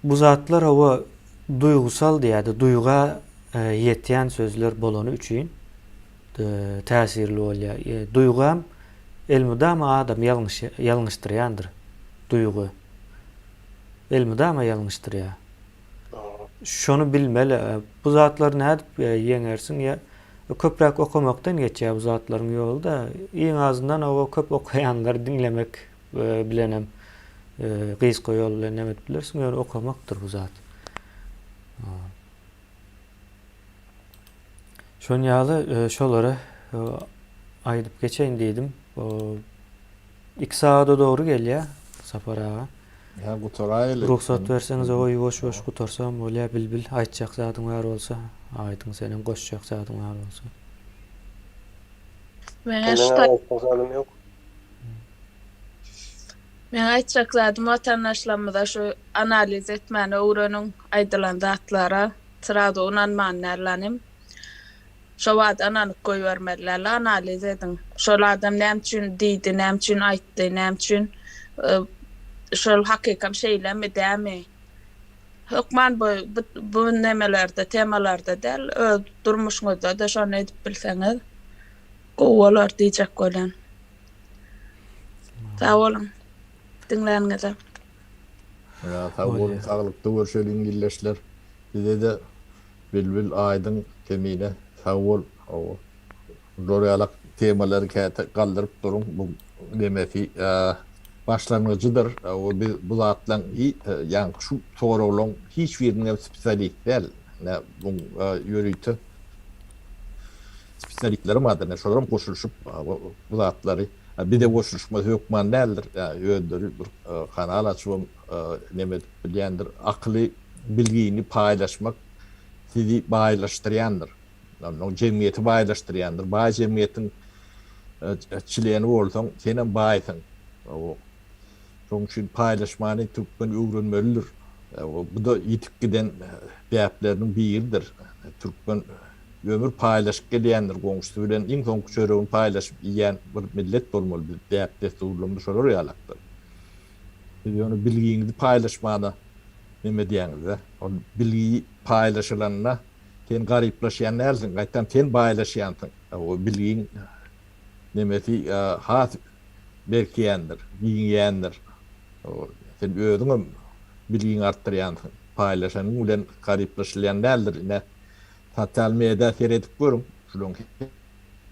Bu zatlar hawa duýgusal diýýär-de, duýga ýetýän sözler bolany üçin täsirli bolýar. Duýgam elmydama adamy ýalňyş ýalňyşdyrýandyr. Duýgy. Elmydama ýalňyşdyrýar. Şony bilmeli. Bu zatlary nädip ýeňersiň ýa köpräk okamakdan geçýär bu zatlaryň ýoly-da. Iň azyndan oba köp okaýanlary diňlemek bilenem gysga ýol bilen näme edip bilersiň, ýöne okamakdyr bu zat. Şon ýaly şolary aýdyp geçeýin diýdim. 2 sagada dogry gelýär Sapar aga. Ýa gutaraýaly. Rugsat berseňiz oba ýuwaş-ýuwaş gutarsam bolýar Bilbil aýtjak zadyň bar bolsa aýdyň senem goşjak zadyň bar bolsa. Meňä şu Meniň aýtjak zadym ýok. Meň aýtjak zadym watandaşlarymyza şu analiz etmäni öwreniň aýdylan zatlara srazu ynanman dällanim. Şo bada ynanyp goýbermeli däl analiz ediň. Şol adam näme üçin diýdi, näme üçin aýtdy, näme üçin şol hakykam şeýlemi, dämi? Hökman bu bu nemelerde, temalarda däl, öz durmuşyňyzda-da şony edip bilseňiz gowy bolar diýjek bolýan. Sag boluň diňläniňize. Ýa sag boluň saglykda görşeliň ildeşler. Size-de Bilbil aýdyň Kemine sag bol hawa bular ýalak temalary käte galdyryp duruň bu nemesi başlangyjydyr hawa biz bu zatlaň ýaňky şu soraglaň hiç biriniň hem spesialist däl ine buň ýörite spesialistleri bardyr ine şolaram goşulyşyp bu zatlary bize goşulyşmasy hökman däldir özleri bir kanal açybam neme edip bilýändir akyly bilgini paýlaşmak sizi baýlaşdyrýandyr. Onnoň jemgyýeti baýlaşdyrýandyr. Baý jemgyýetiň çleni bolsaň, senem baýsyň. Şonuň üçin paýlaşmany türkmen öwrenmelidir. Bu-da ýitip giden däpleriniň biridir. Türkmen. ömür paýlaşyp gelýändir, goňşusy bilen iň soňky çöregini paýlaşyp iýýän bir millet bolmaly biz, däp-dessurlarymyz şolar ýalakdyr. Siz ýöne bilgiňizi paýlaşmana neme edýäňiz-dä. Ol bilgi paýlaşylanda sen garyplaşýan dälsiň, gaýtam sen baýlaşýansyň. O bilgiň nemesi has berkeýändir, giňeýändir. Sen özüňem bilgiňi artdyrýansyň. Paýlaşanyň bilen garyplaşylýan däldir. Ine, sosial media seredip görüň, şularyň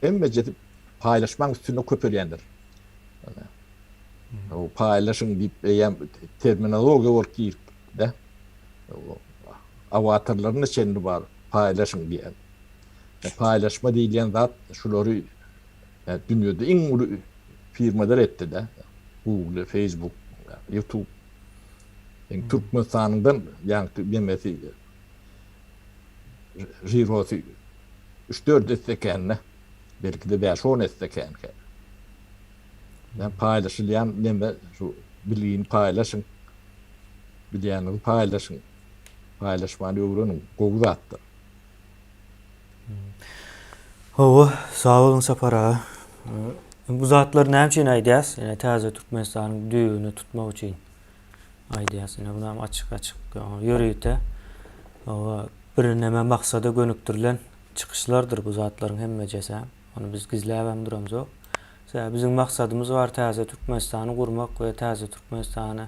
hemmejesi paýlaşmaň üstünde köpelýändir. Paýlaşyň diýip eýýäm terminologiýa bolup giripdir-de. Awatarlaryna çenli bar paýlaşyň diýen. Paýlaşma diýilýän zat şulary dünýede iň uly firmalar etdi-de. Google, Facebook, YouTube. Seň Türkmenistanyňdan ýaňky nemesi žirosy üç-dört esse kän-de. Belki-de bäş-on esse känkä. Ýa paýlaşylýan neme şu bilgini paýlaşyň. Bilýäniňizi paýlaşyň. Paýlaşmany öwreniň, gowy zatdyr. Hawa, sag boluň Sapar aga. Bu zatlary näme üçin aýdýas? Ýene täze Türkmenistanyň düýbüni tutmak üçin aýdýas. Ine bunam açyk-açyk ýörite hawa bir neme maksada gönükdirilen çykyşlardyr bu zatlaryň hemmejesi. Ony biz gizläbem duramzok. Sebäbi biziň maksadymyz bar täze Türkmenistany gurmak we täze Türkmenistany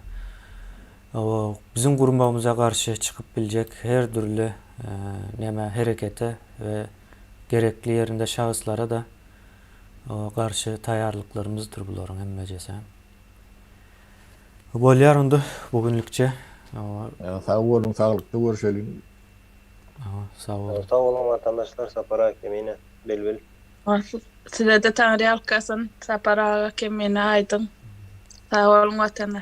biziň gurmagymyza garşy çykyp biljek her dürli näme herekete we gerekli ýerinde şahyslara-da garşy taýýarlyklarymyzdyr bularyň hemmejesi. Bolýar onda bu günlükçe. Sag boluň, saglykda görşeliň. Sag boluň. Sag boluň watandaşlar Sapar aga Kemine, Bilbil. Sizede Taňryýalkasyn Sapar aga Kemine Aýdyň. Sag boluň watandaşlar.